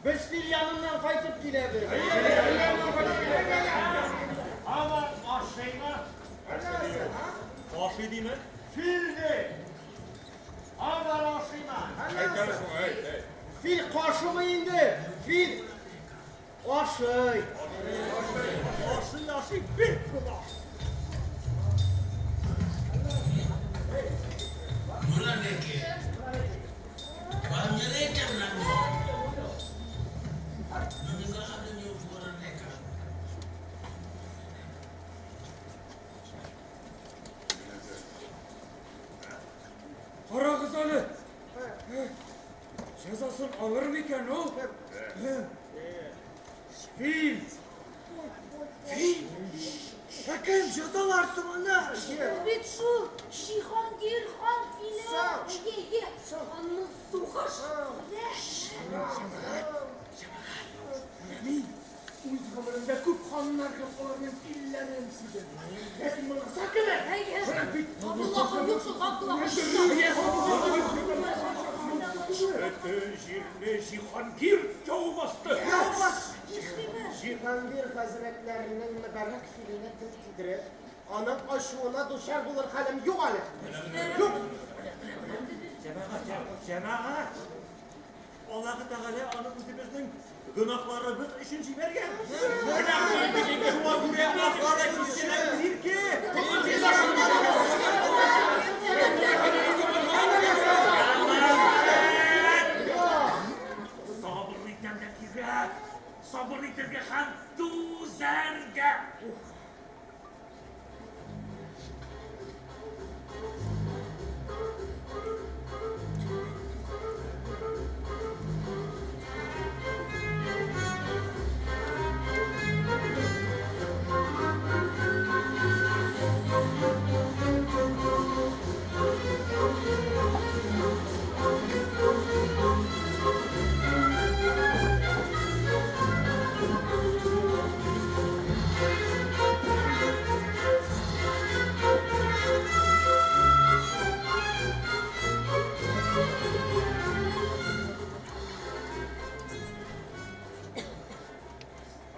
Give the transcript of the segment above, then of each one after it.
Без фил яныннан кайтып киләбез. Һаман ашыймы? Ашый диме? Фил ди. Һаман ашыймы? Фил кашымы инде? Фил ашый. Ашый, ашый, бик күп ашый. Noonu la nekkee waaw ña lay dem nag ñoom ñoom ñi nga xam ne ñoo fi war a nekk. Карагыз әле. Җәзасын алыр микән ул? Фил. Фил. Ә кем җәзалар соң аны? Ул бит шул Җиһангир хан филе. Әйе, әйе. Канлы сугыш. Җәмәгать, җәмәгать. Менә мин үз гомеремдә күп ханнар һәм аларның филләрен сөйдем. Ләкин монысы кебек. Әйе. Менә бит. Габдуллаһым юк шул, Габдуллаһым. Бөтен җирне Җиһангир яу басты. Җиһангир хәзрәтләренең мөбарәк филенә тел тидереп, аның ачуына дучар булыр хәлем юк әле. Юк. Җәмәгать, җәмәгать. Аллаһы Тәгалә аны үзебезнең гөнаһларыбыз өчен җибәргән. Шуңа күрә атлары киселә зирке. Сабыр итәргә кирәк. Сабыр итәргә һәм түзәргә.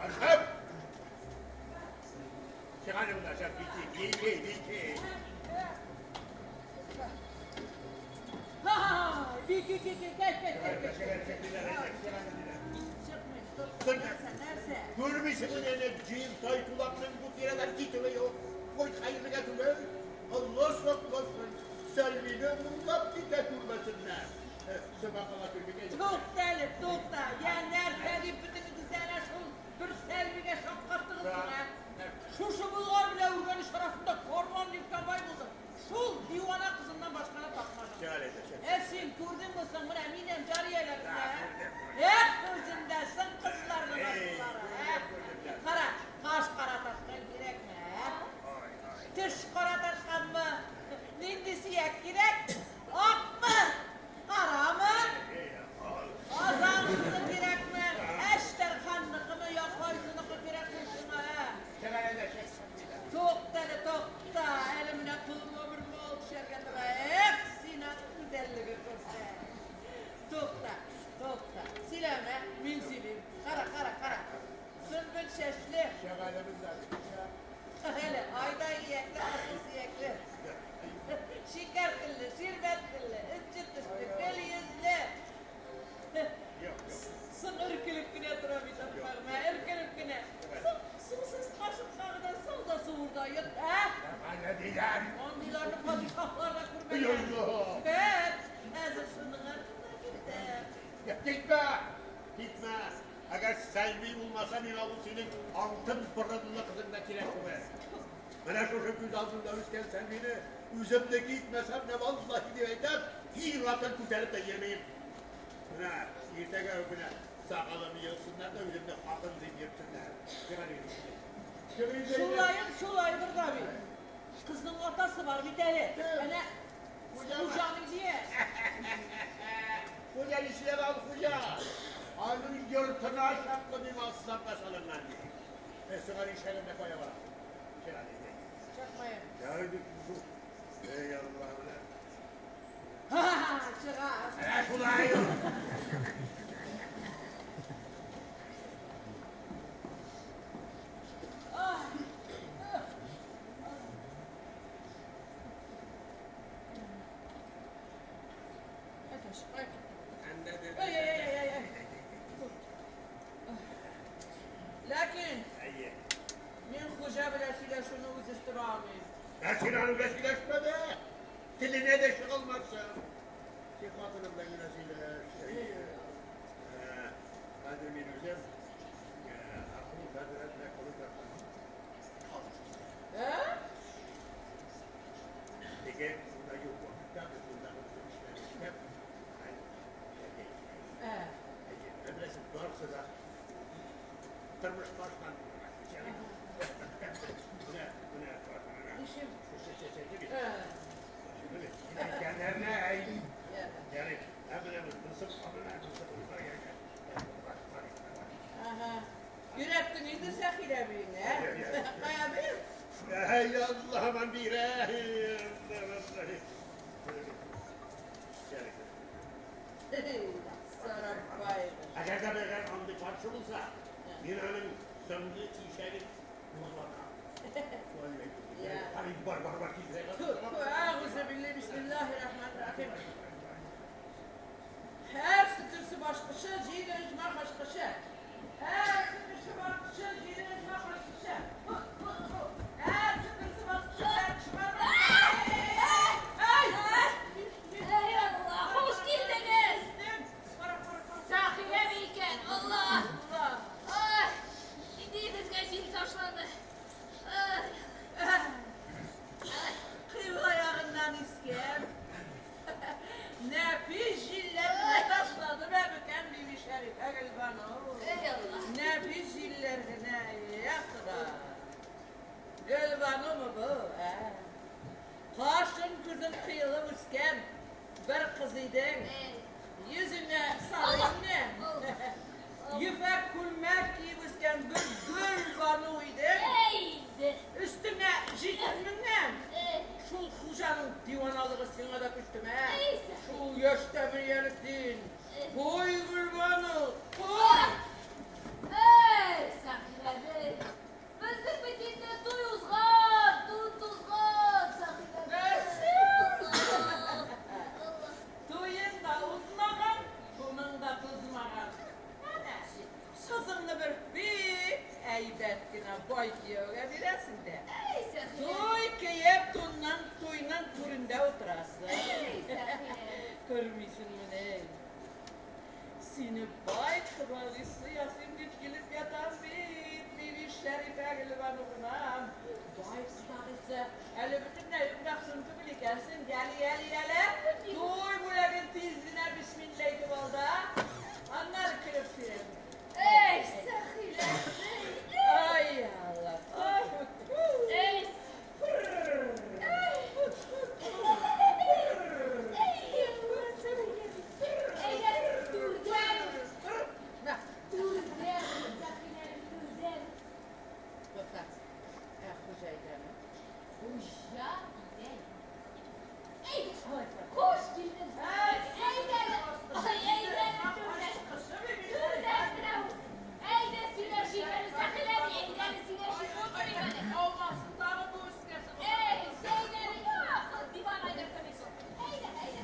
Архап! Чыгар монда, чык, бики, бики, бики. Бики, бики, кәй, кәй, кәй, кәй. Чыкмыйм, тукта, нәрсә, нәрсә? Күрмисеңме әнә җыен тайтулакның бу тирәдән китүе юк. Ой, хәерлегә түгел. Алла сакласын. Сәлмине муңлап китә күрмәсеннәр. Сыбакала күрмикәй. Тукта әле, тукта. Я нәрсә дип бөтенегез дә әнә шул бер Сәлмигә шаккаттыгыз соң, ә? Шушы Болгар белән Үргәнеч арасында корбан йөрткән бай булдым. Шул дивана кызыннан башканы тапмадым. Ә син күрдеңме соң, менә минем җарияләрне, ә? Эх, үзендә соң кызларның асыллары, ә? Кара, каш караташкан кирәкме, ә? Теш караташканмы? Нинди сөяк кирәк? Акмы? Карамы? Казан кызы кирәкме? Әчтәрханныкымы, я кайсыныкы кирәк сиңа, ә? Тукта әле, тукта. Әле менә кулыма бер мал төшәргә тора. Эх, син аның гүзәллеген күрсәң. Тукта, тукта. Сөйләмә, мин сөйлим. Кара, кара, кара. Сөмбел чәчле. Әле айдай иякле, асыл сөякле. Шикәр телле, ширбәт телле, энҗе тешле, гөл йөзле. Соң өркелеп кенә тора бит аппагым, ә, өркелеп кенә. Соң сусыз кашыкка гына сал да суырда йот, ә? Әнә дигән. Андыйларны падишаһлар да күрмәгән. Көт, хәзер шуның артыннан китәм. Китмә! Китмә! Әгәр Сәлми булмаса, миңа ул синең алтын борынлы кызың да кирәк түгел. Менә шушы күз алдында үскән Сәлмине үземнеке итмәсәм дә, валлаһи дип әйтәм, ир атын күтәреп тә йөрмим. Менә иртәгә үк менә сакалымны йолсыннар да үземне хатын дип йөртсеннәр. Шулаен шулайдыр да бит. Кызның атасы бар бит әле. Әнә хуҗаның дия. Хуҗа нишләп ал хуҗа? Аның йортына чаклы миңа асланга салынган ди. Сиңа нишләгән дә кая бара? Чыкмыйм. Эй, Аллаһым. Ха-ха, чыга. Менә шулай. Тормыш башланды. Менә, менә, менә. Шушы чәчәге бит. Менә, әйткәннәрне әйт. Ярый, ә менә монысы, менә монысы. Ага. Өйрәттең инде Сәхилә әбиеңне, ә? Кая бир? Әй, Аллаһым, бирә. Сарабай. Әгәр дә бергән андый патша булса, мин аның соңгы ишәген мозлатам. Бар, бар, бар, тизрәк. Әгъузу биллаһи бисмиллаһир-рахманир-рахим. Һәр сыкырсы башкычы, җиде оҗмах ачкычы. Һәр сыкырсы башкычы, җиде оҗмах ачкычы. Һәр сыкырсы башкычы, һәр кеше Ай, Алла, хуш килдегез! Сәхилә икән, Алла! Ай, инде безгә җил ташлады. Ай, Кыйбла ягыннан искән. Нәфис җилләр генә ташлады бәбекәм Биби Шәрифә Гөлбану. Эй, Алла! Нәфис җилләр генә, я Хода. Гөлбанумы бу, ә? Кашын күзен кыелып үскән бер кыз идең. Йөзеңә сары иңнән. Ефәк күлмәк киеп үскән бер Гөлбану идең. Эй, Өстеңә җитеп менгән. Эй, Шул хуҗаның диваналыгы сиңа да күчтеме, ә? Эй, Сәхилә. Шул яшьтә әле син. Куй, Гөлбану, куй! Эй, Сәхилә әби! Безнең бит инде туй узган, тун тузган, Сәхилә әби! Алла! Алла! Туең да узмаган, туның да тузмаган. Әнә, кызыңны бер бик әйбәт кенә бай кияүгә бирәсең дә. Эй, Сәхилә! Туй киеп, тунның, туйның түрендә утырасың. Эй, Сәхилә! Күрмисеңмени? Сине бай кодагыйсы ясыйм дип килеп ятам бит, Биби Шәрифә Гөлбану гынам. Бай кодагыйсы, әле бөтенләй үк мәхсүн түгел икәнсең. Яле, яле, яле. Туй бүләген тиз генә бисмилла итеп ал да, аннары кереп кил. Эй, Сәхилә әби! Ай, Алла. Эй, эй, Алла, Сәхилә әби! Әйдә, түрдән! Түрдән, Сәхилә әби, түрдән! Тукта. Ә хуҗа әйдәме? Хуҗа өйдә. Эй, хуш килдең! Әйдә, ай, әйдә, түрдән! Түрдән керәбез! Әйдә, сөйләшик әле, Сәхилә әби, әйдә әле сөйләшик, утырыйк әле. Аумасын тагы бу үскәсе. Эй, Зәйнәб, юк, диван айдыртамыйсың. Әйдә, әйдә.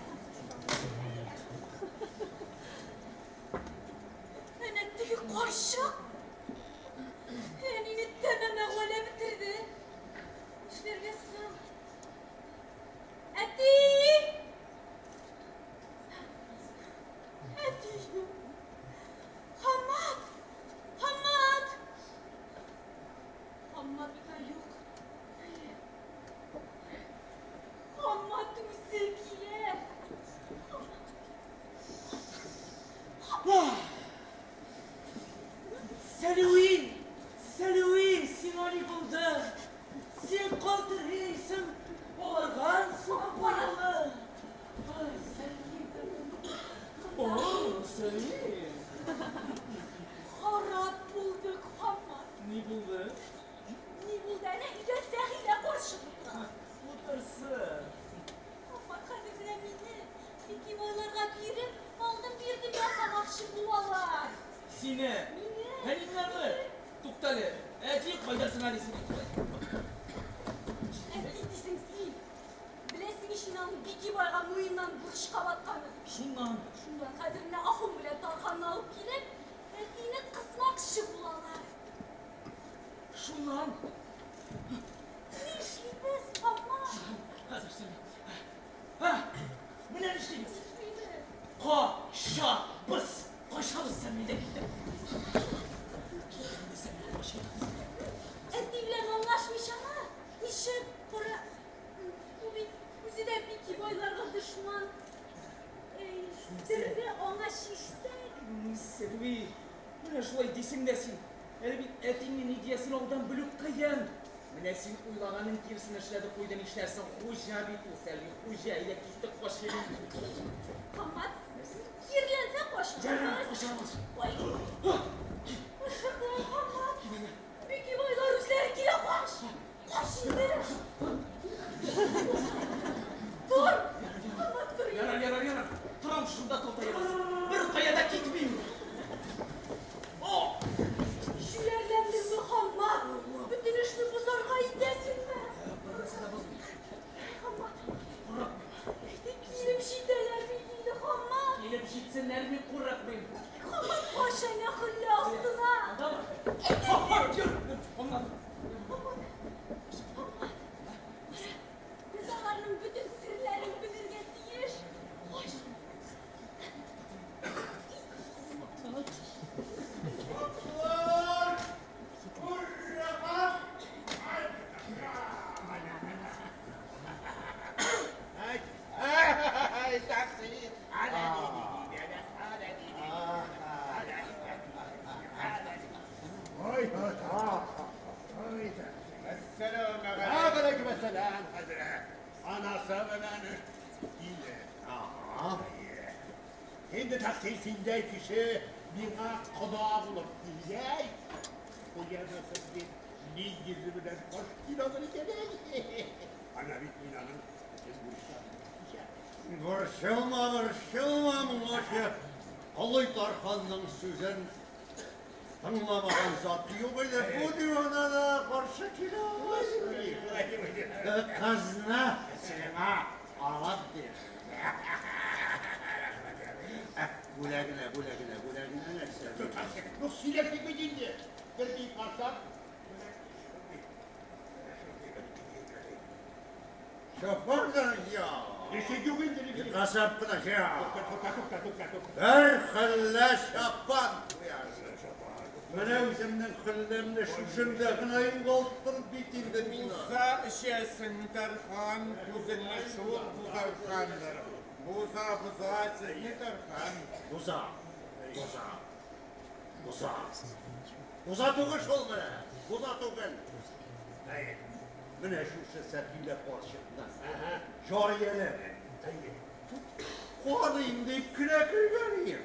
Әнә теге карчык әнине тәмам әгъвалап бетерде. Нишләргә соң? Әти! Әти юк. Хамат! Хамат! Хамат та юк. Хамат үзе килә. Сәлүи! Сәлүи, сиңа ни булды? Син калтырыйсың, аларгансың борылы. Ай, Сәлүи. О, Сәлүи. Харап булдык, Хамат. Ни булды? Ни булды? Әнә өйдә Сәхилә карчык утыра. Утырсын. Хамат хәзер менә мине Бикибайларга биреп, алдым бирдем ясамакчы булалар. Сине. Мине. Әниләрне. Туктале. Әти кайдасың әле син? Әти дисең син. Беләсең ич инде аның Бикибайга муеннан бурычка батканын. Шуннан. Шуннан хәзер менә Ахун белән Тарханны алып килеп, әтине кысмакчы булалар. Шуннан. Нишлибез, Хамат? Хәзер син. Һа, менә нишлибез. Нишлибез? Качабыз. Качабыз Сәлмидән китеп. Әти белән аңлашмыйча ничек кара? Ул бит үзе дә Бикибайларга дошман. Эй, серне аңа чишсәк. Сәлви, менә шулай дисең дә син. Әле бит әтиңнең ни диясен алдан белү кыен. Менә син уйлаганның киресен эшләде куйды, нишләрсең? Хуҗа бит ул Сәлви, хуҗа, әйдә киттек, качыйк. Хаммат, киреләнсә качарбыз. Ярар, качарбыз. Ой. Хаммат, Бикибайлар үзләре килә, кач! Кач инде! Тор! Хаммат, тор! Ярар, ярар, ярар. Торам шунда тултаебыз. Бер кая да китмим. О! Җүләрләндеңме, Хаммат? Бөтен эшне бозарга итәсеңме? Бер нәрсә дә бозмыйм. Хаммат, Курыкмыйм. әйдә килеп җитәләр бит инде, Хаммат! Килеп җитсеннәр, мин курыкмыйм. Хаммат, кач әнә хөллә астына! Андамы? Ха-ха, йөр! Аңладым. Хаммат, Хаммат, кара, без аларның бөтен серләрен белергә тиеш. Кач! Атлар! Ура! Ay, taksi. Ay, Aleyküm selam Hazret. Anası белән килде. Инде такси синдәй кеше миңа кода булып килгән. Куянасы бит ни йөзе белән каршы килә алыр икән. Ана бит мин аның бөтен бурычларын кичәм. Борчылма, борчылма, моңачы. Колый Тарханның сүзен тыңламаган зат юк иде. Бу дивана да каршы килә алмас. Кызны сиңа алып бир. Бүләгенә, бүләгенә, бүләгенә нәрсә? Ну, сөйләп бит инде. Бер дип барсам, Шофер я. ничек юк инде. Касап кына я. Тукта, тукта, тукта, тукта, тукта. Бер хәллә чапан куярсың. Менә үземнең хәлләмне шушында гына югалттым бит инде мин. Буза эчәсең, Тархан, күзеңне шул бузаргандыр. Буза, буза, сезне Тархан. Буза, буза, буза. Буза түгел шул менә, буза түгел. Әйе, менә шушы Сәфилә карчыкны. Җарияләр. Карыйм дип кенә кергән идем.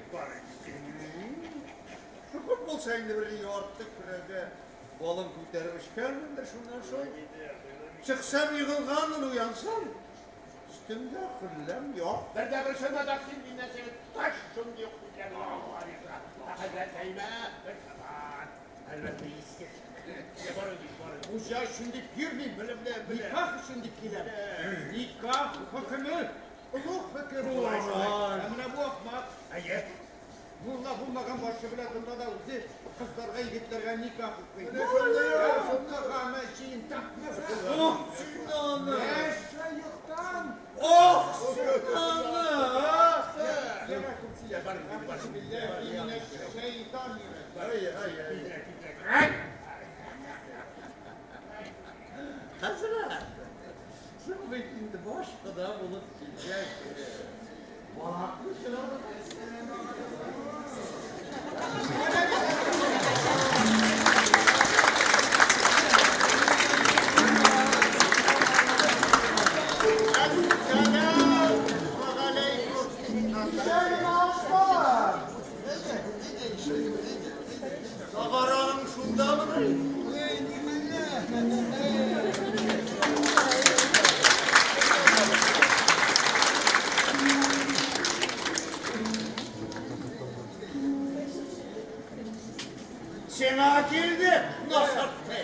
Шөкер булса инде бер ярты көрәгә балын күтәреп эчкәнмендер шуннан соң. Чыксам егылганмын, уянсам, өстемдә хөлләм юк. Бер дә бер шунда такси миннән сине таш шундый ук күтәреп Хәзрәт әймә, бер сабан. Әлбәттә, иске. Бар инде, бар инде. Хуҗа өчен дип йөрмим, Белем дә белә. Никах өчен дип киләм. Никах хөкеме, олуг хөкем. Шулай, шулай. Ә менә бу ахмак, Әйе. мулла булмаган башы белән тора да үзе кызларга, егетләргә никах укый. Менә шунда. Шунда гамә җыен тапмаса. Ох, син аны! Шәехтан. Ох, син аны! А? Ай, ай, ай. Хәзрәт, син бит инде башка да булып килгән. Балаклы чыгарып. Сагараның шундамыни? Сиңа килде, насырты.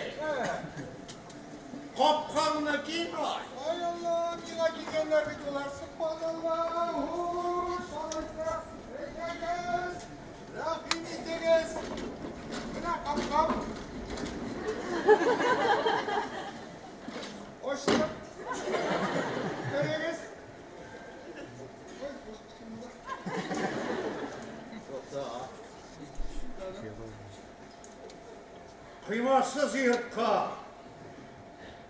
Капкаңны киң ай. Ай Алла, миңа килгәннәр бит улар. Субханаллах. Алайса, әйдәгез, рәхим итегез. Менә капкам. Ачтым. Керегез. Ой, башкача. Тукта. Кыймасыз йортка.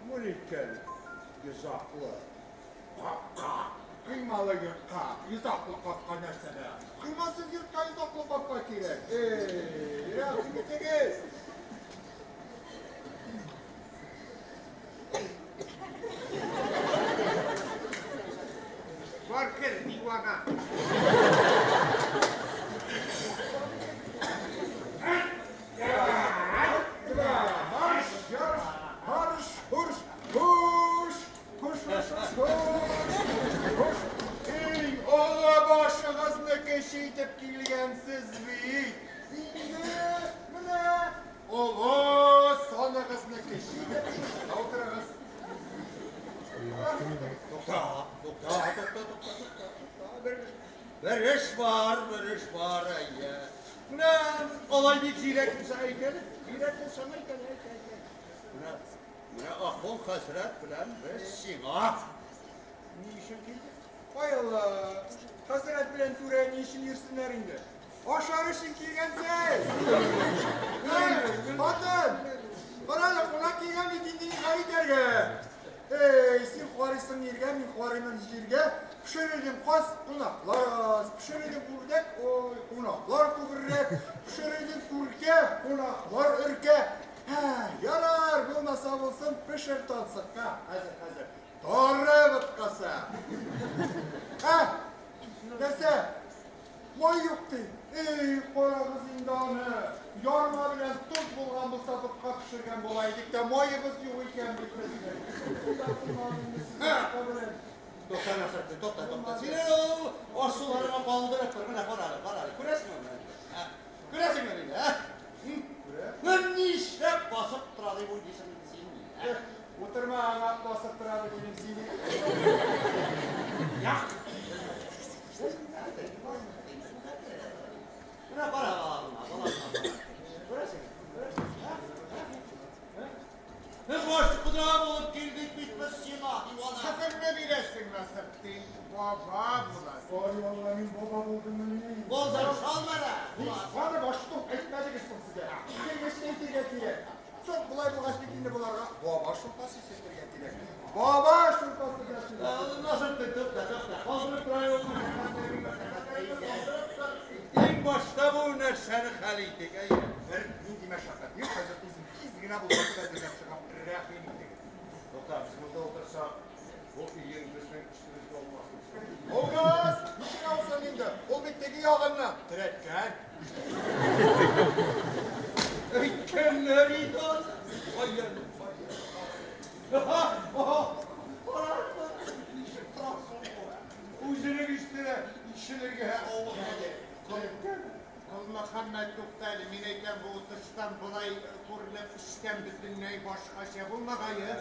Бу ниткән йозаклы капка. Кыймалы йортка йозаклы капка нәрсәгә? Кыймасыз йортка йозаклы капка кирәк. Эй, рәхим итегез. бар, бер эш бар, әйе. Менә алай бик зирәк булса әйт әле, зирәк булсаң әйт әле, әйт, әйт, әйт. Менә, менә Ахун хәзрәт белән без сиңа ни өчен килдек? Ай Алла, хәзрәт белән түрә ни өчен йөрсеннәр инде? Ашар өчен килгәнсез! Эй, хатын! Кара әле, кунак килгән бит инде, ни хәл итәргә? Эй, син карыйсың иргә, мин карыймын җиргә. Пешерелдем каз, кунаклар аз. Пешерелдем үрдәк, ой, кунаклар күбрәк. Пешерелдем күркә, кунаклар өркә. Һә, ярар, булмаса булсын, пешер тансыкка. Хәзер, хәзер. Тары боткасы. Ә, нәрсә? Май юк ди. Эй, карагыз инде аны. Ярма белән тоз булган булса, ботка пешергән була идек тә, маебыз юк икән бит безнең. Тукта, Насретдин, тукта, тукта. Син ул аш-суларыңа калдырып тор. Менә кара әле, кара әле. Күрәсеңме менә? Ә? Күрәсеңме мине, ә? Менә нишләп басып тора дип уйлыйсың инде син? Ә? Утырма аңа басып тора дип уйлыйм сине. Як. Менә кара балагыңа, балагыңа кара. Күрәсеңме? Күрәсеңме? Ә? Ә? Без баш кода булып килдек бит без сиңа, дивана. Кызыңны бирәсең, Насретдин, баба буласың. Ай Алла, мин баба булдыммыни? Булдың шул менә. Аны баштук әйтмәдегез соң сезгә. Килгәч әйтергә кирәк. Соң болай булгач бит инде боларга баба шулпасы эчертергә кирәк. Баба шулпасы да шул. Насретдин, тукта, тукта. Калдырып тора юкмы? Иң башта бу нәрсәне хәл итик, әйе. Бер нинди мәшәкать юк, хәзер үзем тиз генә булмасын әзерләп чыгам. Рәхим итегез. Тукта, без монда утырсак, бу өең безнең өстебезгә алмас. Булмас! Ничек алсын инде? Ул бит теге ягыннан терәткән. Әйткәннәр иде аны. Каян, каян. Ничек торасың бу? Үзенең өстенә ишелергә авыр. Терәткән. Колмөхәммәт, тукта әле, мин әйтәм, бу тыштан болай күренеп, эчтән бөтенләй башкача булмагае.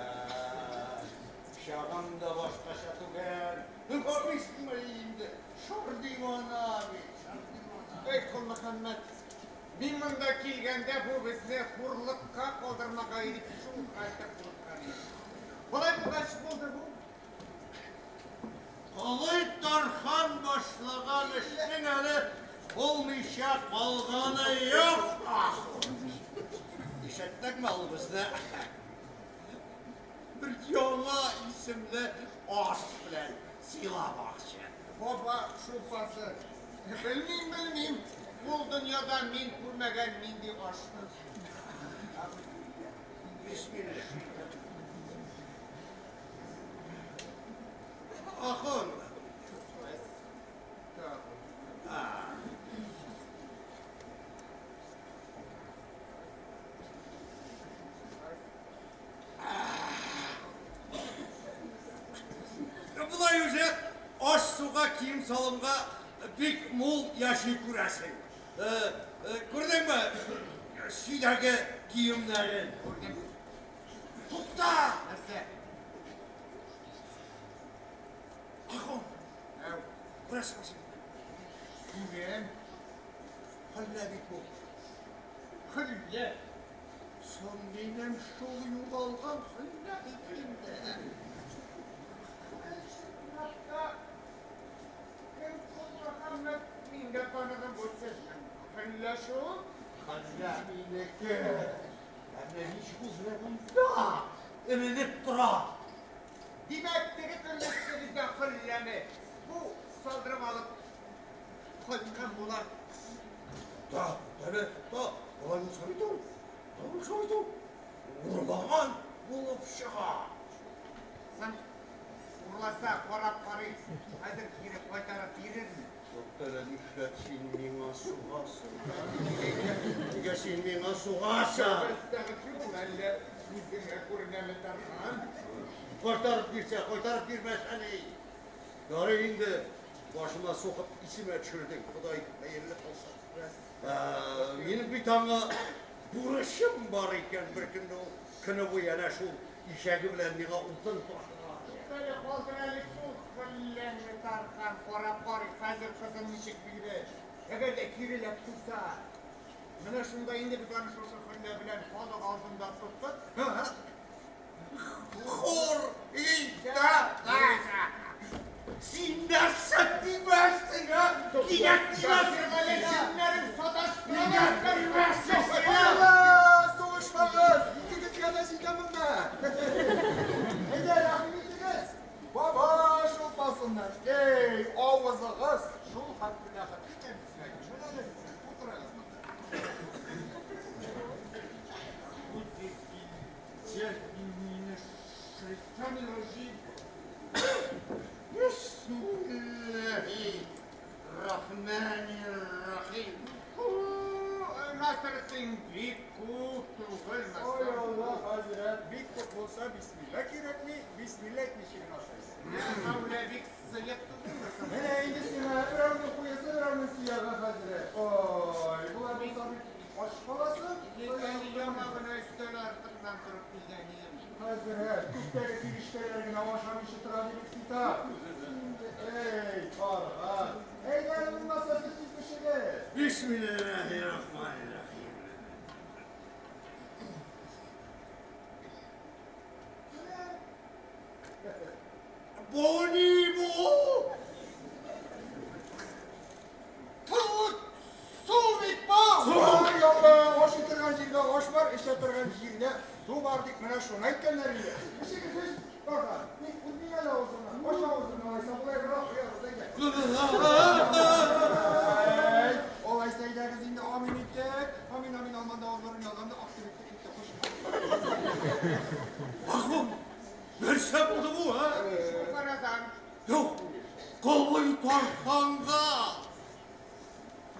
Пычагың да башкача түгел. Карыйсыңмы инде? Шыр дивана бит, шыр дивана. Эй, Колмөхәммәт, мин монда килгәндә бу безне хурлыкка калдырмагае дип шул хәлдә курыккан идем. Болай булгач булды бу. Колый Тархан башлаган эшнең әле булмыйча калганы юк. Ишеттеңме ул безне? Бер яңа исемле аш белән сыйламакчы. Баба шулпасы. Белмим, белмим. Ул дөньяда мин күрмәгән нинди ашны. Бисмилла. Ахун. Болай үзе аш-суга, кием-салымга бик мул яши күрәсең. Күрдеңме сөйдәге киемнәрен? Күрдем. Тукта! Нәрсә? Ахун, Әү, күрәсеңме син? Күрәм. Хәллә бит бу. Хөллә. Соң минем шул югалган хөллә бит инде. Кем Колмөхәммәт, мин дә таныдым бу сезнең. Хөллә шул. Хәллә минеке. Ә менә ничек ул менә монда эленеп тора. Димәк, теге көнне өстегездә хөлләне бу салдырып алып кайткан була. Да, да, да, болай булса бит ул. Болай булса бит ул. Урлаган булып чыга. Соң урласа, карап карыйк. Хәзер кире кайтарып бирерме? Тукта әле, нишләп син миңа сугасың? Нигә син миңа сугасың? Әстәгъфирулла, әллә үзеңә күренәме, Тархан? Кайтарып бирсә, кайтарып бирмәсә ни? Ярый инде, башыма сугып исемә төшердең, Ходай хәерле кылсын. Минем бит аңа бурычым бар икән, бер көнне ул көне буе әнә шул ишәге белән миңа утын ташыган. Тукта әле, калдыр әле шул хөлләне. Тархан, карап карый, хәзер кызын ничек бирер. Әгәр дә киреләп куйса, менә шунда инде без аны шушы хөллә белән халык алдында тоттык. Хур итә! Син нәрсә димәссең, а? Кирәк димәссең әле, җеннәрең саташтыра. Кирәк димәссең! Алла, сугышмагыз! Икегезгә дә җитә монда. Әйдә, рәхим итегез. Баба шулпасыннан. Эй, авызыгыз шул хәтле рәхәт икән. Менә әле утырыгыз монда. Бисмилләһир-рахманир-рахим. Насырсың бик күп түгел, Ой, Алла, хәзрәт, бик күп булса бисмилла кирәкми, бисмилла әйтмичә генә ашайсың. Мәүлә бик сыек түгелме соң? Менә инде сиңа берәүнең хуясы, берәүнең сөяге, хәзрәт. Ой, болар булса бит ач каласың. Мин әле яңа гына өстәл артыннан торып килгән идем. Хәзрәт, күптәге фирештәләр генә ашамыйча тора дип китап. Эй, карга. Әйдә, булмаса сез тиз пешегез. Бисмилләһир-рахманир-рахим. Бу ни бу? Тут су бит бу! Ай, Алла, аш торган җирдә аш бар, эчә торган җирдә су бар дип менә шуны әйткәннәр инде. Эчегез, эч, карга. Ник үтми әле авызыңнан? Ач авызыңны, алайса болай бераз куябыз, әйдә. Әй, алайса әйдәгез инде амин иттек. Амин, амин, алманда авызларын ялганды, ак кебек китте, хуш. Ахун, нәрсә булды бу, а? Фаразан. Юк, Колый Тарханга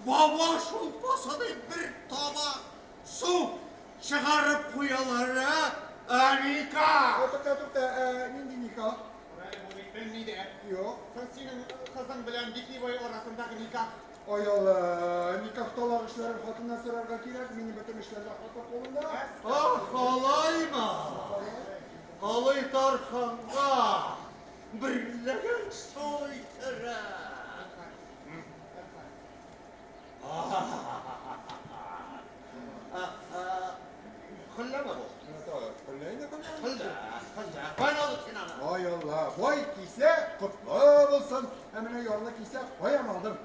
баба шулпасыдай бер табак су чыгарып куялар, а? Ә никах! Тукта, тукта, нинди никах? Бу бит белми дә. Юк. Синең кызың белән Бикибай арасындагы никах. Ай Алла, никах талак эшләрен хатыннан сорарга кирәк, минем бөтен эшләрдә хатын кулында. Ах, алаймы? Колый Тарханга бер ләгән су итәрә. Хөлләме бу? Хөллә инде, хөллә. Хөллә, хөллә. Каян алдың син аны? Ай Алла, бай кисә котлы булсын. Ә менә ярлы кисә каян алдым?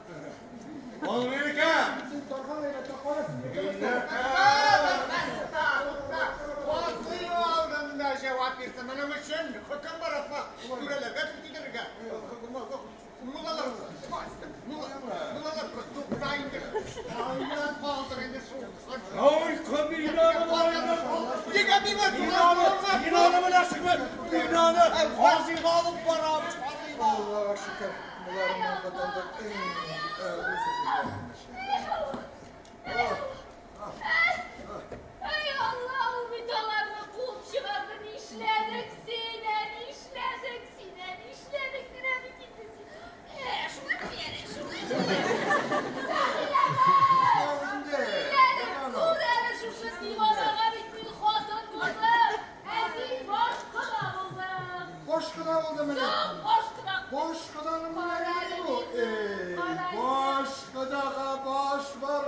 Ул минеке. Син Тархан әйбәттә кара, синеке. Казый алдында җавап бирсен. Моның өчен хөкем бар атма. Түрәләргә китерергә. Муллалар, муллалар, тукта инде. Айдан калдыр инде шул. Ой, кабинаны Нигә миңа Бинаны беләсеңме? Бинаны казыйга алып барам. Казыйга. Аллага шөкер, боларыннан котылдык. Эй, үзе Ай, Алла, ул бит аларны куып чыгарды. Нишләдек син, ә, нишләдек син, ә, нишләдек генә бит инде син. Шулай бит, шулай, шулай. Инде. Күр әле шушы диванага бит мин хатын булдым. Ә син баш кода булдың. Баш кода булды менә. Соң баш кода. Баш коданың менә бу. Эй, баш кодага баш бар.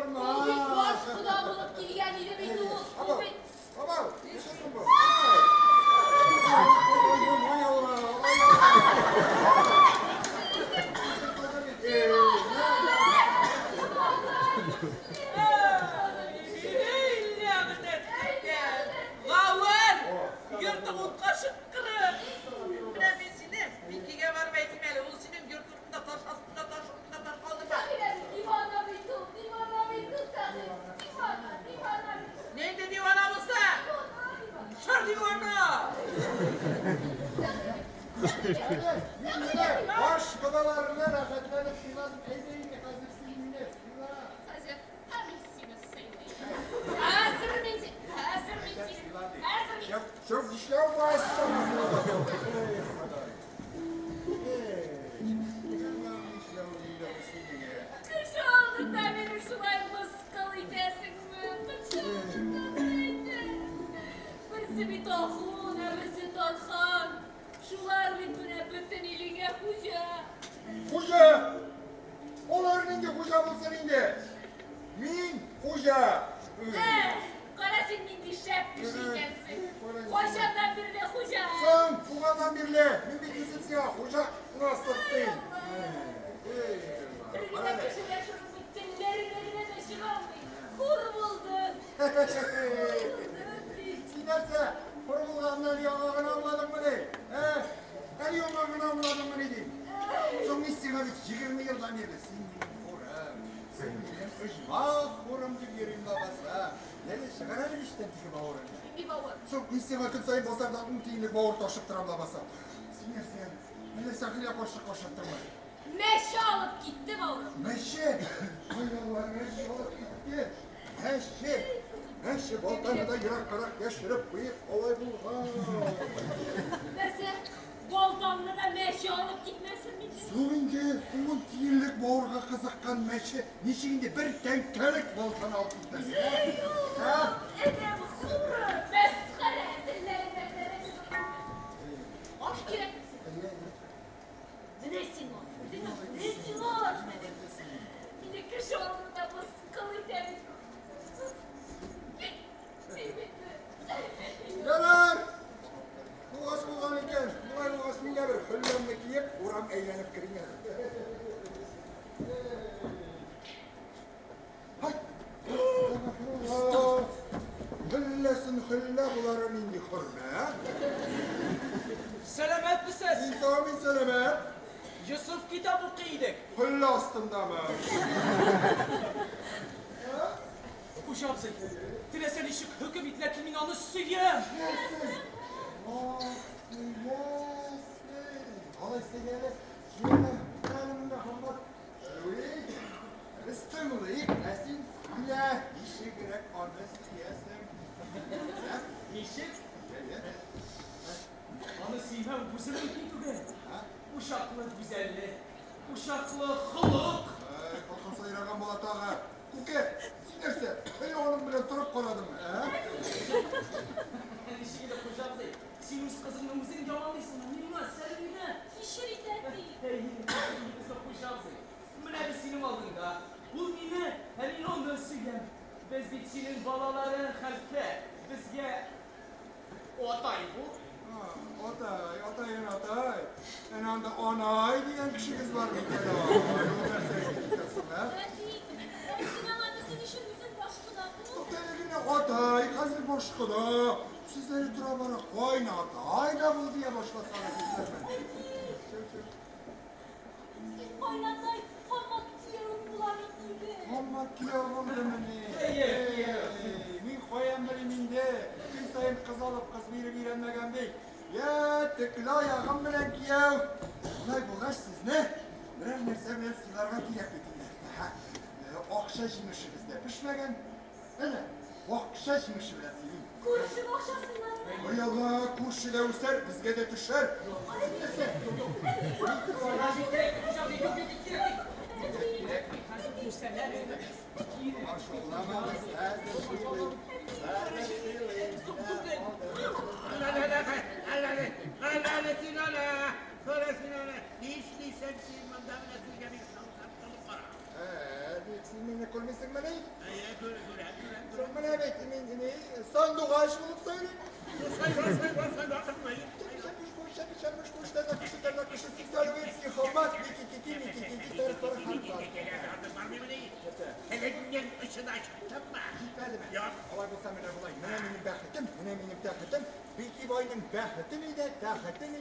Кара син нинди шәп кеше икәнсең. Кайчаннан бирле хуҗа? Соң, туганнан бирле. Мин бит үзем сиңа хуҗа насыптый. Бер генә кешегә шуның телләренә генә дә чыга алмый. Хур булдың. Син нәрсә, хур булганнан яңа гына аңладыңмыни? Әле яңа гына аңладыңмыни дим. Соң мин сиңа бит 20 елдан бирле син минем хурым, син минем оҗмах хурым дип йөрим лабаса. Әле чыгар әле мичтән теге бавырыңны. Нинди бавыр? Соң мин сиңа көн саен базардан 10 тиенлек бавыр ташып торам лабаса. Син нәрсә, әллә Сәхилә карчык ашаттыңмы? Мәче алып китте бавырым. Мәче! Ай Алла, мәче алып китте. Мәче! Мәче балтаны да ераккарак яшереп куеп, алай булган. Нәрсә, балтамны да мәче алып китмәсен микән? Соң инде 10 тиенлек бавырга кызыккан мәче ничек инде бер тәңкәлек балтаны алып китмәсен? Әдәм хуры, мәсхәрә, телләреннән дәрәҗә. Аш кирәкме сиңа? Менә сиңа, менә сиңа аш. Мине кеше алдында мыскыл итә бит. Ярар! Булгач булган икән, болай булгач мин дә бер хөлләмне киеп, урам әйләнеп керим әле. Һай! Хөлләсен хөллә булары нинди хөрмәт? Сәламәтмесез? Мин сау, мин сәламәт. Йосыф китап укый идек. Хөллә астындамы? Хуҗа абзый, теләсә ничек хөкем ит, ләкин мин аны сөям. Алайса әле, җыена, әле монда Хаммат. Без тыңлыйк, ә син сөйлә, ничегрәк аны сөясең? Ничек? Аны сөймәү үзе мөмкин түгел. Ушаклы гүзәллек, ушаклы холык. Халкын сайраган була тагы. Күке, син нәрсә, әле аның белән торып карадыңмы, ә? Ничек инде, Хуҗа абзый, син үз кызыңны үзең яманлыйсың, миңа, Сәлимә. Кичер ит, әти. Хуҗа абзый, менә без синең алдыңда. Ул мине, ә мин аны сөям. Без бит синең балаларың, хәлфә. Безгә атай бул. Атай, атайын атай. Әнә анда анай дигән кешегез бар бит әле. Ул нәрсә әйтәсең, ә? Әти, син аңа безнең өчен үзең башкода бул. Тукта әле генә атай, хәзер башкода. Сез әле тора бара кайна атай да бул дия башласагыз нишләрмен? Син кайнатай, хамат кияү була бит инде. Хамат кияү булдымыни? Мин каян белим инде? Көн саен кыз алып кыз биреп өйрәнмәгән бит. Я, текле аягым белән кияү. Болай булгач сезне берәр нәрсә белән сыйларга кирәк бит инде. Акча җимеше бездә пешмәгән. Әнә, акча җимеше белән сыйлыйм. Күрше бакчасыннан. Ай Алла, күрше дә үсәр, безгә дә төшәр. Нәрсә? Син мине күрмисеңмени? Соң менә бит, мин сандугач булып сайрыйм. Алай булса менә болай, менә минем бәхетем, менә минем тәхетем, Бики байның бәхете ни дә, тәхете ни.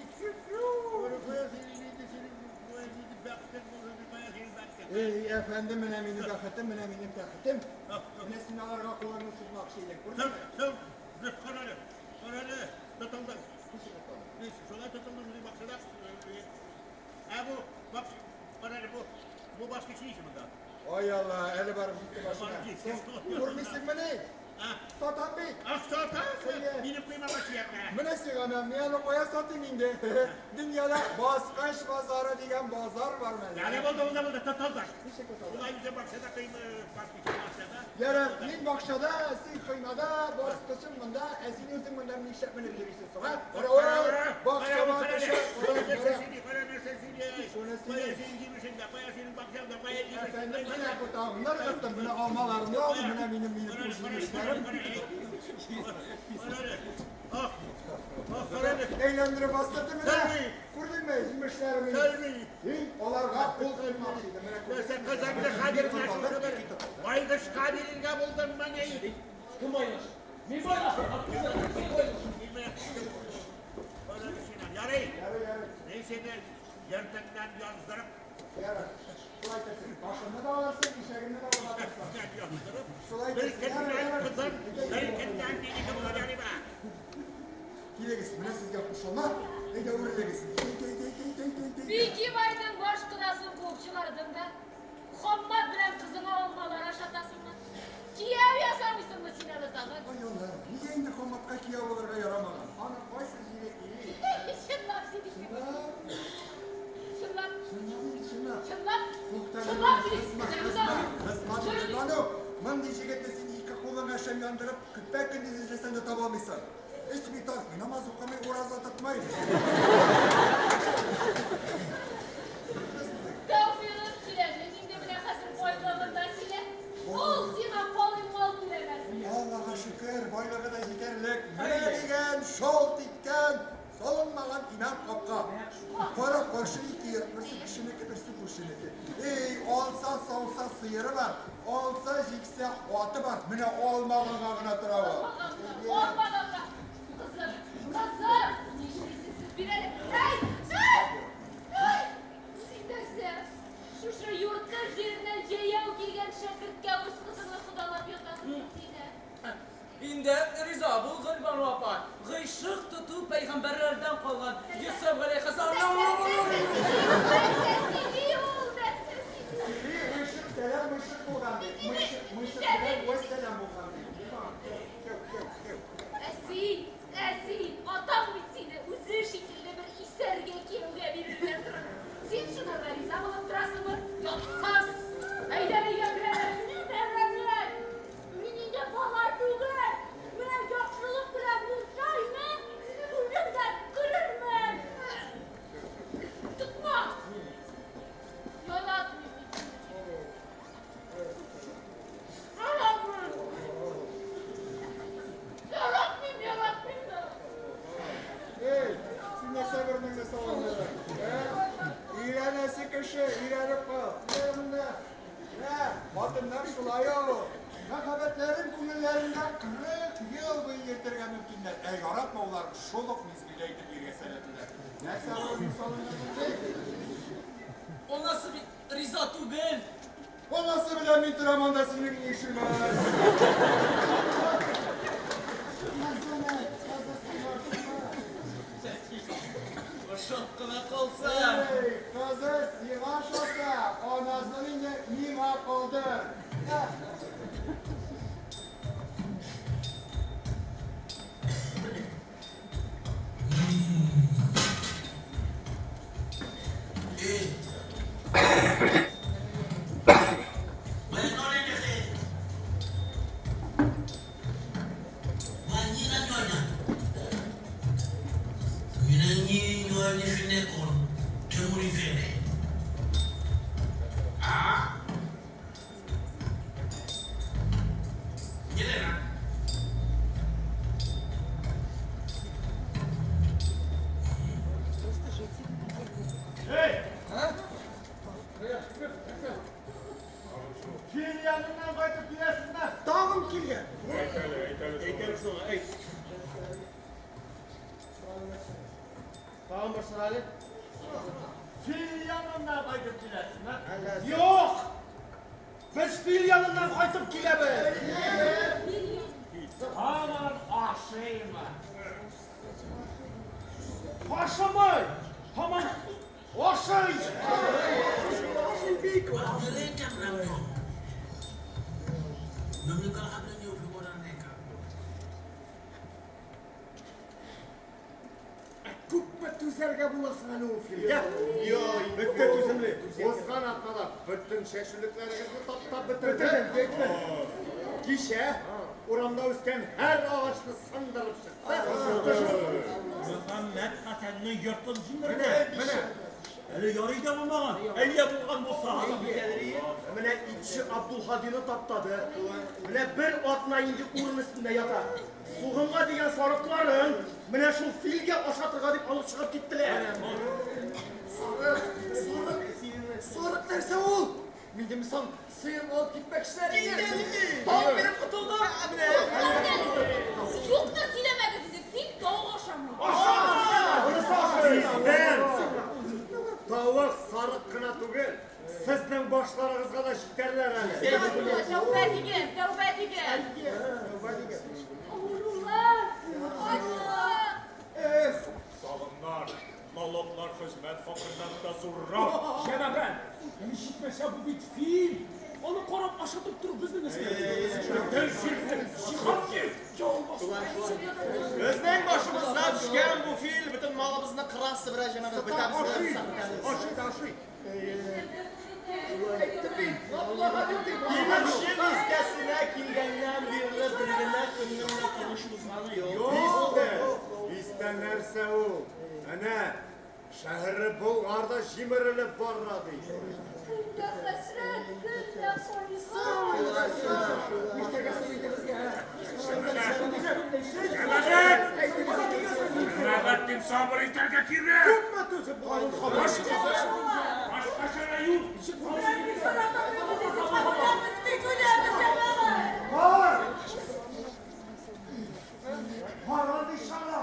Эй, әфәндем, менә минем бәхетем, менә минем тәхетем. Менә син аларга кулыңны сузмакчы идең, күрдеңме? Соң, карале, карале, тотылды. Шулай тотылды, шундый бакчада. Ә бу, карале, бу баскыч ни өчен монда? Ай Алла, әле барып җитте башына. Күрмисеңмени? Сатам бит. Сатасың? Минем коймага сөякне. Менә сиңа, мин аны кая сатыйм инде? Дөньяда баскыч базары дигән базар бар мәле. Әле булды, булды, булды, тотылды. Ничек тотылды? Улай үзе бакчада кыймы, баскычы бакчада. Ярар, мин бакчада, син коймада, баскычым монда, ә син үзең монда нишләп менеп йөрисең соң, а? Кара, бакчама төшә, кара, кара, нәрсә сөйли? Кая синең җимешеңдә, кая синең бакчаңда, кая җимешеңдә? Әфәндем, менә ботагымны ыргыттым, менә алмаларымны алдым, менә минем җимешләрем. Әйләндереп бастырды менә. Күрдеңме җимешләремне? Мин аларга кул куймакчы идем. Менә Нәрсә кызыңны хәзер менә шушы бер байгышка бирергә булдыңмыни? Кем байгыш? Мин байгыш. Ярый. Мин сине ертыңнан яздырып. Ярар. Шулай итәрсең. Башымны да алырсың, ишәгемне дә алырсың. Яздырып. Шулай Бер итәрсең. көннән кызым, бер көннән минеке була, ярыймы? Килегез, менә сезгә кушылма. Әйдә үрелегез. Бики байның баш кодасын куып чыгардың да, Хаммат белән кызыңа алмалар ашатасыңмы? Кияү ясамыйсыңмы син әле тагын? Ай Аллам, нигә инде Хамматка кияү булырга ярамаган? Аны кайсы җире ии? Чынлап сөйлисең. Чынлап. Чынлап. Чынлап. Туктале, Чынлап сөйлисең. кызма, кызма, кызма, мондый җегетне син ике кулыңа шәм яндырып, көпә-көндез эзләсәң дә таба алмыйсың. Эчми тартмый, намаз укымый, ураза тотмый. Тәүфигын сөйләде, инде менә хәзер байлыгын да сөйлә. Ул сиңа калый мал түләмәс. Аллага шөкер, байлыгы да җитәрлек. Менә дигән, шолт иткән, салынмаган имән капка. Кара каршы ике йорт, берсе кешенеке, берсе күршенеке. Эй, алса сауса сыеры бар, алса җиксә аты бар. Менә алмаганга гына тора ул. Алмаганга. Кызым, кызым, нишлисең сез бир әле? Әй, әй, әй! Син нәрсә? Шушы йортта җиреннән җәяү килгән шәкерткә үз кызыңны кодалап ятасың син, ә? Инде риза бул, Гөлбану апа. Гыйшык тоту пәйгамбәрләрдән калган. Йосыф галәйһиссәлам. Нәрсә сөйли ул, нәрсә сөйли? Сөйли, гыйшык сәлам мыйшык булган ди. Мыйшык, мыйшык белән вәссәлам булган ди. Кәү, кәү, кәү. Ә син, ә син, атаң бит сине үзе шикелле бер исәргә кияүгә бирергә тора. Син шунарга риза булып торасыңмы? Ятсыз! Әйдә өйгә керәләр. Мин Мин инде бала түгел. Менә яхшылык белән булсаймы, үзем дә керермен. Тотма! Яратмыйм мин сине. Яратмыйм. Яратмыйм, яратмыйм да. Эй, син нәрсә борыныңны салындырдың? Өйрәнәсе кеше, өйрәнеп кал. Менә монда. Менә, хатыннар шулай ул. Мәхәббәтләрен күңелләрендә 40 ел буе йөртергә мөмкиннәр. Ә яратмаулар шул ук мизгелдә әйтеп бирергә сәләтлеләр. Нәрсә борыныңны салындырдың? Анасы бит риза түгел. Анасы белән мин торам анда синең ни эшең бар? Ошап кына калса. Эй, кызы сиңа ошаса, анасын инде миңа калдыр. Waaye noo leen defee? Waa ñii nag ñooy ñan? Ñu ne ñii ñooy ñi fi nekkoon te mënuñ fee ne. Ah, ñeneen nag Фил яныннан кайтып киләсеңме? Тагын килгән. Әйт әле соң, әйт. Тагын бер сора әле. Фил яныннан кайтып киләсеңме? Юк! Без фил яныннан кайтып киләбез. Һаман ашыймы? Ашамый! Һаман ашый! Waaw ñële itam nag ñoom ñoom ñu nga xam ne ñoo fi war a nekk. Түзәргә буласың әле ул филгә. Бетте түземле. Узган атнада бөтен чәчүлекләрегезне таптап бетерде. Кичә урамда үскән һәр агачны сындырып чыкты. Мөхәммәт Хәсәннең йортын җимерде. Менә. Әле ярый да булмаган. Әллә булган булса. Менә итче Абдулхадины таптады. Менә бер атна инде урын өстендә ята. Сугымга дигән сарыкларын менә шул филгә ашатырга дип алып чыгып киттеләр. Сарык, сарык, сарык нәрсә ул? Минем соң сыер алып китмәкчеләр иде. Тау биреп котылдым. Менә. Юкны сөйләмәгез инде, фил тавык ашамый. Сездән тавык, сарык кына түгел, сезнең башларыгызга да җитәрләр әле. Тәүбә диген, тәүбә диген. Авырулар, ачлык. Эх, Салымнар, налоглар хезмәт хакыннан да зуррак. Җәмәгать, җитмәсә бу бит фил. Аны карап ашатып тору безнең өстә. Тел җирсен, Җиһангир. Безнең башыбызга төшкән бу фил бөтен малыбызны кыра сыбыра җәмәгать бетәбез. Ашый да ашый. Әйттем бит, Тимерче бистәсенә килгәннән бирле бер генә көннең дә тыныч узганы юк. Бистә, бистә нәрсә ул? Әнә, шәһәре Болгарда җимерелеп бара ди. Көнгә хәсрәт, көнгә кайгы. Нишләргә соң инде безгә? Җәмәгать! Җәмәгать дип сабыр итәргә кирәк. Күпме түзеп була? Башка чара юк. Бар! Бар андый чара.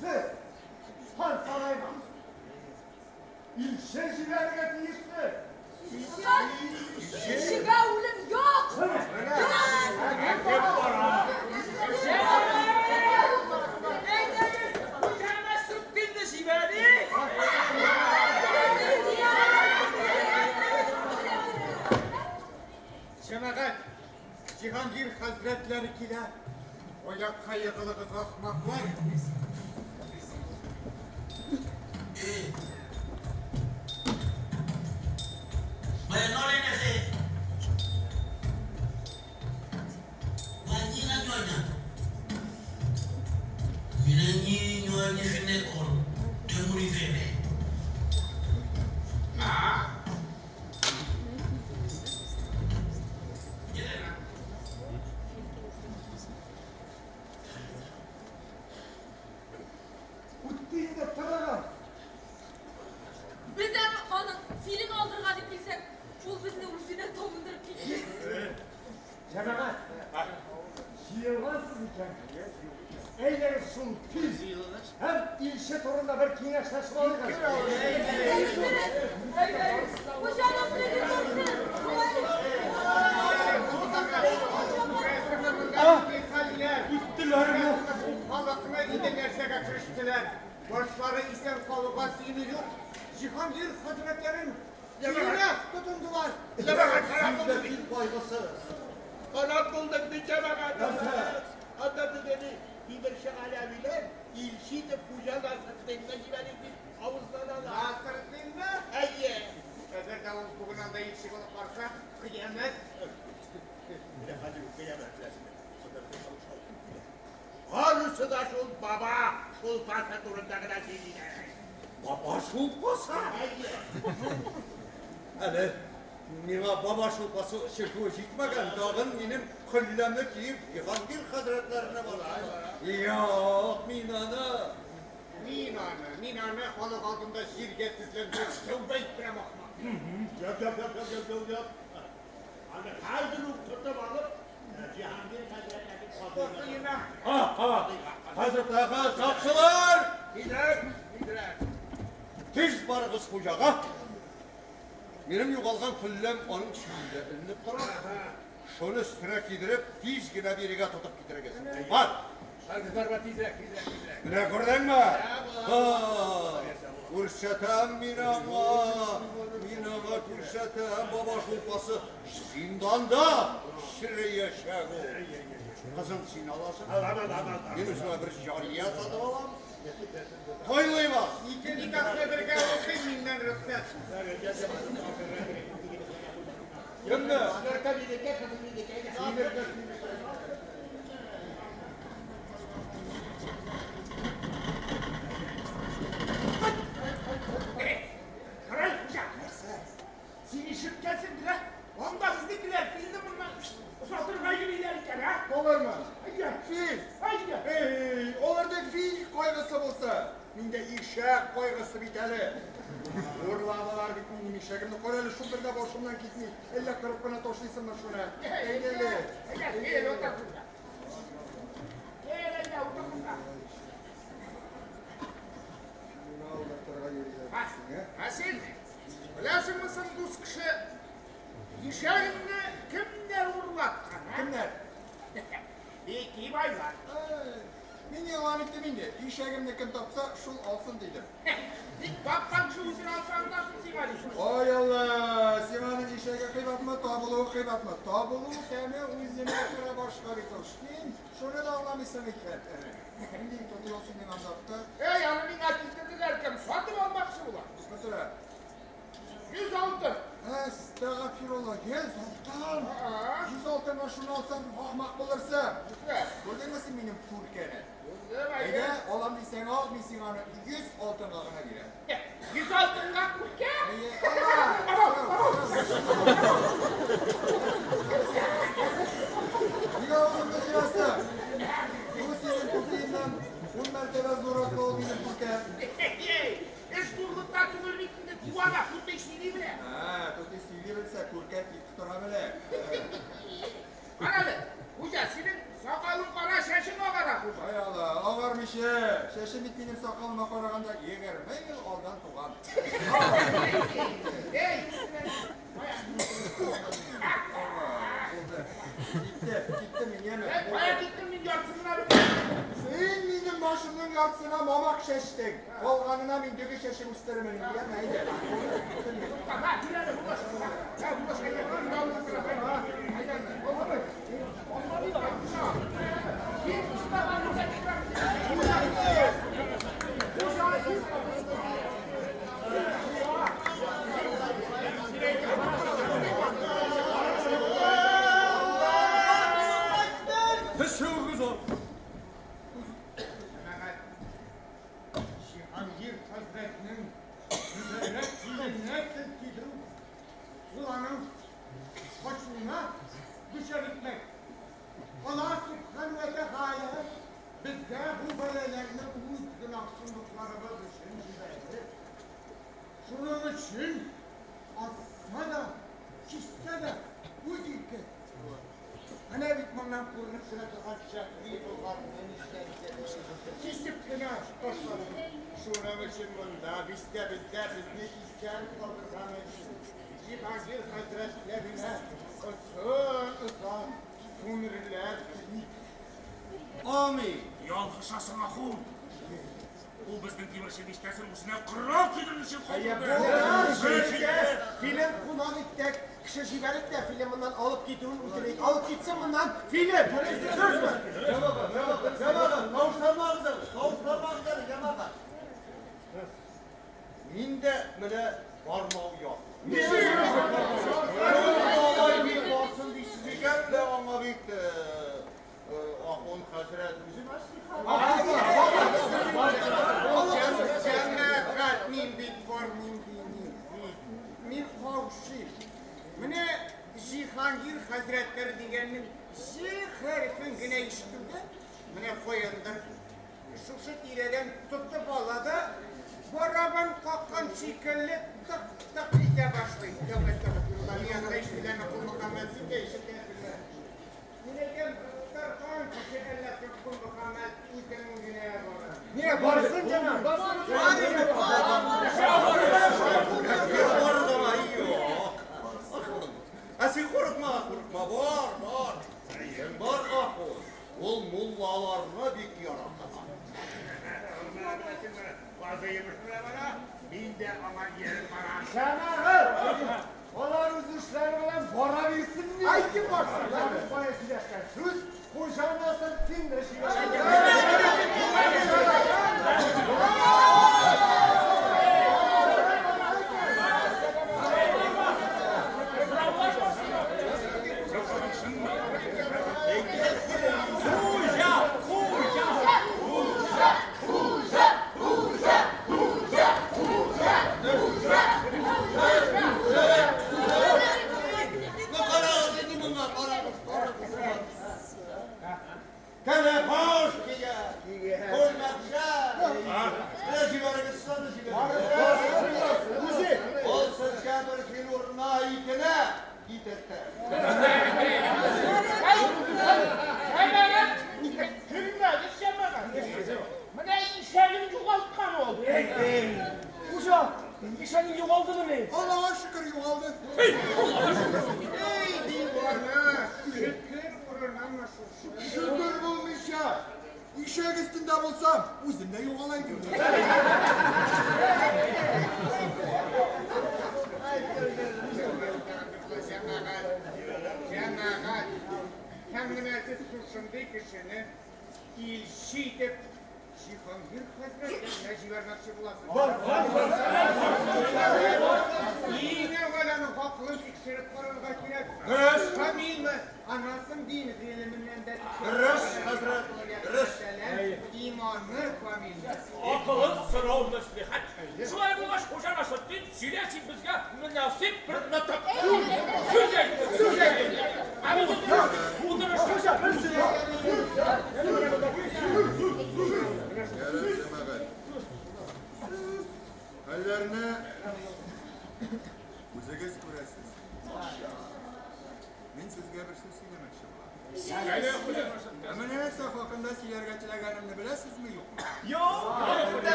Сез хан сараена илче җибәрергә тиешсез. Илчегә үлем юк. Кем бара? Әйдәгез, Хуҗа Насретдинне җибәрик. Җәмәгать, Җиһангир хәзрәтләре килә. Аякка егылыгыз ахмаклар. Waaye noo leen defee waaye ñii nag ñooy ñan ñu ne ñii ñooy ñi fi nekkoon te mënuñ fee ne ah jëlee na Үтте инде тырыгыз. Без әле аның филен алдырга дип килсәк, ул безне үзенә табындырып китте. Җәмәгать, җыелгансыз икән. Әйдәгез шул фил һәм илче турында бер киңәшләшеп алыйк. Хуҗа Насретдин булсын. Үттеләрме? Халыкны инде нәрсәгә керештеләр. Башлары исән калуга сөенү юк. Җиһангир хәзрәтләрен кире тотындылар. Җәмәгать, харап булдык. Фил кайгысы. Харап булдык бит җәмәгать. Анда дигәне Тимерче Галәвиләр илче итеп Хуҗа Насретдинне җибәрик дип авыздан ала. Насретдинне? Әйе. Әгәр дә ул бүген анда илче булып барса, кыямәт. Менә хәзер үк кыямәт беләсеңме? Барысы да шул баба шулпасы турында гына сөйлиләр. Баба шулпасы. Әйе. Әле миңа баба шулпасы эчертүе җитмәгән, тагын минем хөлләмне киеп Җиһангир хәзрәтләренә бара. Юк, мин аны. Мин аны, мин аны халык алдында җиргә тезләндереп тәүбә иттерәм ахмак. Юк, юк, юк, юк, юк, юк, юк. Аны хәзер үк тотып алып, Җиһангир хәзрәтләренең Касыйна. Ха, ха. Хәзрәтләргә сакчылар! Тизрәк, тизрәк. Тиз барыгыз хуҗага. Минем югалган хөлләм аның чөендә эленеп тора. Шуны өстенә кидереп, тиз генә бирегә тотып китерегез. Бар. Хәзер барма тизрәк, тизрәк, тизрәк. Менә күрдеңме? Ха! Күрсәтәм мин аңа. Мин аңа күрсәтәм, баба шулпасы зинданда череячәк ул. Кызын син аласың. Алам, алам, алам. Мин үземә бер җария сатып алам. Тойлыйбыз. Ике никахны бергә укыйм миннән рөхсәт. Кемне? Карай, хуҗа. Син ишеткәнсеңдер, ә? Анда безнекеләр филне моннан озатырга йөриләр икән, ә? Алармы? Әйе. Фил. Әйе. Эй, аларда фил кайгысы булса, миндә ишәк кайгысы бит әле. Урладылар бит минем ишәгемне. Кара әле, шул бер дә башымнан китми. Әллә кырып кына ташлыйсыңмы шуны? Әйдә әле. Әйдә, кил, утыр монда. Кил, әйдә, утыр монда. Шуны алдыртырга йөриләр дисең, ә? Ә син беләсеңме соң, дус кеше, ишәгеңне кемнәр урлаткан, ә? Кемнәр? Бики байлар. Эй, мин игълан иттем инде. Ишәгемне кем тапса, шул алсын дидем. Тик тапкан кеше үзен алса аңласын сиңа дисең. Ай Алла, сиңа аның ишәге кыйбатмы, табылуы кыйбатмы? Табылу тәме үзенә күрә башка бит ул. Син шуны да аңламыйсың икән. Нинди тотый ул синең анда атта? Эй, аны миңа китерделәр кем, сатып алмакчы була. Күпме тора? 100 алтын. Әстәгъфирулла, 100 алтын. А-а. 100 алтынга шуны алсаң, ахмак булырсың. Нишләп? Күрдеңме син минем күркәне? Күрдем, Әйдә, әйдә. алам дисәң ал, мин сиңа аны 100 алтынга гына бирәм. 100 алтынга күркә? Әйе, алла! Нигә авызыңны җыясың? Бу синең күкрәгеңнән 10 мәртәбә зуррак ул минем күркә. Эй, эш зурлыкта түгел бит инде, дивана, тутый сөйли белә. Ә, тутый сөйли белсә, күркә тик тора белә. Кара әле, хуҗа, синең сакалың кара, чәчең агара, хуҗа. Ай Алла, агармыйча. Чәчем бит минем сакалыма караганда 20 ел алдан туган. Эй! Булды. Китте, китте мин, яме. Эй, кая киттең, мин яртысын гына бетердем. Син минем башымның яртысына мамак чәчтең. Калганына мин дөге чәчеп үстерермен инде, яме, әйдә. Киттем мин. Ха, кил әле, булаш. Ха, булаш, әйдә, кил, әйдә, әйдә. Төшүгез ул. Җәмәгать, Җиһангир хәзрәтнең мөбарәк диненә тел тидерү, ул аның ачуына дучар итмәк. Алла Субхану ва Тәгалә безгә бу бәлаләрне үз гөнаһсызлыкларыбыз өчен җибәрде. Шуның өчен асса да, киссә дә үз ирке. Менә бит моннан күренеп кенә торган Шәһри Болгарны нишләтте. Кисеп кенә ташлады. Шуның өчен монда бистәбездә безне исән калдырган өчен Җиһангир хәзрәтләренә озын-озак гомерләр телик. Амин. Ялгышасың, ахун. Ул безнең тимерче бистәсен үзенә корал кидерер өчен калдырды. Филен кунак иттек, кеше җибәреп тә филен моннан алып китүен үтеник. Алып китсен моннан, филен! Сүзме? Җәмәгать, җәмәгать, тавышланмагыз әле, тавышланмагыз әле, җәмәгать. Мин дә менә бармау як. Алай бик барсын дисез икән дә аңа бит ахун хәзрәт үзе мәслихәт. Җәмәгать, мин бит бармыйм димим. Мин каушыйм. Менә Җиһангир хәзрәтләре дигәннең Җ хәрефен генә ишетүгә, менә каяндыр шушы тирәдән тотып ала да, барабан каккан шикелле тык-тык итә башлый. Тәүбә, әстәгъфирулла, мин аны да ишетәм, Кол Мөхәммәд, син дә ишетәсеңме? Мин әйтәм, таркан кеше әллә Кол Мөхәммәд үзең генә бара. Нигә барсын җәмәгать, барсын. Ә син курыкма, курыкма, бар, бар. Син бар, ахун. Ул муллаларны бик ярата. Мин дә аңа ияреп барам. Җәмәгать, алар үз эшләре белән бара бирсен. Әйтеп барсын. Кая сөйләшкән сүз, Хуҗа Насретдин дә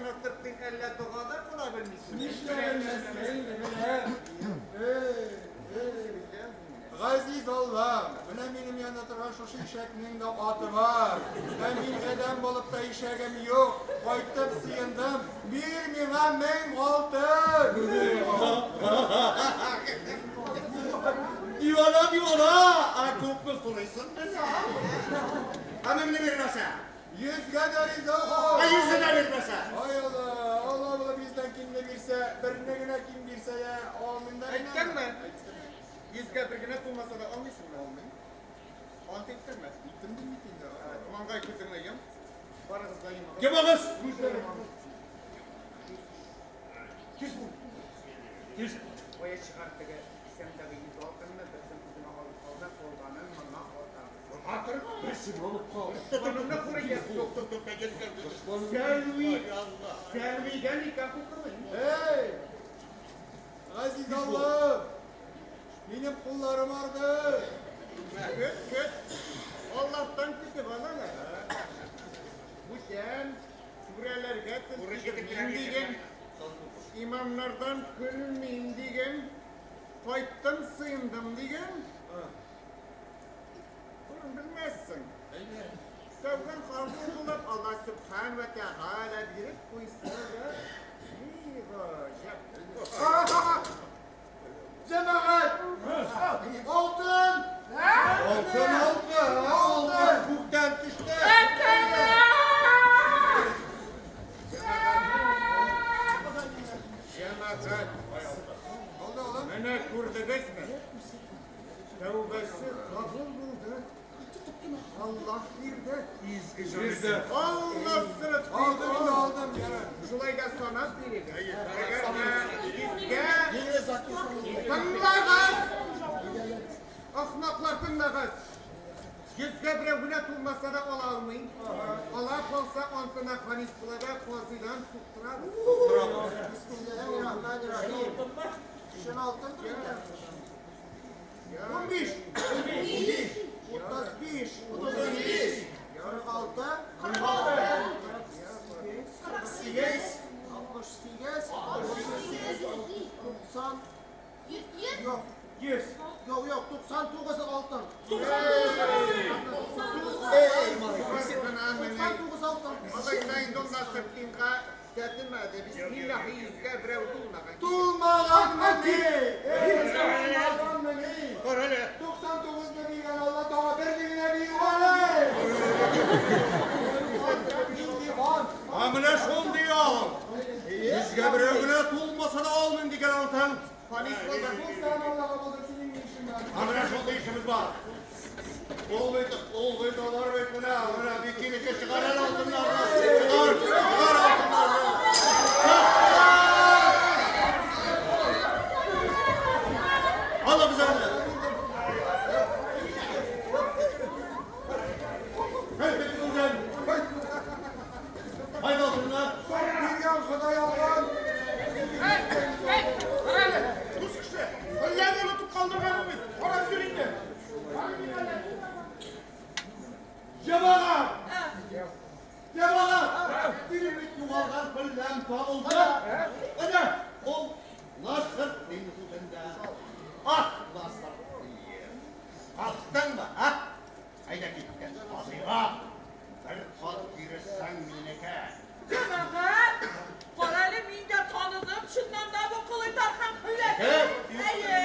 Насыртдин, әллә дога да кыла белмисең? Нишләмәскә инде менә. Газиз Аллам, менә минем янда торган шушы ишәкнең дә аты бар. Ә мин адәм булып та ишәгем юк. Кайтып сыендым. Бир миңа 1000 алтын. Дивана, дивана! Ә күпме сорыйсың менә? Ә меңне бирмәсә? 100-гә дә риза. Ә 100-не дә бирмәсә? Ай Алла, Алла булып 100-дән кимне бирсә, берне генә ким бирсә дә алмыйм да. Әйттеңме? 100-гә бер генә тулмаса да алмыйсыңмы? Алмыйм. Ант иттеңме? Иттем бит инде. Маңгай күзеңне йом. Барыгыз да йомыгыз. Йомыгыз! Тиз бул. Тиз. Кая чыгар теге кесәмдәге 100 алтынны берсен үзеңә алып кал да, калганын моңа атабыз. Атырма. Берсен алып кал. Дошманыңны күрергә. Тук, тук, тук, Сәлви. Сәлвигә никах укымыйм. Эй! Газиз Аллам! Минем кулларым арды. Көт, көт. Аллаһтан көтеп ал әле. Бүтән сүрәләргә тел тидермим диген, имамнардан көлмим диген, кайттым сыендым диген. Буны белмәссең. Тәүбәң кабул булып, Аллаһ Сүбхән вә Тәгалә биреп куйса да, ни гаҗәп. Җәмәгать! Алтын! Алтын, алтын, алтын күктән төште. Җәмәгать, менә күрдегезме? Тәүбәсе кабул булды. Аллаһ бирде. Изге җан. Аллаһ сырт Алдым инде, алдым, ярар. Шулай да санап бирегез. Әгәр дә йөзгә тыңлагыз! Ахмаклар, тыңлагыз! 100-гә берәү генә тулмаса да ала алмыйм. Ала калса антына ханис була да казыйдан суктырабыз. Бисмиллаһир-рахманир-рахим. Шун алтындыр икән. 15, 35, 35, 46, 48, 68, 68, 90, 100. Yok. 100. Yok yok, 99 altın. 99 altın. Алайда инде ул Насыртдинга тәтемәде. Бисмиллаһи, 100-гә берәү тулмаган. Тулмаганмыни? Тулмаганмыни? Кара әле. 99-ны биргән Алла тагы берне генә биргән. Нинди хан? Ә менә шундый ал. 100-гә берәү генә тулмаса да алмыйм дигән алтын. Ханис булды. Булса Аллага булды, синең ни эшең бар? Ә менә шундый эшебез бар. Ул бит, ул бит алар бит менә, менә бикинеке чыгар әле алтыннарны. Чыгар, чыгар алтыннарны. Алыгыз әле. Һәй, бит Haydi altınlar. Биргән Ходай алган. Эй, эй, кара әле. Дус кеше. Хөлләне онытып калдырганмын бит. Карап йөр инде. Җәмәгать! Җәмәгать! Минем бит югалган хөлләм табылды. Әнә, ул Насыртдин үзендә. Ах, Насыртдин. Каттыңмы, а? Әйдә киткән казыйга. Бер кат бирсәң минеке. Җәмәгать, кара әле, мин дә таныдым, чыннан да бу Кылый Тархан хөлләсе. Әйе.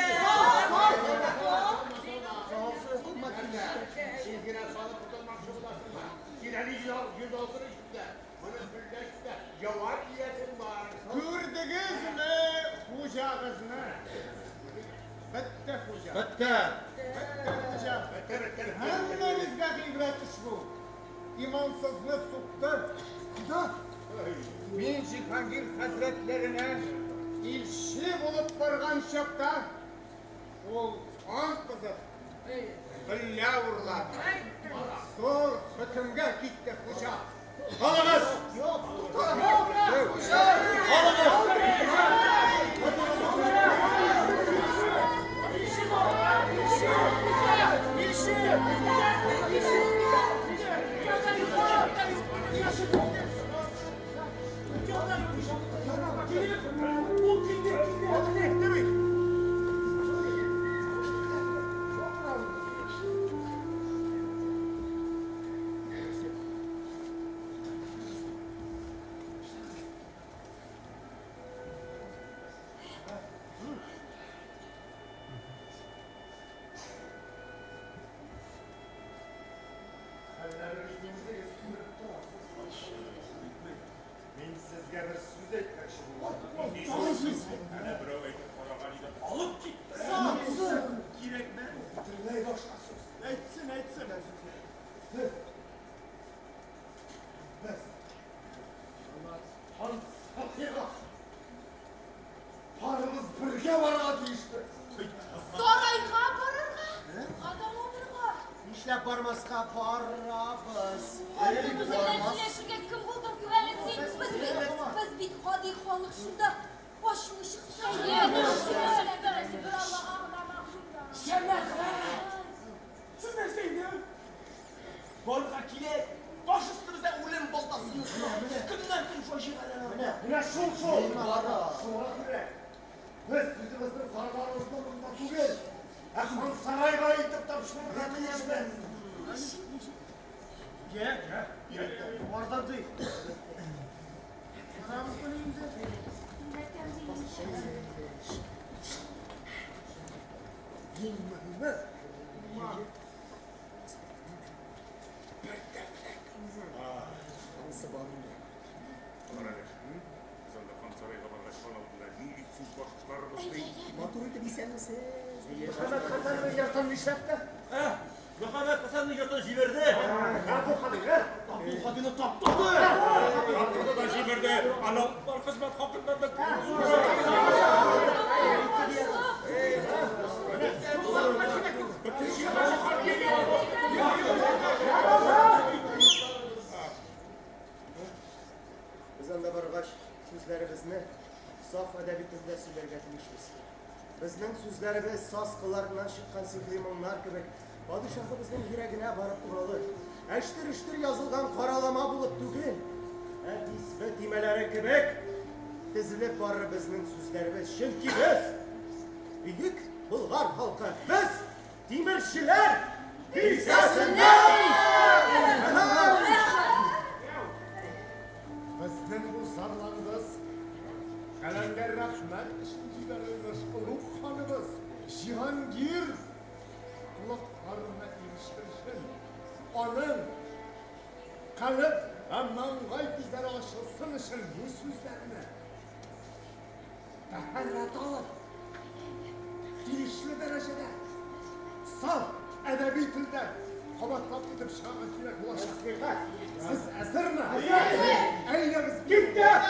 Син генә салып котылмакчы буласыңмы? Син әле 100 алтын өстендә. Моны хөллә өстендә җавап иясең бар. Күрдегезме хуҗагызны? Бетте хуҗа. Бетте. Бетте хуҗа. Бетте, бетте, бетте. Һәммәбезгә гыйбрәт эш бу. Имансызны сукты. Худа. Мин Җиһангир хәзрәтләренә илче булып барган чакта ул ант кызып хөллә урлады. Зур хөкемгә китте хуҗа. Алыгыз! Yok, тукта. Алыгыз! Илче! сүз әйтмәкче булам. Әнә берәү әйтеп караган иде. Алып китте. Кирәкмәс. Бөтенләй башка сүз. Әйтсен, әйтсен. Сез. Без. Хан Сарайга. Барыбыз бергә барырга тиешбез. Сарайга барырга? Адам алырга. Нишләп бармаска барабыз. Барыбыз белән сөйләшергә кем булдың соң әле син? Без бит, без бит гади халык шунда ачуы чыкса. Бер Аллага гына мәгълүм да. Җәмәгать! Сез нәрсә инде? Барырга килә, баш өстебездә үлем балтасын тотып. Көннән көн фаҗигаләр. Менә, менә шул шул. Шуңа күрә без үзебезнең зарларыбызны монда түгел, ә хан сарайга илтеп тапшырырга тиешбез. Йә, йә. Бардан ди. Барабыз моны инде. Иң мөһиме бердәмлек. Анысы бар инде. Кара әле. Без анда хан сарайга баргач хан алдында ни дип сүз башларбыз ди. Матур итеп исәнмесез. Мөхәммәд Хәсәннең йортын нишләтте? Мөхәммәд Хәсәннең йортын җибәрде. Абдулхадин, ә? Абдулхадины таптады. Таптады да җибәрде. Аның бар хезмәт хакыннан да Без анда баргач, сүзләребезне саф әдәби телдә сөйләргә тиешбез. Безнең сүзләребез саз кылларыннан чыккан сихри моңнар кебек падишаһыбызның йөрәгенә барып уралыр. Әштер-өштер язылган каралама булып түгел, ә дисбе төймәләре кебек тезелеп барыр безнең сүзләребез. Чөнки без бөек Болгар халкы, без тимерчеләр бистәсеннән! Безнең бу зарларыбыз Каләндәр рәхмәт өчен җибәрелмеш олуг ханыбыз Җиһангир колакларына ирештерсен. Аның калеб һәм маңгай күзләре ачылсын өчен бу сүзләрне тәһарәт алып, тиешле дәрәҗәдә саф әдәби телдә кабатлап итеп чыгарга кирәк булачак. Сез әзерме? Әйдәгез, киттек!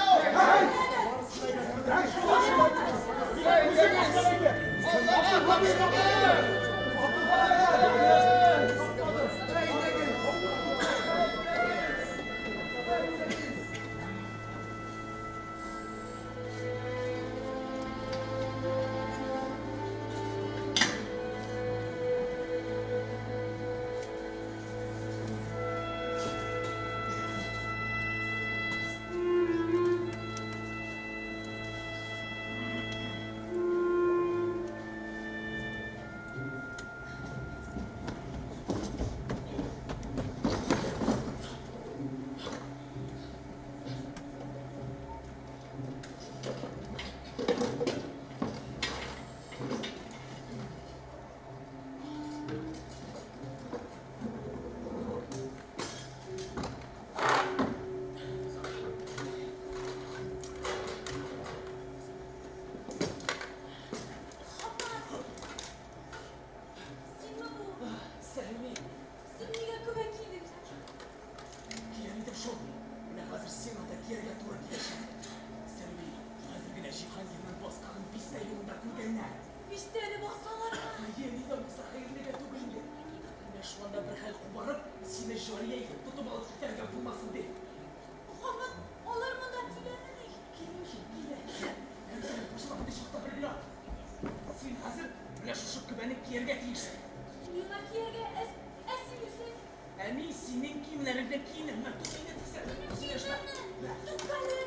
Синме бу? Сәлми, Син нигә күбәк кидең? кияр идем шул. Менә хәзер сиңа да кияргә туры киләчәк. Сәлми, хәзер генә Җиһангирның басканын бистә юлында күргәннәр. Бистәне басалармы? Әйе, ни дә булса хәерлегә түгел инде. Менә шунда бер хәл кубарып, сине җария итеп тотып алып китәргә булмасын дип. Мөхәммәд, алар монда киләмени? Килә шул, килә. Нәрсәне башламады чакта бер генә. Син хәзер менә шушы көбәне кияргә тиешсең. Миңа кияргә, ә син үзең? Ә мин синең киемнәреңдә киенәм. Менә тот инде тизрәк. Сөйләшмә. Туктале!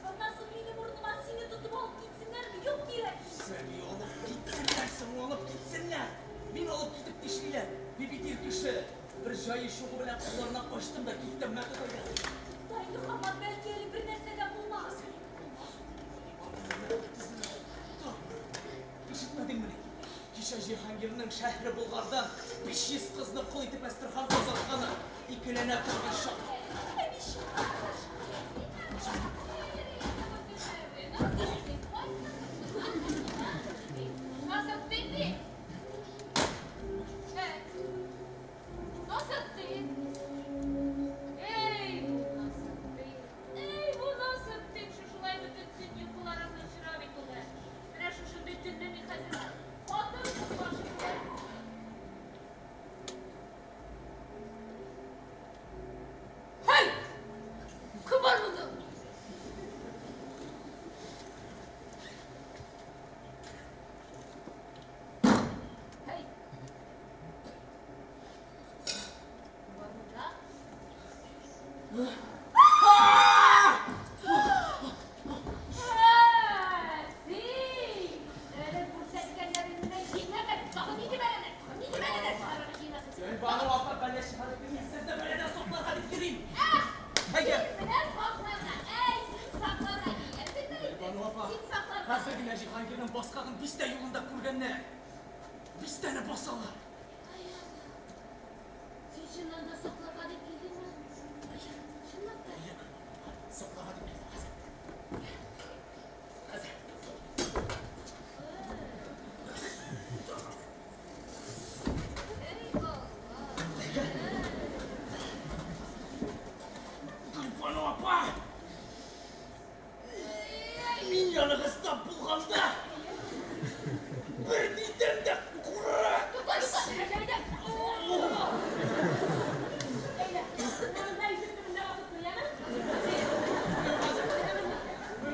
Аннан соң минем урыныма сине тотып алып китсеннәрме? Юк кирәк. Сәми алып китсеннәр, соң алып китсеннәр. Мин алып китеп нишлиләр? Мин бит ир кеше. Бер җае чыгу белән кулларына качтым да киттем. Менә тот әйдә. Тукта инде, Хаммат, бәлки әле бер нәрсә дә булмас. Ишетмәдеңмени? Кичә Җиһангирның шәһре Болгардан 500 кызны кол итеп Әстерханга озатканы икеләнә торган чак. Ә ничек? Җиһангирның баскагын бистә юлында күргәннәр. Бистәне басалар. Ай, Алла. Син чыннан да сакларга дип килдеңме? Чынлап та. Сакларга дип килдем, хәзер. Хәзер. Эй, Алла. Гөлбану апа! Мин яныгызда булганда бер нидән дә курыкмас. Тукта, тукта, әйдә. Әйдә. Монда ишек төбендә басып тор, яме?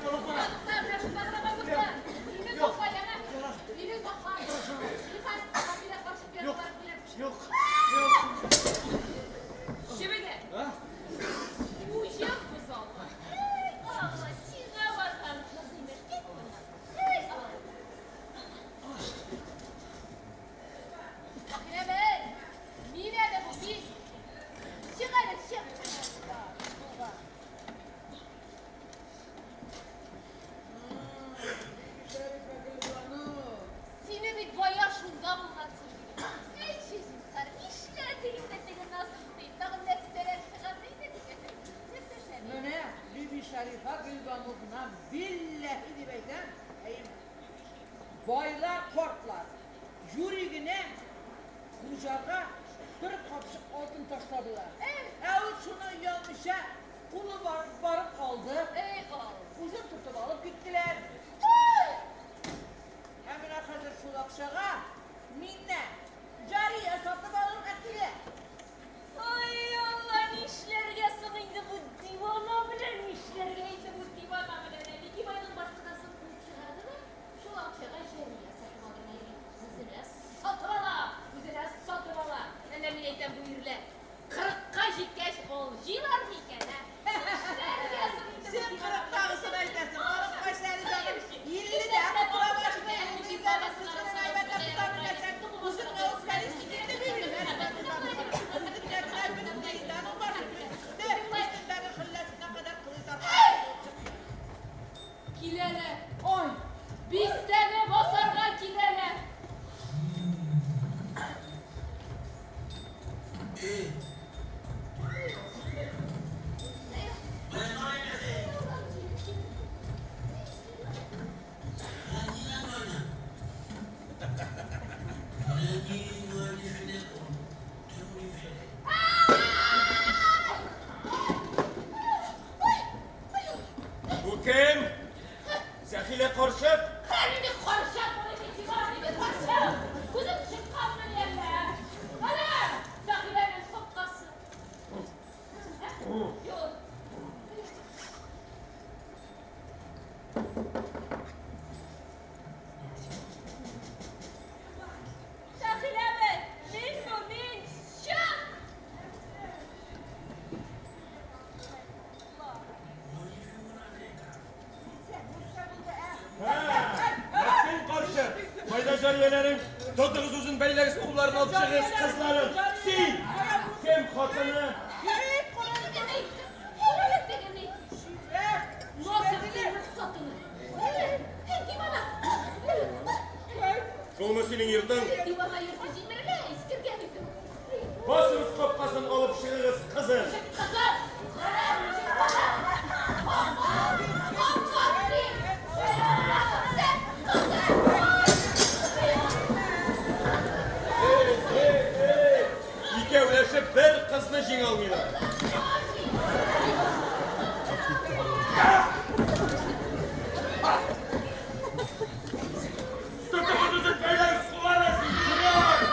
Тукта, менә шунда гына басып тор. Мине сакла, яме? Мине сакла. Илфас, Камилә карчык янына барып киләм. Юк, юк. Чебегә. А? Уҗым бозауы. Эй, Алла, сиңа барган кыз имеш. Кит моннан. Эй, Алла. Әхләмән, мин әле бу, мин. Чык әле, чык. Булган. Сине бит бая шунда булгансың. Әйтче, зинһар, нишләде инде теге Насыйп? Тагын нәрсәләр чыгарды инде дигән. Нәрсә эшләде? Менә Биби Шәрифа Гөлбанугына билләһи дип әйтәм, әйеме? Байлар, картлар юри генә хуҗага бер капчык алтын ташладылар. Ә ул шуны оялмыйча кулы барып барып алды. Эй, Алла. Үзен тотып алып киттеләр. Ә менә хәзер шул акчага миннән җария сатып алырга килә. Ай, Алла, нишләргә соң инде бу дивана белән, нишләргә инде бу дивана белән? Бикибайның башкасын куып чыгарды да, шул акчага җария сатып алырга йөри. Үзенә сатып ала, үзенә сатып ала. Әллә мин әйтәм бу ирләр. 40-ка җиткәч алҗыйлар микән, ә? Нишләргә соң инде бу Син дивана 40-тагысын белән? әйтәсең, 40-ка әле җаным. 50-дә тора башлый. Киләләр. Ой, Бистәне басарга киләләр. Бу кем? Сәхилә карчык? Хәлине карчык, инде карчык. Күзем чыкканмы әллә? Ана, Сәхиләнең капкасы. Юк. Сәхиләме, мин бу, мин, чык! Мәсин карчык! Кайда җарияләрең? Тотыгыз үзен, бәйләгез кулларын алып чыгыгыз, кызларын. Син! Кем хатыны? Шулмы синең йортың? Дивана йорты җимерелә, искергән иде. Басыгыз капкасын алып чыгыгыз, кызым. Кызым! Икәүләшеп бер кызны җиңә алмыйлар. Тотыгыз үзен, бәйләгез кулларын, юрар!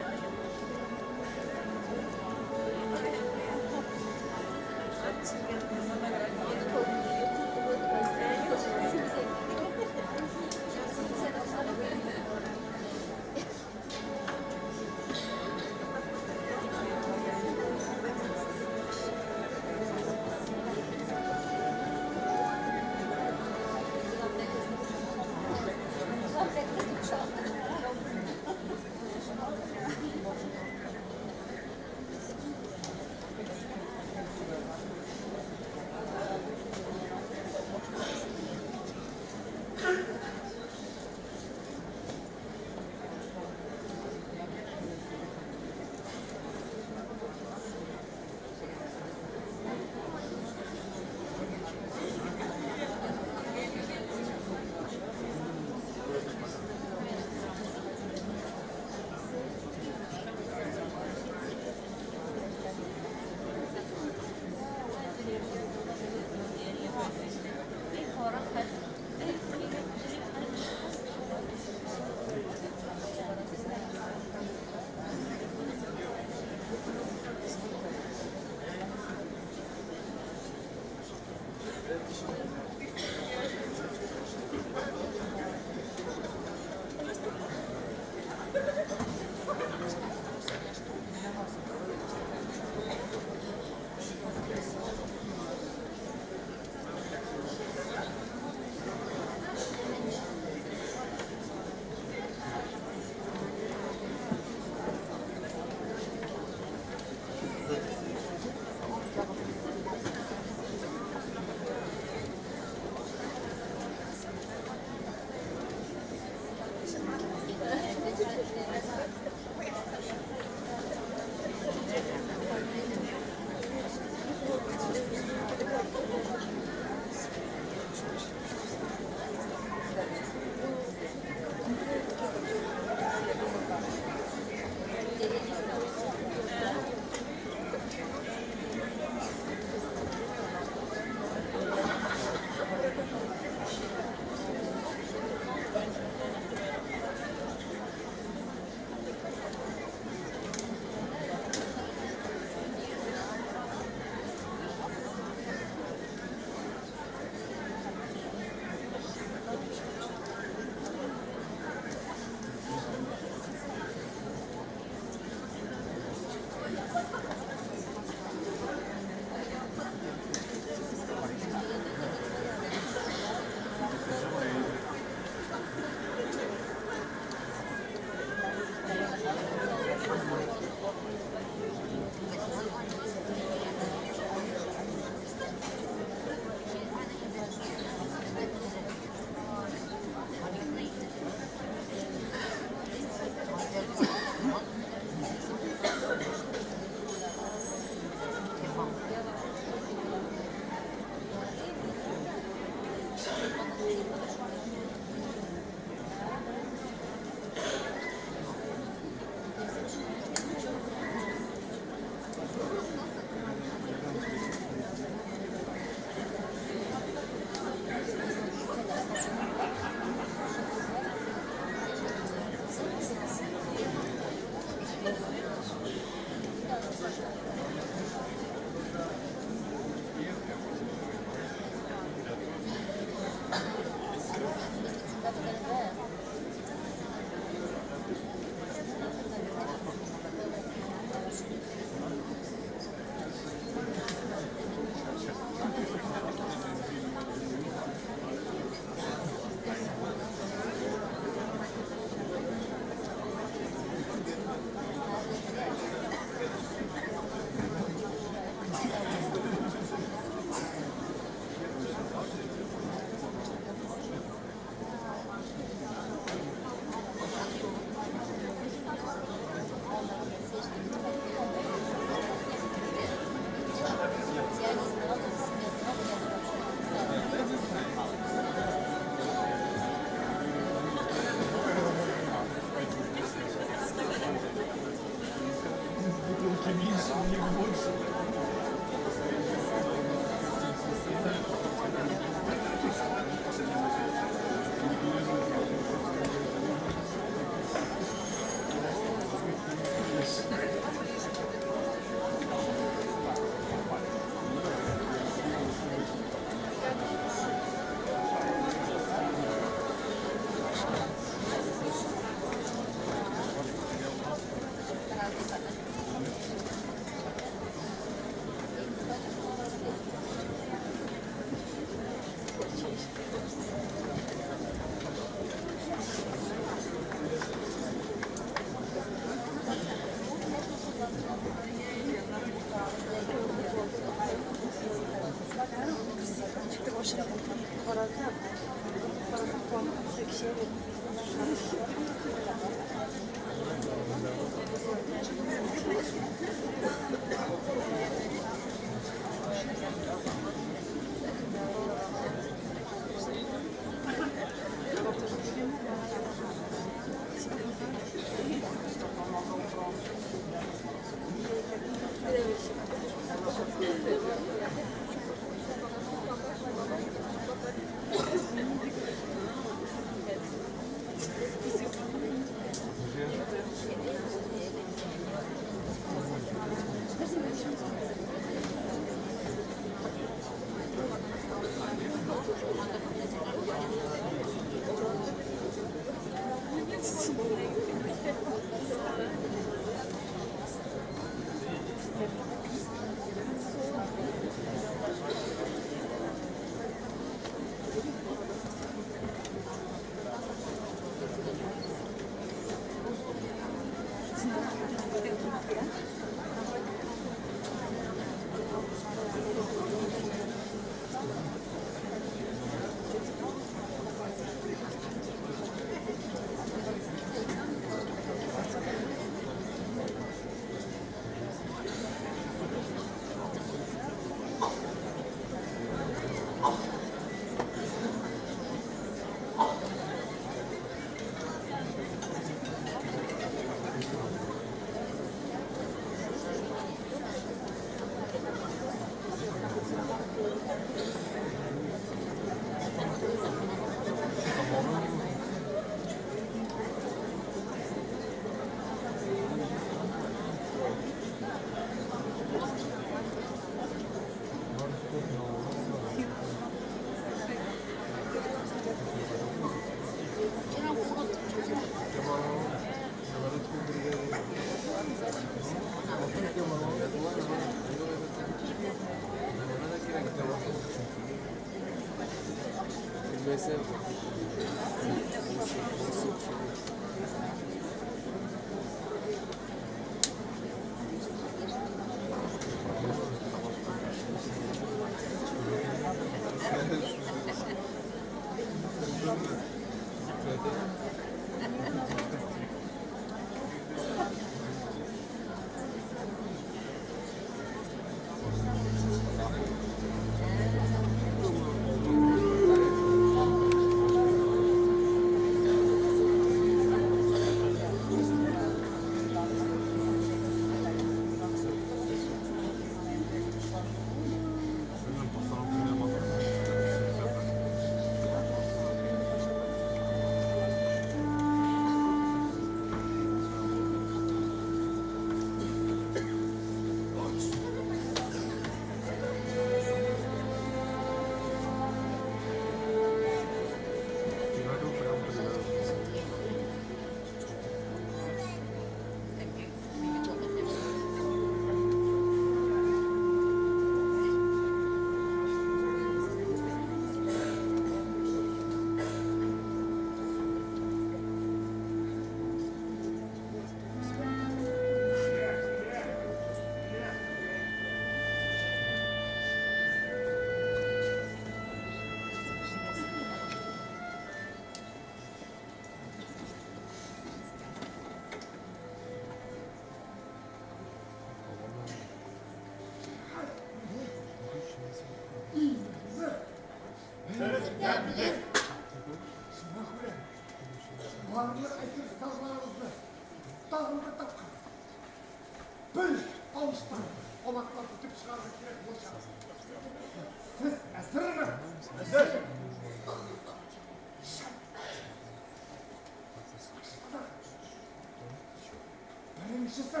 Беренчесе,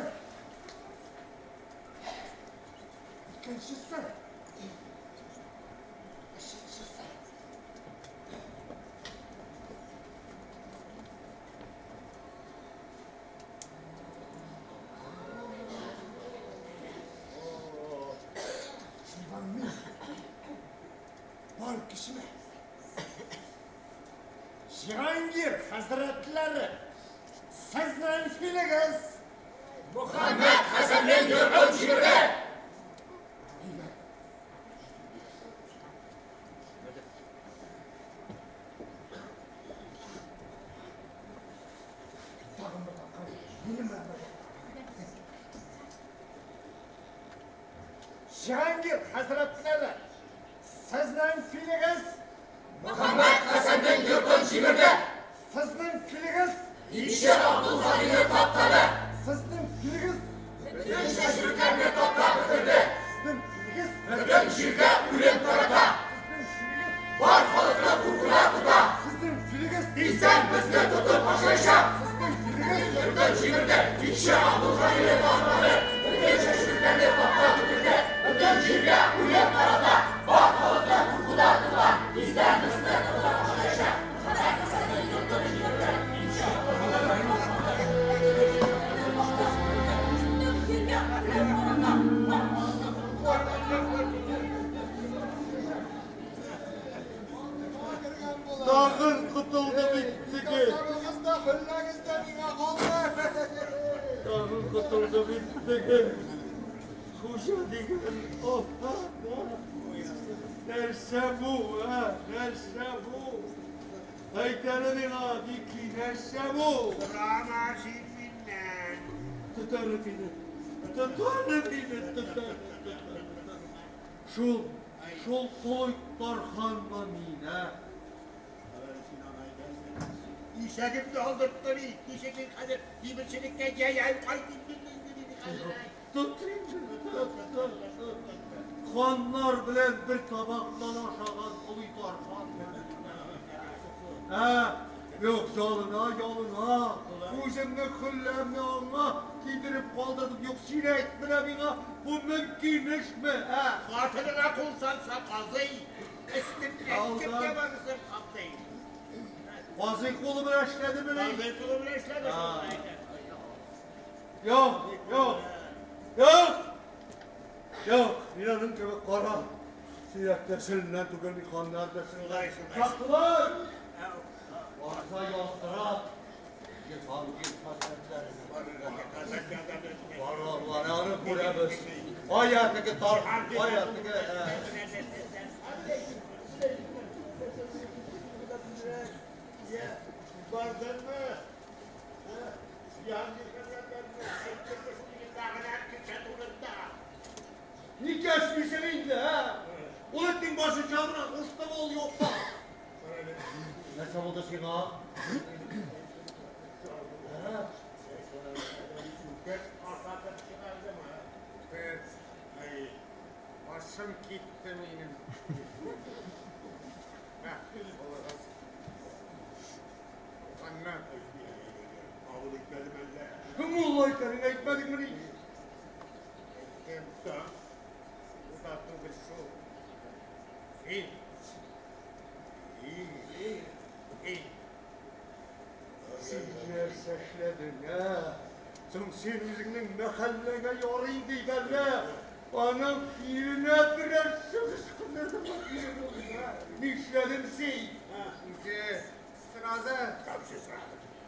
икенчесе, өченчесе. Шуннан мин бар кешемә Җиһангир хәзрәтләре, сезнең филегез Мөхәммәд Хәсәннең йортын җимерде. Тагын бер тапкыр минем белән бергә. Җиһангир хәзрәтләре, сезнең филегез Мөхәммәд Хәсәннең йортын җимерде. Сезнең филегез Илче Абдулхалилне таптады. Сезнең филегез Бөтен чәчүлекләрне таптап бетерде. Сезнең филегез Бөтен җиргә үлем тарата. Бар халыкны куркуда тота. Сезнең филегез Тиздән безне тотып ашаячак. Сезнең филегез Йортын җимерде. Илче Абдулхалилне таптады. Бөтен чәчүлекләрне таптап бетерде. Бөтен җиргә үлем тарата. Бар халыкны куркуда тота. Тиздән безне тотып ашаячак. Мөхәммәд Хәсәннең йортын җимерде. Илче Абдулхалилне Котылды бит теге хуҗа дигән афәт. Нәрсә бу, ә? Нәрсә бу? Әйт әле миңа, Дики, нәрсә бу? Сорама син миннән. Тотарлык иде. Тотарлык иде, тотарлык, тотарлык. Шул, шул Колый Тарханмы мин, ә? Син аны әйтәсең. Ишәгемне алдыртты бит. Ничек мин хәзер тимерчелеккә җәяү кайтыйм мин инде мин хәзер. Тот инде, тот, тот, тот. Ханнар белән бер табактан ашаган Колый Тархан. Ә, юк, ялына, ялына. Үземнең хөлләмне аңа кидереп калдырдым. Юк, син әйт менә миңа, бу мөмкин эшме, ә? Хатыныңа кул салса казый, өстеннән кемгә барырсың казый? Казый кулы белән эшләдемени? Казый кулы белән эшләде шул. Юк, юк, юк! Юк, мин аның кебек кара сөяк нәселеннән түгел, мин ханнар нәселеннән. Чаклар! Барса яздыра, Җиһангир хәзрәтләренә. Бара, бара, аны күрәбез. Кая теге Тархан, кая теге... Бардыңмы? Җиһангир хәзрәтләренә әйттеңме шул мәгънә кеше турында? Ник яшмисең инде, ә? Ул этнең башы чабына куштымы ул юкмы? Нәрсә булды сиңа? Ашатып чыгардымы? Әй, башым китте минем. Бәхил булыгыз. Туганнар. Кабул итмәдем әллә? Кем мулла икәнен әйтмәдеңмени? Әйттем. Бу да түгел шул. Фил. Фил. Фил. Син нәрсә эшләдең, ә? Соң син үзеңнең мәхәлләгә ярый дип әллә? Аның филенә берәр сүз ычкындырдыңмы? Нишләдең син? Үзе сорады.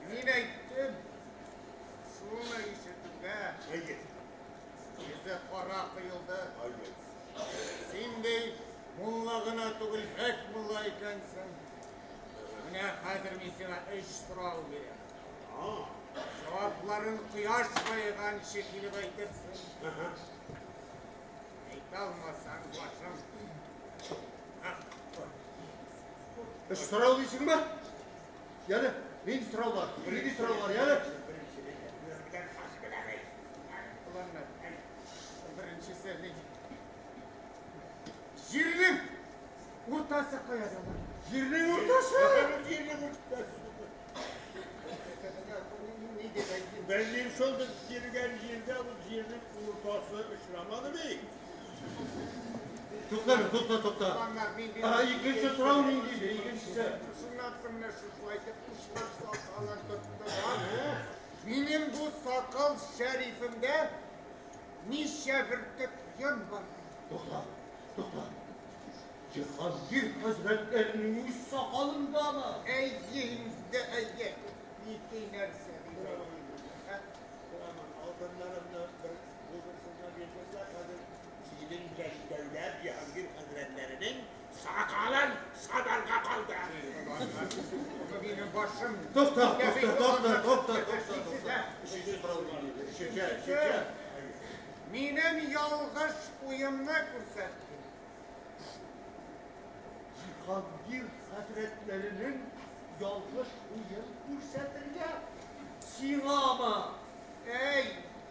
Мин әйттем. Шуны ишетүгә йөзе кара коелды. Син ди мулла гына түгел, бәк мулла икәнсең. Менә хәзер мин сиңа өч сорау бирәм. Җавапларын кояш баеганчы килеп әйтерсең. Әйтә алмасаң, башым. Өч сорау дисеңме? Яле, нинди сораулар? Нинди сораулар, яле? Оланнар, беренчесе ни? Җирнең уртасы каяда? Җирнең уртасы? Җирнең уртасы. Ни дип әйтим? Белмим шул без йөргән җирдә ул җирнең уртасы очрамады бит. Тукта, тукта, тукта. Оланнар, мин бит- Икенче сорау нинди иде? Икенчесе. Шуннан соң менә шушылай итеп учлап сакалын тоттылар. Минем бу сакал шәрифемдә ничә бөртек йон бар? Тукта, тукта. Җиһангир хәзрәтләренең үз сакалындамы? Әйе инде, әйе. Ике нәрсә. Алтыннарымны бер булдырсыннар бирсеннәр, хәзер синең Мәскәүдә Җиһангир хәзрәтләренең сакалын санарга калды. Минем башым. Тукта, тукта, тукта, тукта, тукта. Өченче сорау нинди иде? Өченче, өченче. Минем ялгыш уемны күрсәтте. Җиһангир хәзрәтләренең ялгыш уен күрсәтергә сиңамы? Әй,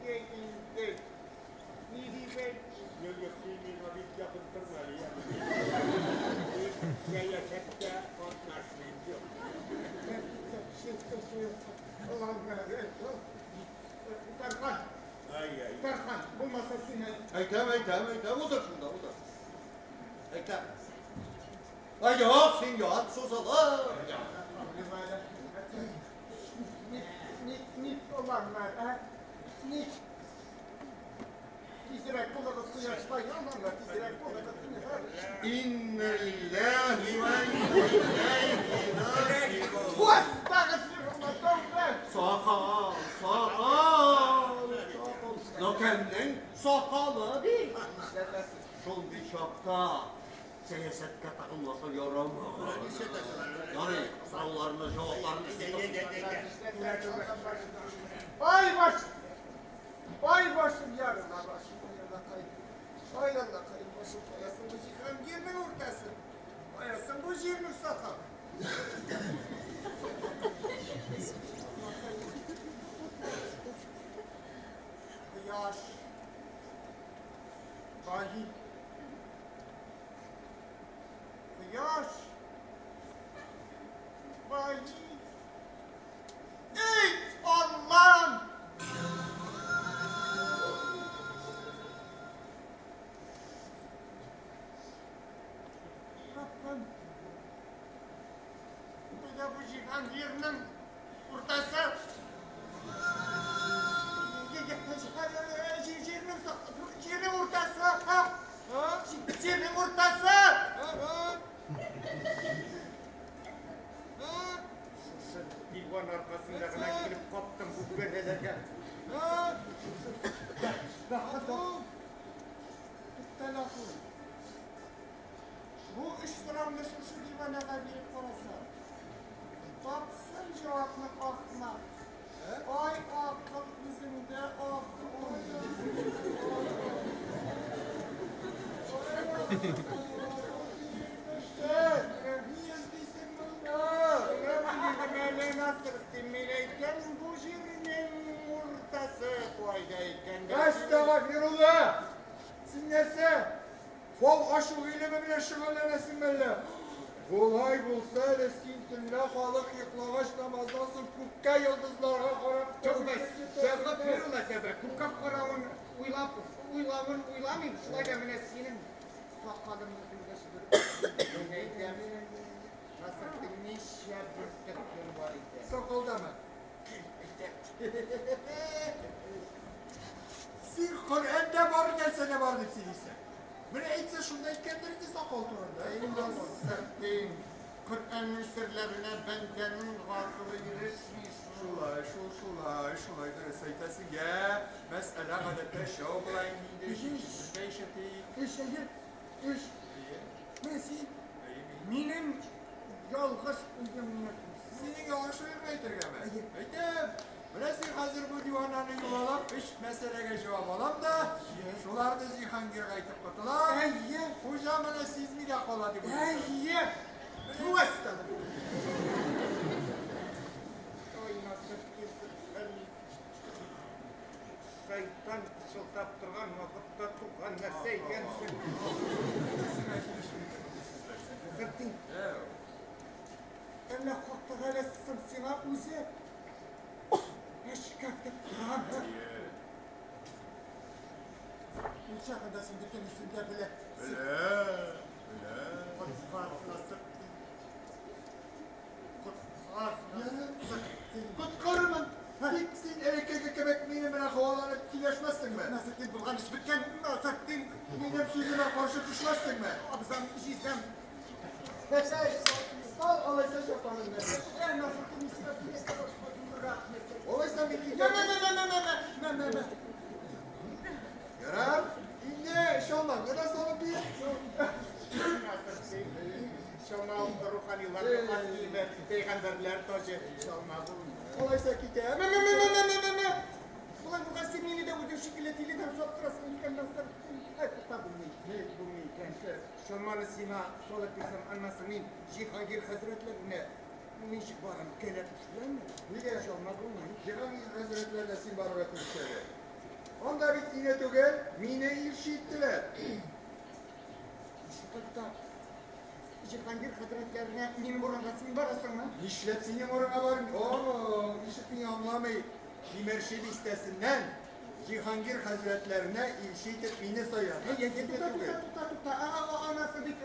инде. Ни дип әйтим? Юк, юк, син миңа бик якын торма әле, я. Мин сәясәттә катнашмыйм, юк. Тархан, Ай-ай. Тархан, булмаса син әйт. Әйтәм, әйтәм, әйтәм, утыр шунда, утыр. Әйтәм. Ай, юк, син ят, сузылып. Ник, ник, оланнар, ә? Ник? Тизрәк булыгыз кояшта янаңlar, тизрәк булыгыз. Инна лиллаһи ва инна иләйһи раҗиун. Вастагфирулла, тәүбә. Сакал, сакал, сакал. Өлкәннең сакалы бит. Шундый чакта сәясәткә тагылмаса ярамый. Ярый, сорауларны, җавапларны Ай баш! Ай башым ярыла башым ярылакай. Ай Аллакай, башым каясың бу Җиһангирнең уртасы. Каясың бу җирнең сакалы. Кояш. Ваһи. Кояш. Ваһи. Ey Allah'ım! Rabbim! Менә бу Җиһангирнең уртасы. Җирнең уртасы. Җирнең уртасы. Шушы диван аркасында гына килеп каптым бу бәлаләргә. Бәхет. Туктал, ахун. Бу өч сорауны шушы диванага биреп карасам, тапсын җавапны ахмак. Ай акыл үзеңдә акыл. Ни эзлисең монда? Насретдин, мин әйткән бу җирнең уртасы кайда икән? Әстәгъфирулла! Син нәрсә? Фал ачу гыйлеме белән шөгыльләнәсеңме әллә? Болай булса әле син төнлә халык йоклагач намаздан соң күккә йолдызларга карап Тәүбә, әстәгъфирулла, тәүбә. Күккә каравын уйлап, уйлавын уйламыйм. Шулай да менә синең сакалыңны күргәч бер мин әйтәм. Насретдин, ничә бөртек көн бар икән? Сакалдамы? Әйтәм. Син Коръәндә бар нәрсә дә бар дип сөйлисең. Менә әйтсә шунда әйткәндер инде сакал турында. Эй Насретдин, Коръәннең серләренә бәндәнең гакылы ирешми шул. Шулай, шул, шулай, шулай дөрес әйтәсең. Йә, мәсьәлә гадәттә өчәү була инде. Ишетә ишетик. Өч, әйе, өч. Менә син минем ялгыш уемны Синең ялгыш уеңны әйтергәме? Әйтәм. Менә син хәзер бу дивананы юлалап, өч мәсьәләгә җавап алам да, шуларны Җиһангирга әйтеп котылам. Әйе. Хуҗа моны сизми дә кала дип уйлыйм. Әйе. Әстәгъфирулла. Ай Насретдин, шайтан пышылдап торган вакытта туган нәрсә икәнсең. Насретдин, әллә Хак Тәгалә соң сиңа үзе эшкәртеп торамы? Ул чагында син бөтенесен дә беләсең. Белә, белә. Коткар, Насретдин. Коткар, Насретдин. Коткарырмын. Тик син элеккеге кебек минем белән һаваланып сөйләшмәссеңме? Насретдин, булган эш беткән. Насретдин. Минем сүземә каршы төшмәссеңме? Абзам, җизнәм. Сал алайса чапаныңны. Ә, Насретдин, нишләп рәхмәт. Алайса мин Мә, китәм. мә, мә, мә, мә, мә, мә, мә. Ярар. Инде чалмаңны да салып бир. Насретдин, чалма руханиларның хас киеме, пәйгамбәрләр таҗы, чалма булмый. Алайса китәм. Мә, мә, мә, мә, мә, мә, мә. Болай булгач син мине дә үзең шикелле тиледән саттырасың икән, Насретдин. Ай, тукта, булмый. Булмый икән. Чалманы сиңа салып бирсәм, аннан соң мин Җиһангир хәзрәтләренә ничек барам? Кәләпүш беләнме? Нигә? Чалма булмый. Җиһангир хәзрәтләренә син барырга тиеш әле. Анда бит сине түгел, мине илче иттеләр. Тукта. Җиһангир хәзрәтләренә минем урынга син барасыңмы? Нишләп синең урынга бармыйм? О, ничек мине аңламый? Тимерче бистәсеннән Җиһангир хәзрәтләренә илче итеп мине сайлады. Әй, әй, тукта, тукта, тукта, тукта. Анасы бит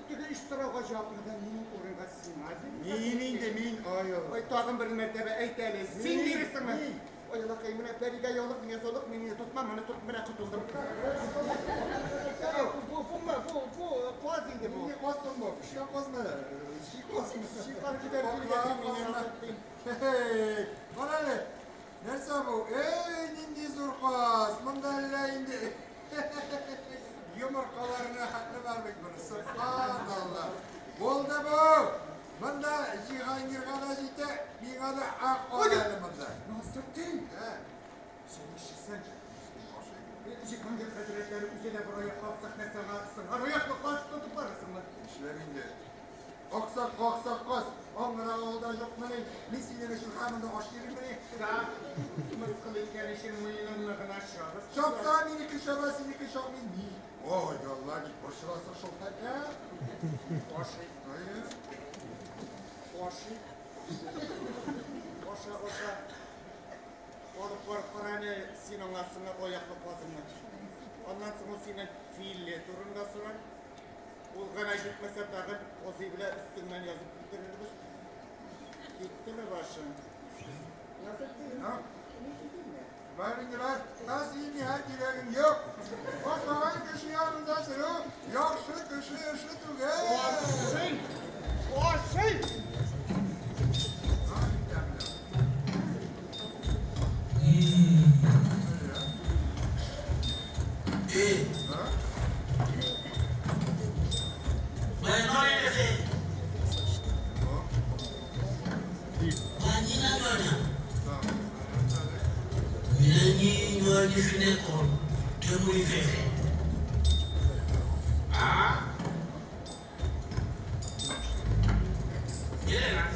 теге өч сорауга җавапны да минем урынга сиңа бирде. Мин инде, мин, ай, Ай, тагын бер мәртәбә әйт әле. Син Мин, бирерсеңме? мин. Ай, Аллакай, менә пәригә яулык, миңа солык, мине тотма, моны тот, менә котылдым. Бу, бу, бу, бу, каз инде бу. Нинди каз соң бу? Пешкән казмы? Чи казмы? Чи каз күтәреп килгәнсең мине, Насретдин. Хе-хе. Кара әле. Нәрсә бу? Эй, нинди зур каз. Монда әле Ашыйсың. Җиһангир хәзрәтләре үзе дә бер аяклы аксак нәрсә аңа сыңар аяклы каз тотып барырсыңмы? Нишләп инде? Аксак, аксак каз, аңгыра авылда юкмыни? Мин синең өчен һаман да аш йөриммени? Да, мыскыл иткән өчен муеныңны гына чабып. Чапса, минеке чаба, синеке чапмый. Ни? Ой, Алла, ник борчыласың шул хәтле? Ашый. Ашый. Аша, аша. Алып барып кара әле син аңа сыңар аяклы казыңны. Аннан соң ул синнән филле турында сорар. Ул гына җитмәсә тагын казый белән өстеңнән язып китерербез. Киттеме башың? Насретдин, мин китимме? Бар инде бар. Синең миңа кирәгең юк. Ашаган кеше янында тору яхшы кеше эше түгел. Ашый! Ашый! Waaye noo leen defee waa ñi la ñooña ñu ne ñii ñoo ñi fi nekkoon te muy fefe ah ñeneen nag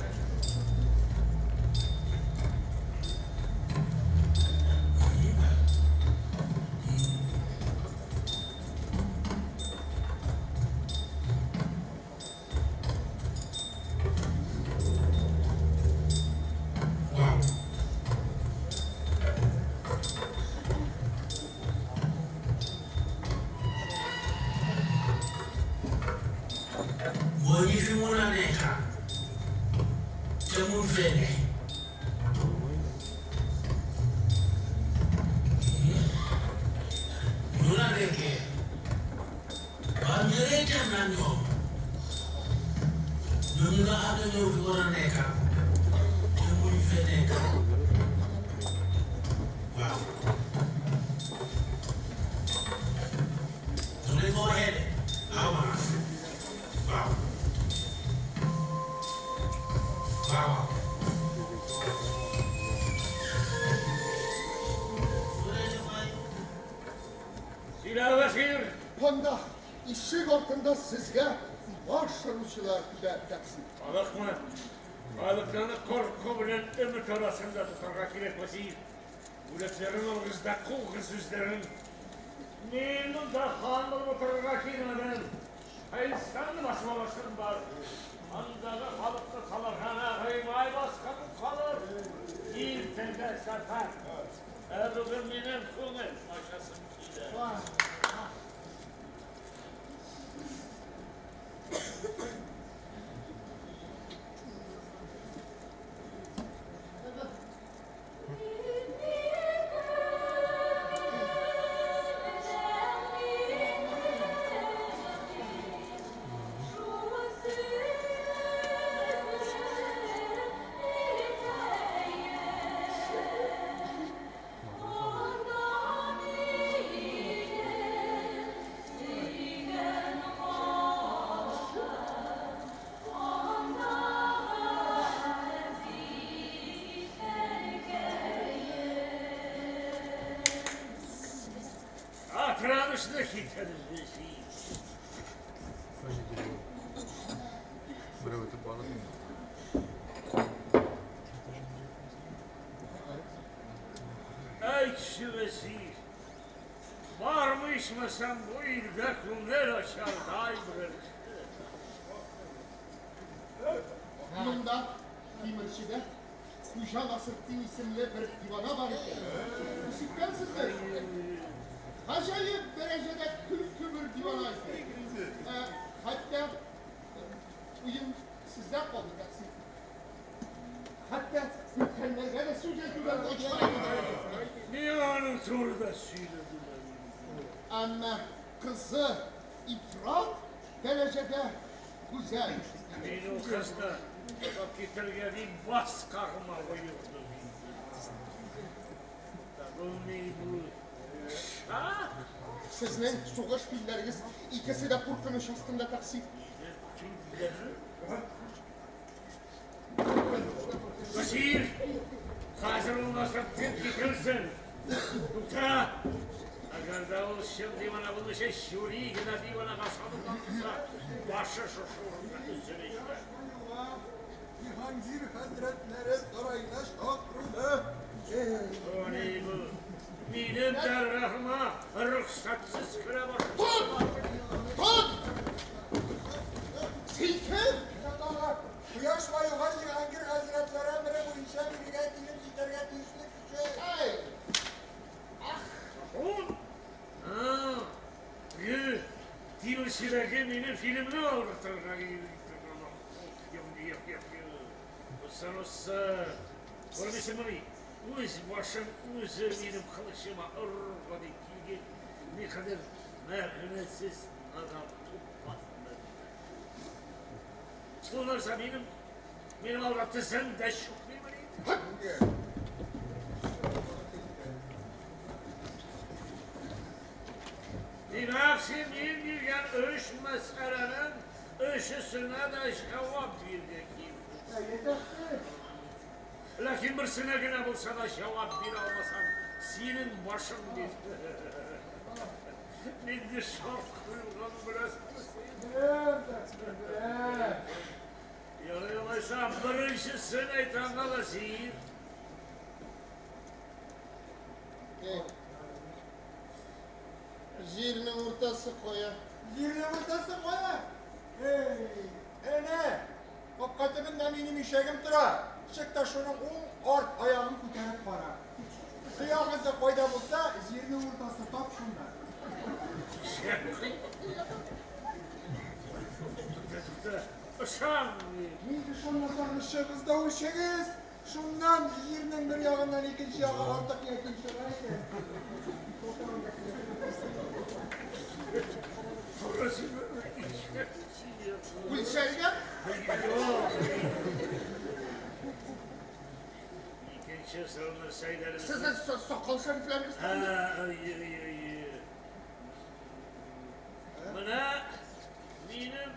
waaw mooy ñi fi mun a nekk te mun fee ne ñu la nekkee waaw ñëlee dem na ñoom ñooñu nga xam ne ñoo fi war a nekk te mun fee nekk waaw noonu lañ ko waxee de waaw waaw waaw waaw. Силя вәзир! Анда ишек артында сезгә баш оручылар көтә, тәкъсир. Халыкмы? Халыкны курку белән өмет арасында тотарга кирәк, вәзир. Бүләкләрен алыгыз да куыгыз үзләрен. Мин монда хан булып утырырга килмәдем. Хәйстән басып аласым бар. Андагы халыкны таларга гыймай баскан калыр. Иртәгә сәфәр. Ә бүген минем күңел ачасым килә. Атранышны китерде. Әйтче, вәзир, бармы ичмасам бу илдә күңел ачардай бер Монда Тимерчедә Хуҗа Насретдин исемле бер дивана бар икән. Ишеткәнсездер? Гаҗәеп дәрәҗәдә көлке бер дивана икән. Хәтта уен сездә калды, тәкъсир. Хәтта өлкәннәргә дә сүз әйтүдән качмый. Миңа аның турында сөйләделәр. Әмма кызы ифрат дәрәҗәдә гүзәл. Мин ул кызны тотып китергә дип баш кагыма боердым инде. Табылмый бу. Шах! Сезнең сугыш филләрегез икесе дә куркыныч астында, тәкъсир. Вәзир, хәзер ул Насретдин китерсен. Тукта! Әгәр дә ул чын дивана булмыйча, юри генә диванага салынган булса, башы шушы урында өзеләчәк. Җиһангир хәзрәтләре сараена чакыруны. Ни бу? Минем дәргяһыма рөхсәтсез керә башлады. Тот! Тот! Син кем? Кояш баюга Җиһангир хәзрәтләре әмере буенча бирегә килеп җитәргә тиешле кеше. Эй! Ул? Гө, тимерчеләге минем фильмны алдыртырга Усын, усын. Күрмисеңмени? Үз башын үзе минем кылычыма орырга дип килгән никадәр мәгънәсез надан тупас. Шул нәрсә минем алда тезем дә чүкмимени? Димәк, син мин биргән өч мәсьәләнең өчесенә дә җавап биргән килдең. Ләкин берсенә генә булса да җавап бирә алмасаң, синең башың бит. Нинди шарт куелган беләсеңме син? Беләм, беләм. Ярый алайса, беренчесен әйтәм дә син. Җирнең уртасы кая? Җирнең уртасы кая? Эй, әнә, капка төбендә минем ишәгем тора. Чык та шуның уң арт аягын күтәреп кара. Тоягысы кайда булса, җирнең уртасы тап шунда. Тукта, ышанмыйм. Мин ышанмасагыз, чыгыгыз да үлчәгез. Шуннан җирнең бер ягыннан икенче ягы артык яки чыга икән. Үлчәргә? Икенче сорауны сәйдәле. Сезнең сакал шәрифләрегез Һә, әйе, әйе, әйе. Менә минем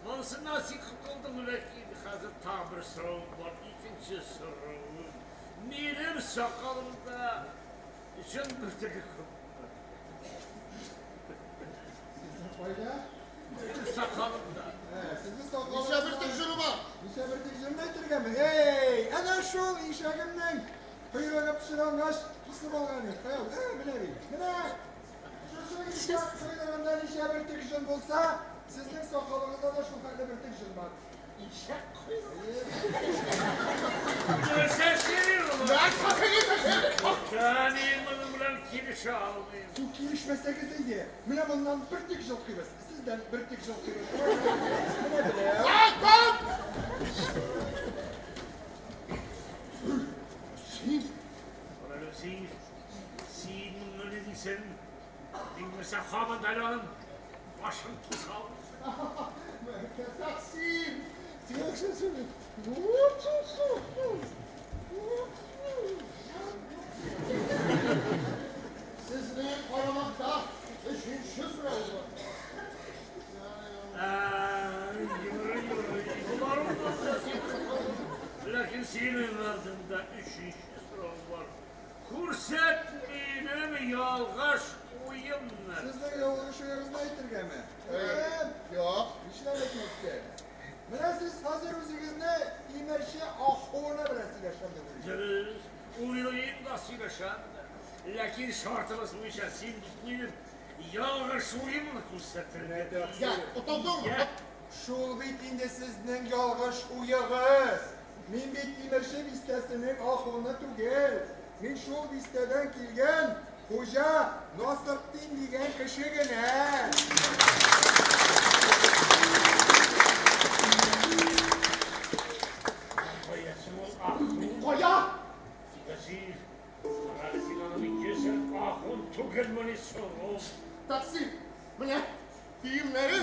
монысыннан син котылдың, ләкин хәзер тагы бер соравым бар. Икенче соравым. Минем сакалымда җон бөртеге күп. Сезнең кайда? Минем сакалымда. Сезнең сакалыгызда Ничә бөртек җоны бар? Ничә бөртек җонны әйтергәме? Эй, әнә шул ишәгемнең койрыгы пычрангач кисеп алган идек. Кая ул? Менә бит. Менә. Шушы ишәк койрыгында ничә бөртек җон булса, сезнең сакалыгызда да шул хәтле бөртек җон бар. Ишәк койрыгы. Нәрсә сөйли ул? Мин моның белән килешә алмыйм. Су килешмәсәгез әйдә. Менә моннан бөртек җылкыйбыз. Сездән бөртек җылкыйбыз. Менә беләм. Син? Карале, син, син моны ни дисең? Мин нәрсә һаман да әле аның башын тота алмыйм. Тәкъсир! Син Сезнең карамакта өченче сорау бар. Ярый, ярый, болар булмаса син котылдың. Ләкин синең алдыңда өченче сорау бар. Күрсәт минем ялгыш уемны. Сезнең ялгыш уегызны әйтергәме? Юк. Нишләп әйтмәскә? Менә сез хәзер үзегезне тимерче ахуны белән сөйләшәм дип уйлыйсыз. Дөрес, уйлыйм да сөйләшәм дә. Ләкин шартыбыз буенча син бит минем ялгыш уемны күрсәтергә тиеш. Я, отылдыңмы? Шул бит инде сезнең ялгыш уегыз. Мин бит тимерче бистәсенең ахуны түгел. Мин шул бистәдән килгән Хуҗа Насыртдин дигән кеше генә. Кая шул ахун? Кая? Тәкъсир. Карале, син аның йөзен ахун түгелмени соң ул? Тәкъсир. Менә киемнәре,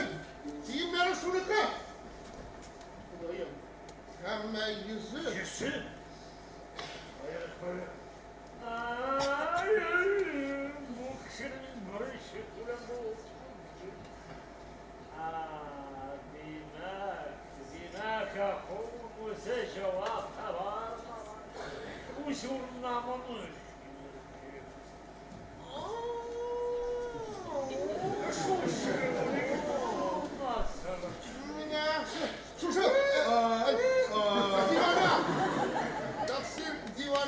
киемнәре шуныкы. Ходаем. Әмма йөзе. Йөзе? Кая, кая? Ай, бу кешенең беренче күрәм бу. Димәк, димәк, ахун үзе җавап таба. Үз урынына моны.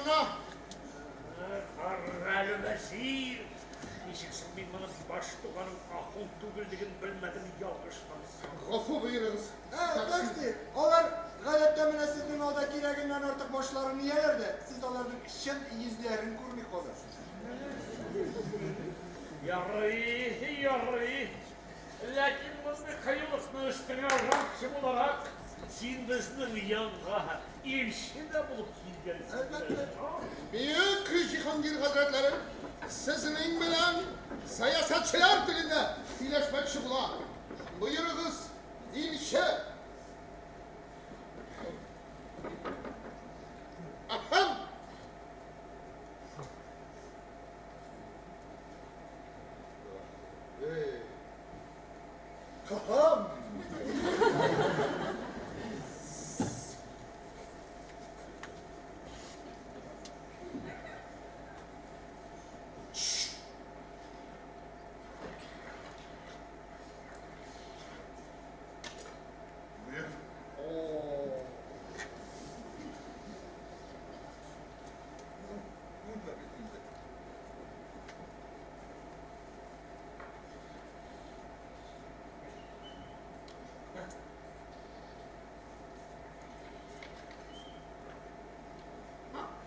янына. Карале, вәзир! Ничек соң мин моның баш туганың ахун түгеллеген белмәдем, ялгышмасам. Гафу боерыгыз. Тәкъсир, алар гадәттә менә сезнең алда кирәгеннән артык башларын ияләр дә, сез аларның чын йөзләрен күрми каласыз. Ярый, ярый. Ләкин мондый кыюлыкны өстеңә алганчы буларак, син безнең янга илче дә булып килгәнсең. Әлбәттә. Бөек Җиһангир хәзрәтләре, сезнең белән сәясәтчеләр телендә сөйләшмәкче була. Боерыгыз, илче. Ахам! Кахам!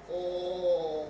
О!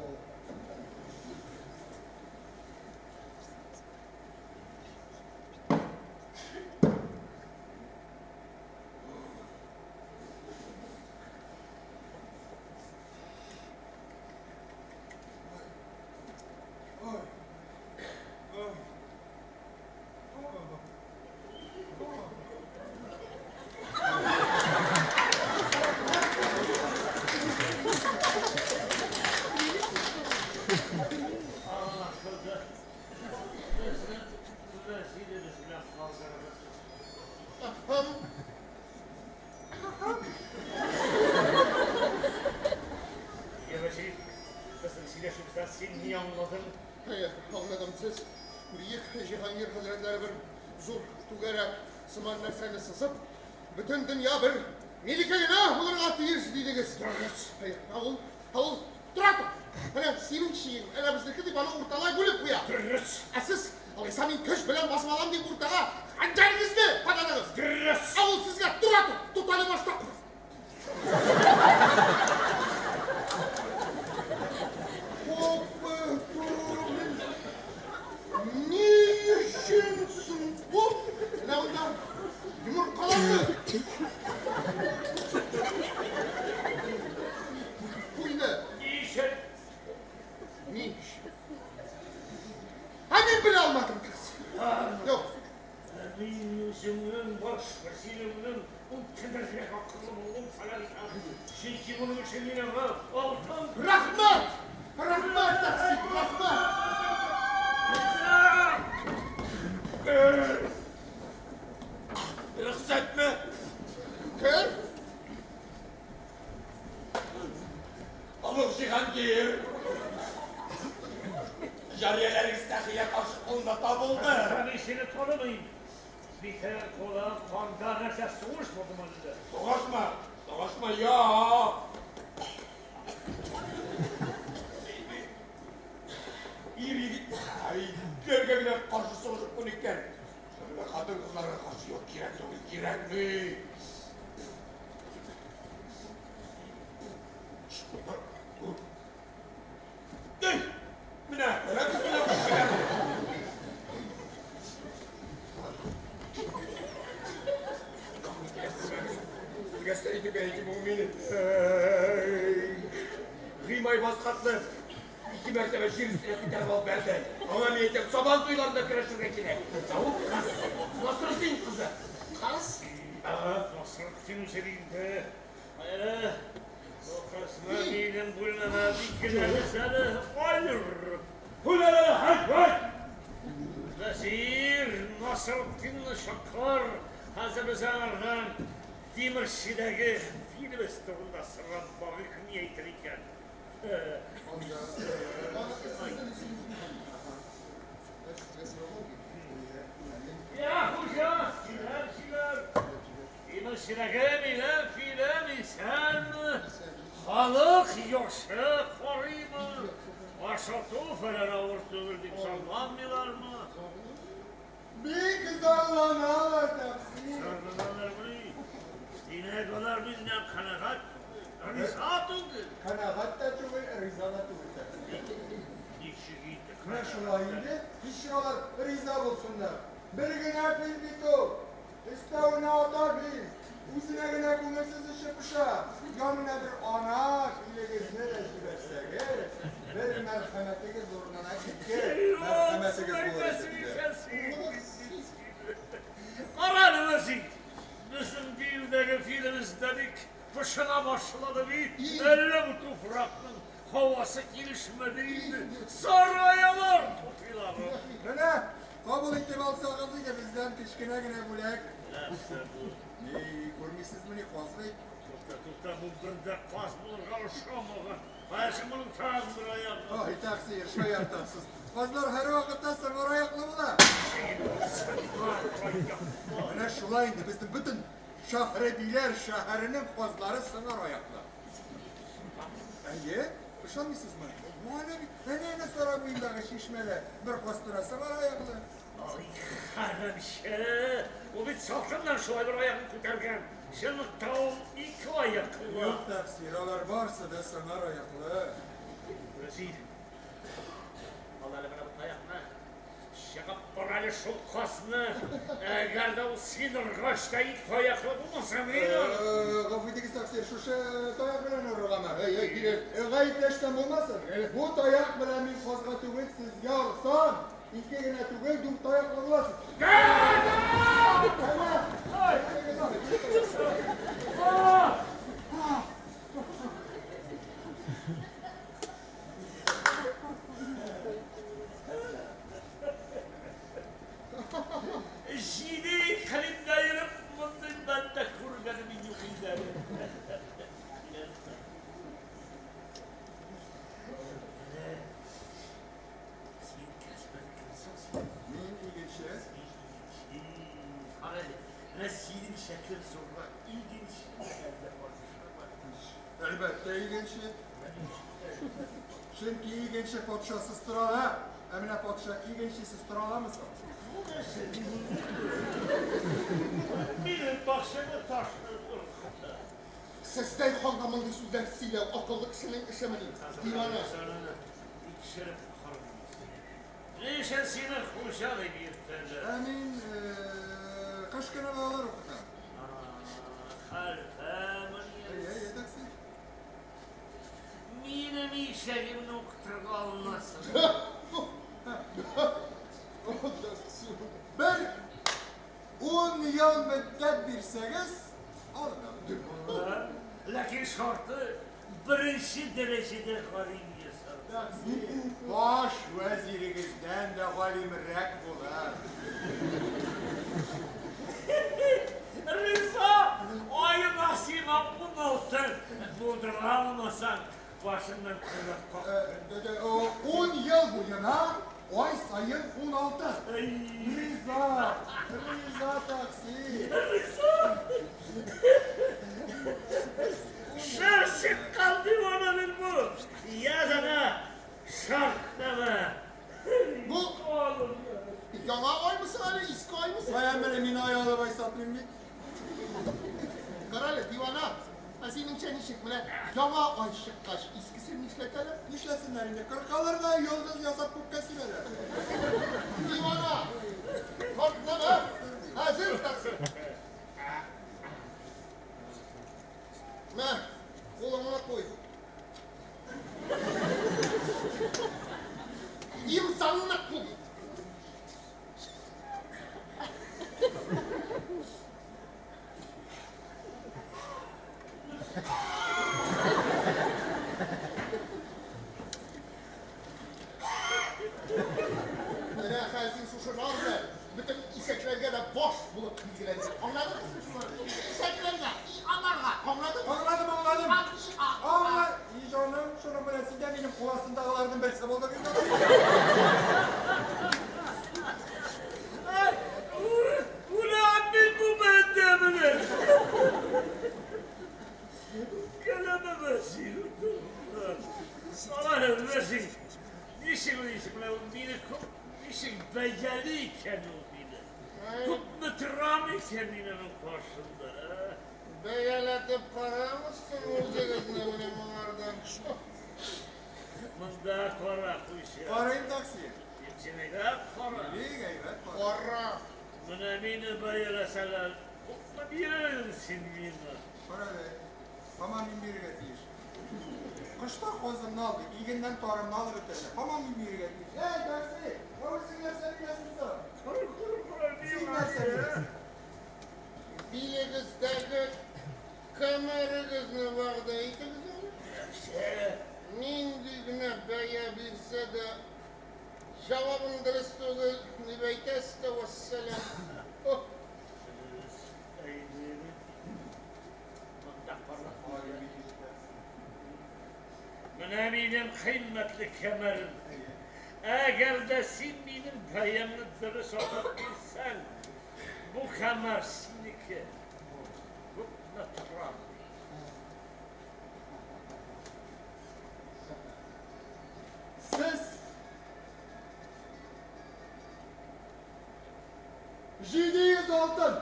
Anlaşıldı. Bizni vəzirimiz bilan qaldırırıq. Ахам! Ya vəzir, bizning сөйләшүебездән син ни аңладың? Хәер, аңладым сез. Бөек Җиһангир хәзрәтләре бер зур түгәрәк сыман нәрсәне сызып, бөтен дөнья бер минеке генә булырга тиеш дидегез. Хәер, ә ул, ә ул тора тор. Менә синең чиең, әнә безнеке дип аны урталай бүлеп куя. Дөрес. Ә сез, алайса мин көч белән басып алам дип уртага хәнҗәрегезне кададыгыз. Дөрес. Ә ул сезгә тора тор, тот әле башта. Ни өчен соң бу? Менә монда йомыркаларны куйды. Ни өчен? Ни өчен? Ә мин белә алмадым, кыз. Юк, Мин үземнең баш вәзиремнең ул кадәррәк акыллы булуын таләп итәм. Чөнки моның өчен мин аңа алтын рәхмәт! Рәхмәт, тәкъсир, рәхмәт! Рөхсәтме? Кер! Олуг Җиһангир. Җарияләрегез Сәхия карчык кулында табылды. Мин сине танымыйм. Бите, кулы, канда нәрсә, сугыш булдымы инде? Сугышма, сугышма, юк. Ир егет, итләргә генә каршы сугышып күнеккән. Менә хатын-кызларга каршы юк, кирәк түгел, кирәкми. Эй, менә, менә менә. Әйтеп әйтеп ул мине. Гыймай баскатны ике мәртәбә җир өстенә күтәреп алып бәрде. Аңа мин әйтәм, сабан туйларында көрәшергә кирәк. Ә ул кыз. Насретдин кызы. Кыз? Ага, Насретдин үзе инде. Әле бу кызны минем бүлмәмә билгеләгез әле. Аерып. Хүләлә, хәй, Вәзир Насретдинны чакыр. Хәзер без аңардан Тимерчедәге филебез турында сорап багыйк, ни әйтер икән. Я хуҗа, сөйләр, сөйләр. Тимерчедәге минем филем исәнме? Халык яхшы карый. Ашату фәлән авыр түгел дип зарланмыйлармы? Бик зарланалар, тәкъсир. Зарланалармыни? Димәк, алар миннән канәгать, риза түгел. Канәгать тә түгел, риза да түгел, тәкъсир. Ничек итеп? Менә шулай инде, ничек алар риза булсыннар? Бер генә фил бит ул. Өстәвенә ата фил. Үзенә генә күңелсез эче поша. Янына бер ана филегезне дә җибәрсәгез, бер мәрхәмәтегез урынына ике мәрхәмәтегез булыр иде. Кара әле, Вәзир, безнең диюдәге филебез дә бик пошына башлады бит. Әллә бу туфракның һавасы килешмәде инде. Сараялар тутыйлары. Менә, кабул итеп алсагыз иде бездән кечкенә генә бүләк. Нәрсә бу? Ни, күрмисезмени, каз бит? Тукта, тукта, бу бер дә каз булырга ошамаган. Каясы моның тагын бер аягы? Ай, тәкъсир, шаяртасыз. Казлар һәрвакытта сыңар аяклы була. Менә шулай инде безнең бөтен Шаһребиләр шәһәренең казлары сыңар аяклы. Әйе, ышанмыйсызмы? Менә бит, әнә әнә сарай буендагы чишмәдә бер каз тора сыңар аяклы. Ай, хәрәмче! Ул бит салкыннан шулай бер аягын күтәргән. Чынлыкта ул ике аяклы. Юк, тәкъсир, алар барысы да сыңар аяклы. Вәзир, ал әле менә бу таякны. Чыгып бар әле шул казны. Әгәр дә ул син орган та ике аяклы булмаса, мин аны... Гафу итегез, тәкъсир, шушы таяк белән орыргамы? Әй, әй, бирер. Гаепләштән булмасын. Бу таяк белән мин казга түгел, сезгә орсам, ике генә түгел, дүрт аяклы буласыз. Әнә, Җиде икълимдә йөреп, мондый бәндә күргәнем юк иде әле. Син кәсбән кемсең син? Мин игенче. Кара әле, менә синең шәкел зуррак игенче әллә патшамы? Әлбәттә, игенче. Чөнки игенче патшасыз тора ала, ә менә патша игенчесез тора аламы соң? Бу нәрсә? Минем бакчамны ташлап куркыта. Сездәй ханга мондый сүзләр сөйләү акыллы кешенең эшемени? Дивана. Тикшереп карыйм. Ни өчен сине хуҗа дип йөртәләр? Ә мин кыш көне балалар укытам. Хәлфәмени? Әйе, әйе, тәкъсир. Минем ишәгемне укытырга алынасың. Бер 10 ел мөддәт бирсәгез, алынам. Ләкин шарты беренче дәрәҗәдә галим ясар. Баш вәзирегездән дә галимрәк булыр. Риза, аена сиңа 16, булдыра алмасаң, башыңнан көрәк как. 10 ел буена ай саен 16. Риза, риза, тәкъсир. Риза! Шыр чыккан дивана бит бу. Яз аңа шартнамә. Бу яңа аймы соң әле, иске аймы соң? Каян белим, мин ай алып ай сатмыйм бит. Кара әле, дивана. Ә синеңчә ничек? Менә яңа ай чыккач, искесен нишләтәләр? Нишләсеннәр инде? Кыркалар да йолдыз ясап күккә сибәләр. Дивана! Шартнамә! Әзер, тәкъсир. Мә, кулыңа куй. Имзаңны куй. Менә хәзер син шушы жар белән бөтен ишәкләргә дә баш булып билгеләнсең. Аңладыңмы син шуларны? Ишәкләргә, и аларга. Аңладыңмы? Аңладым, аңладым. А, и, а, а. Аңла, и җаным, шуның белән син дә минем кул астындагыларның берсе булдың инде. Үләм мин бу бәндә белән. Кәләмә вәзир. Сара вәзир. Ничек уйлыйсың, менә ул мине күп, ничек бәяли икән ул мине? Күпме торам икән мин аның каршында, ә? Бәяләтеп карамыйсың үзегезне менә моңардан. Монда кара хуҗа. Карыйм такси. Син әйдә кара. Бик әйбәт кара. Менә мине бәяләсәләр, күпме бирерсең син миңа? Кара әле, һаман мин бирергә тиеш. Кышта казымны алды, игеннән тарымны алып бетерде. Һаман мин бирергә тиеш. Әй, такси, ә үзең нәрсә бирәсең соң? Син нәрсә бирәсең? Билегездәге кәмәрегезне вәгъдә итегез әле. Нинди генә бәя бирсә дә, җавабың дөрес түгел, дип әйтәсез дә вәссәлам. Менә минем кыйммәтле кәмәрем. Әгәр дә син минем бәямне дөрес атап бирсәң, бу кәмәр синеке. Күпме тора? Сез 700 алтын.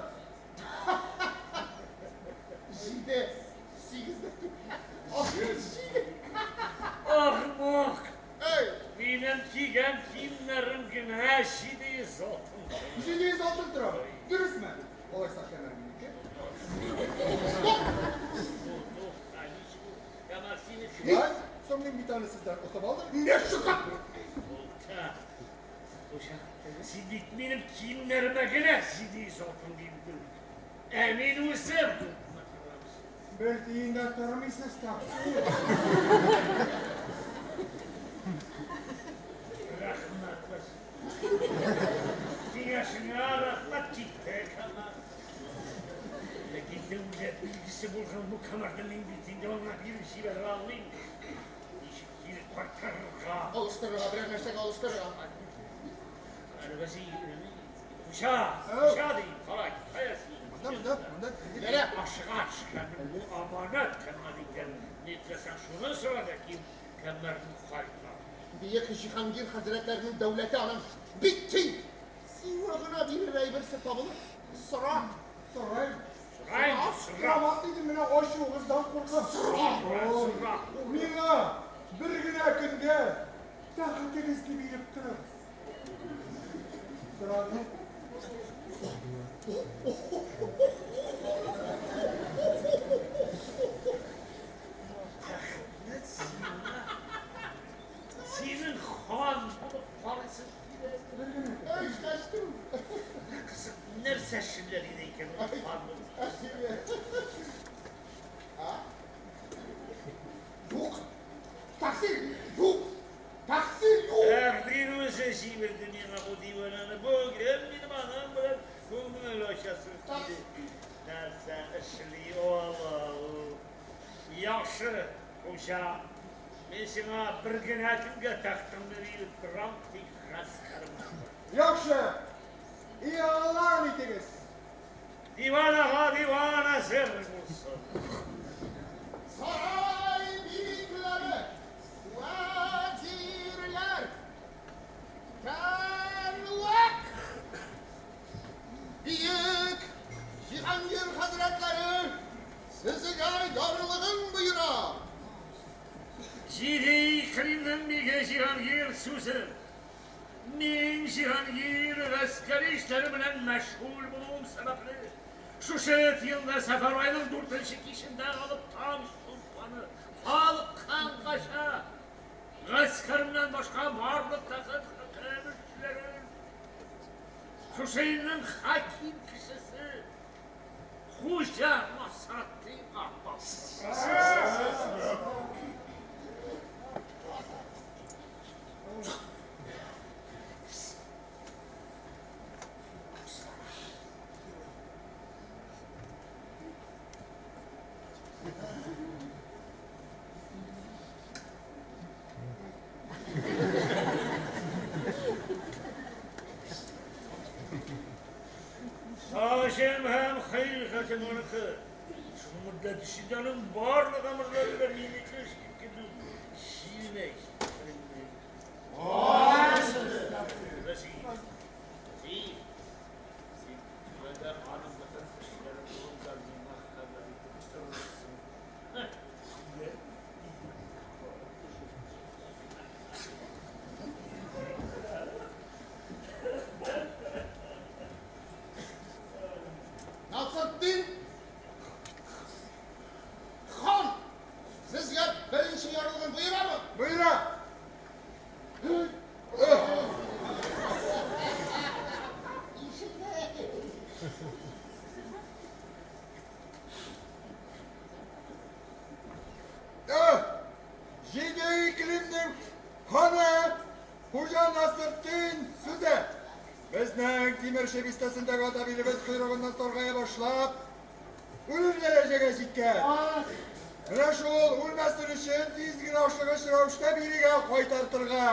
Җиде, сигез дә түгел. Җиде. Ахмак! Әй! Минем кигән киемнәрем генә 700 алтын. 700 алтын тора. Дөресме? Алайса кәмәр минеке. Кәмәр синеке. Шулай, соң мин бит аны сездән отып алдым. Нәрсә? Тукта. Хуҗа, син бит минем киемнәремә генә 700 алтын бирдең. Ә мин үзем күпме торам? Бер тиен дә тормыйсыз такси. Рәхмәт. Киңәшеңә рәхмәт, китте кәмәр. Ләкин дәүләт билгесе булган бу кәмәрне мин бит инде аңа биреп җибәрә алмыйм. Ничек кире кайтарырга? Алыштырырга, берәр нәрсәгә алыштырырга. Әле хуҗа, хуҗа дим, кара, кая син? Монда, монда, монда. Ярә. Ашыгач, кәмәр бу аманат кәмәр икән. Ни теләсәң шуны сора да кил, кәмәрне кайтар. Бөек Җиһангир хәзрәтләренең дәүләте аның бик киң. Сиңа гына бирер әйберсе табылыр. Сора. Сорайм. Сорайм, сора. Сорамас идем, менә ачуыгыздан куркып. Сора, сора. Миңа бер генә көнгә тәхетегезне биреп торыгыз. Сорадым. Тәхетне сиңа. Синең хан булып карыйсың килә. Бер генә. Әй, качтым. Кызык, нәрсә эшләр иде икән ул хан булып? Юк. Такси, юк. Такси, юк. Тәкъдир үзе җибәрде миңа бу дивананы. Бүген минем аның белән күңел ачасы килде. Нәрсә эшли ала ул? Яхшы, хуҗа. Мин сиңа бер генә көнгә тәхтеңне биреп торам, тик гаскәрем. Яхшы. Игълан итегез. Диванага диван әзер булсын. Сарай бикләре, вәзирләр, кәнвәк, бөек Җиһангир хәзрәтләре сезгә ярлыгын боера. Җиде иклимнең биге Җиһангир сүзе. Мин Җиһангир гаскәри эшләре белән мәшгуль булуым сәбәпле, шушы елда сәфәр аеның 4-нче кичендә алып таң чулпаны калыккангача гаскәремнән башка барлык тәхет хөкем итүчеләрен шушы илнең хаким кешесе Хуҗа Насретдинга тапшырам. Таҗым һәм хыйлгатым аныкы. Шул мөддәт эчендә аның барлык әмерләре дә минеке эш кебек җиренә китерелде. Хуҗа Насретдин сүзе. Безнең Тимерче бистәсендәге атабилебез койрыгыннан саргая башлап, үлем дәрәҗәгә җиткән. Менә шул үлмәсен өчен тиз генә ашыгыч рәвештә бирегә кайтартырга.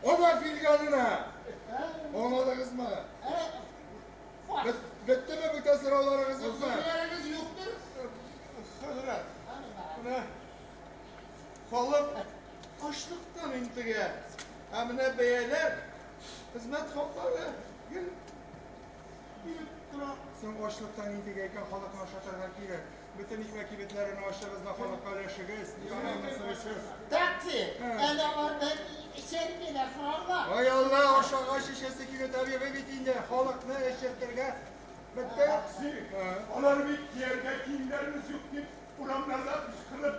Ана фил янына. Аңладыгызмы? Беттеме бүтән сорауларыгыз юкмы? Сорауларыгыз юктыр? Хәзрәт, менә халык ачлыктан интегә. Ә менә бәяләр, хезмәт хаклары гел килеп тора. Соң ачлыктан интегә икән, халыкны ашатырга кирәк. Бөтен икмәк кибетләрен ачыгыз да халыкка өләшегез. Такси, әле анда эчәргә сорарга. Ай Алла, ашагач эчәсе килү табигый бит инде. Халыкны эчертергә бетте. Такси, алар бит кияргә киемнәребез юк дип урамнарда кычкырып,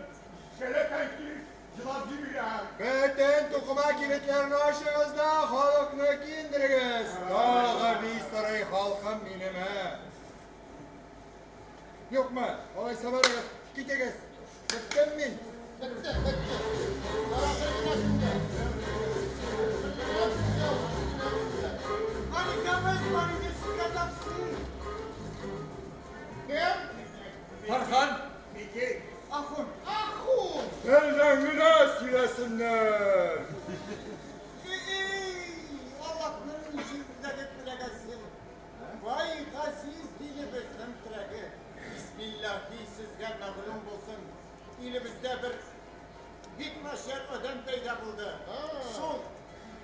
шәләкәй килеш елап йөриләр. Бөтен тукыма кибетләрен ачыгыз да халыкны киендерегез. Тагы бик сорый халкым минем. Юкмы? Алайса барыгыз, китегез. Беттем мин. Бетте, бетте. Harikamiz var idi sizge taksi. Кем? Тархан. Бики. Ахун. Ахун. Телдән генә сөйләсеннәр. Allah'ın җирдәге күләгәсе. Vay газиз дилебезнең терәге. Бисмиллахи сезгә мәгълүм булсын. Илебездә бер бик начар адәм пәйда булды. Шул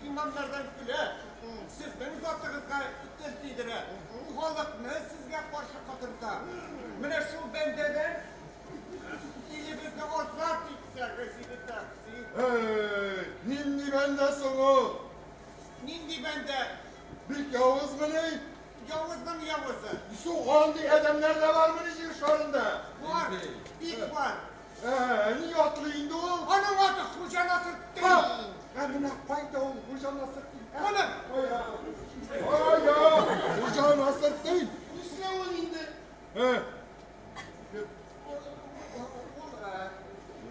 имамнардан көлә, сезнең затыгызга тел тидерә. Халыкны сезгә каршы котырта. Менә шул бәндәдән илебезне азат итсәгез иде такси. Эй, нинди бәндә соң ул? Нинди бәндә? Бик явызмыни? Явызның явызы. Соң андый адәмнәр дә бармыни җир шарында? Бар, бик бар. Ни атлы инде ул? Аның аты Хуҗа Насретдин. Ә менә кайда ул Хуҗа Насретдин? Аның. Кайда? Хуҗа Насретдин. Нишләү ул инде? Ул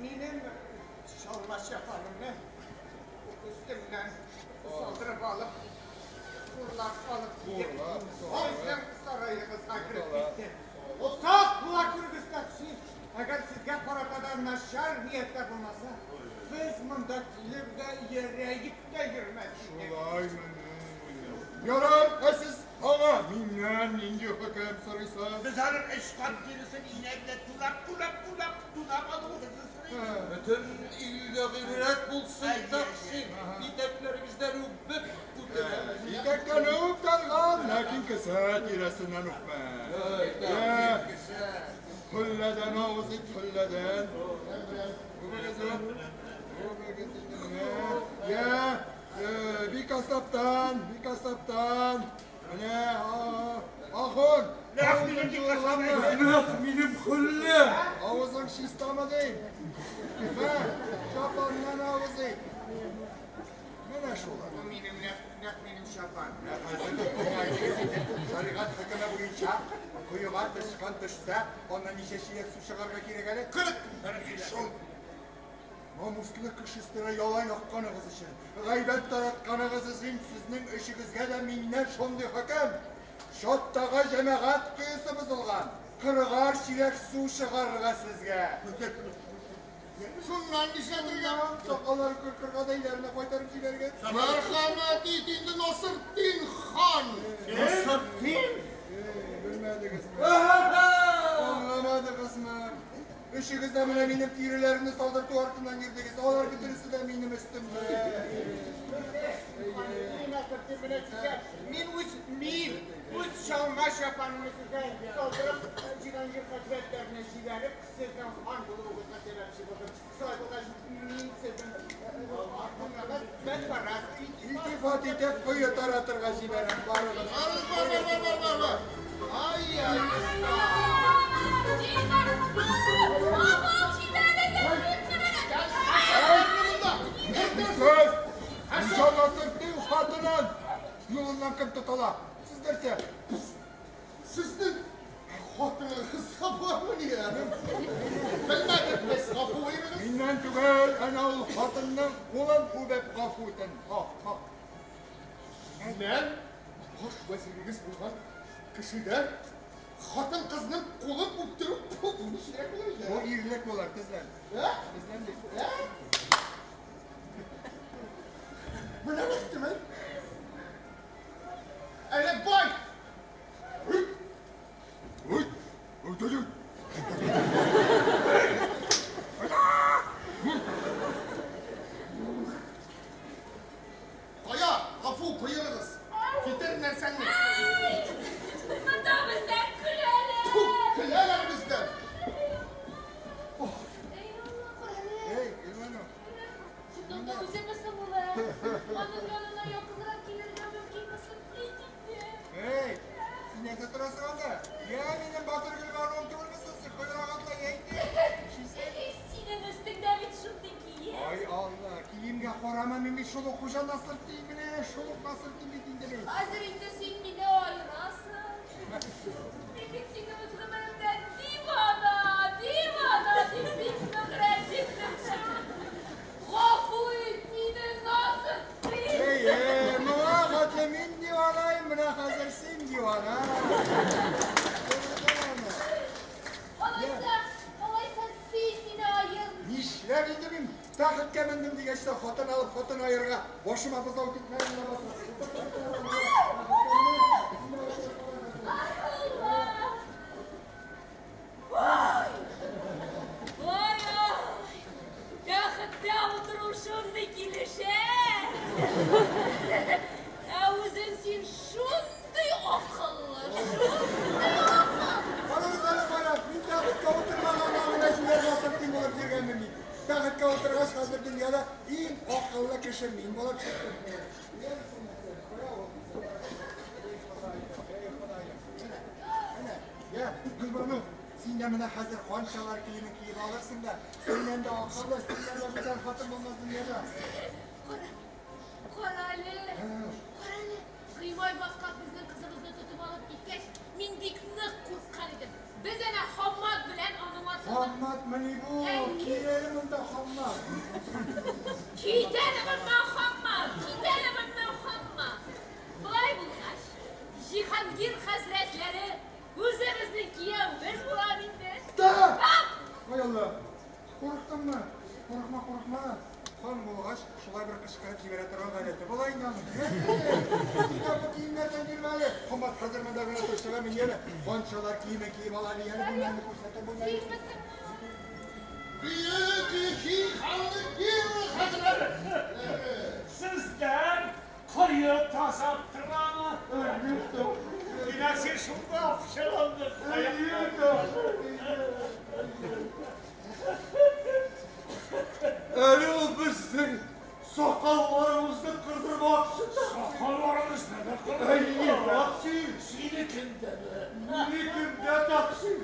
минем чалма чапанымны өстемнән салдырып алып, урлап алып китеп, сезнең сараегызга кереп китте. Сак була күрегез такси. Әгәр сезгә карата да начар ниятләр булмаса, без монда килеп дә йөрәеп тә йөрмәс идек. Шулаймыни? Ярар, ә сез аңа миннән нинди хөкем сорыйсыз? Без аның өч кат тиресен инә белән тунап, тунап, тунап, тунап алуыбызны сорыйбыз. Бөтен илгә гыйбрәт булсын такси. Итәкләрегездән үбеп үтерәм. Итәктән үп тарган, ләкин кесә тирәсеннән үпмә. Хөлләдән авыз ит, хөлләдән. Үбегез үп. Үбегез инде менә. Я, бик асаптан, бик асаптан. Менә, ахун. Нәкъ минем бик асап. Нәкъ минем хөллә. Авызың чистамы дим? Мә, чапаннан авыз ит. Менә шулар. Бу минем нәкъ минем чапан. Шәригать хөкеме буенча коега тычкан төшсә, аннан ничә чиләк су чыгарга кирәк әле? 40. Шул. Намуслы кеше өстенә яла якканыгыз өчен, гайбәт таратканыгыз өчен сезнең өчегезгә дә миннән шундый хөкем. Чаттагы җәмәгать коесы бозылган. 40 чиләк су чыгарырга сезгә. Шуннан нишләтергә? Сакаллары кыркырга да өйләренә кайтарып җибәргән. Мәрхәмәт ит инде Насретдин хан. Насретдин? Белмәдегезме? Аңламадыгызмы? Өчегез дә менә минем тиреләремне салдырту артыннан йөрдегез. Алар бөтенесе дә минем өстемдә. Мин үз мин үз чалма чапанымны сезгә салдырып, Җиһангир хәзрәтләренә җибәреп, сезнең хан булуыгызга сәбәпче булдым. Шулай булгач, мин сезнең артыгыз бер барас. Илтифат итеп кое таратырга җибәрәм барыгыз. Бар, бар, бар, бар, бар, бар. Ай, ай, Сез Хуҗа Насретдин хатынын юлыннан кем тотала? Сез нәрсә? Сезнең хатыныгыз бармыни? Белмәдек без, гафу итегез. Миннән түгел, әнә ул хатынның кулын үбеп гафу итен. Ха, ха. Сезнең баш вәзирегез булган кешедән хатын-кызның кулын үптерү бу ничегрәк булыр инде? Бу ирлек булыр, тезлән. Ә? Тезлән дип. Ә? Менә әйттем, әй. Әле бай! Ой! Ой! Ой, ой, ой. Кая, гафу боерыгыз. Китер нәрсәңне. Ай! Монда бездән көләләр. Фу, көләләр бездән. Эй, Алла, карале. Эй, Гөлбану. Чыннан да үземе соң ул, ә? Аның янына якынрак килергә мөмкинме соң? Әйт инде. Эй, син нәрсә торасың анда? Я, минем батыр Гөлбануым түгелме соң син? Кайрак атла, әйт. Эй, синең өстеңдә бит шундый кием. Ай Алла, киемгә карама, мин бит шул ук Хуҗа Насретдин, менә шул ук Насретдин бит инде мин. Хәзер инде син мине аерасың. Мин бит сине үз гомеремдә дивана, дивана дип бик нык рәнҗеттем шул. Гафу ит мине, Насретдин. Эй, эй, моңа хәтле мин диванаем, менә хәзер син дивана. Алайса, алайса син мине аер. Нишләп инде мин тәхеткә мендем дигәч тә хатын алып хатын аерырга башыма бозау китмәгән ләбаса. Ай, Алла! Ой! Ой, ой! Тәхеттә утыру шундый килешә! Ә үзең син шундый акыллы, шундый акыллы! Карагыз әле, кара, мин тәхеткә утырмаганга менә җүләр Насретдин булып йөргәнмен мин. Тәхеткә утыргач, хәзер дөньяда иң акыллы кеше мин булып чыктым. Әнә, я, Гөлбану, син дә менә хәзер ханшалар киемен киеп алырсың да, синнән дә акыллы, синнән дә гүзәл хатын булмас дөньяда. Кара, кара әле, кара әле. Гыймай баскак безнең кызыбызны тотып алып киткәч, мин бик нык курыккан идем. Без әнә Хаммат белән аның артыннан. Хаммат мени бу? Кил әле монда, Хаммат. Кит әле моннан, Хаммат! Кит әле моннан, Хаммат! Болай булгач, Җиһангир хәзрәтләре үзебезнең кияүебез була инде. Да! Ап! Ай Алла, курыктыңмы? Курыкма, курыкма. Хан булгач, шулай бер кычкырып җибәрә торган гадәте була инде аның. Син дә бу киемнәрдән йөрмә әле. Хаммат хәзер монда гына тор, чыга мин әле. Ханшалар киемен киеп ала әле, әле бүлмәне күрсәтә бүлмәне. Синмесең ул? Бөек Җиһангир хәзрәтләре. Сездән кое тазап торамы? Димәк, син шунда пычрандың. Әле ул безнең сакалларыбызны кырдырмакчы. Сакалларыбызны да Әйе, тәкъсир. Синекендәме? Минекендә тәкъсир.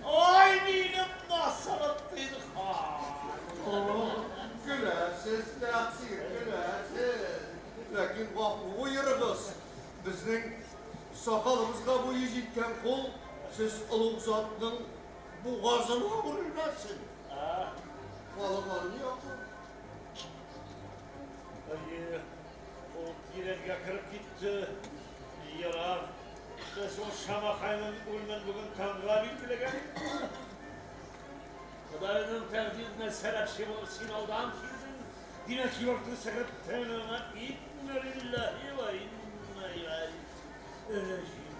Ай, минем Насретдин хан. Көләсез, тәкъсир, көләсез. Ләкин гафу боерыгыз. Безнең сакалыбызга буе җиткән кул сез олуг затның бугазына үрелмәсен. Калган якын. Әйе, ул тирәнгә кереп китте. Ярар. Без ул Шамахайның үлемен бүген таңга билгеләгән. Худайның тәкъдиренә сәбәпче булып син алдан килдең. Димәк, йортны сәгать инна лиллаһи ва инна илайһи раҗиун.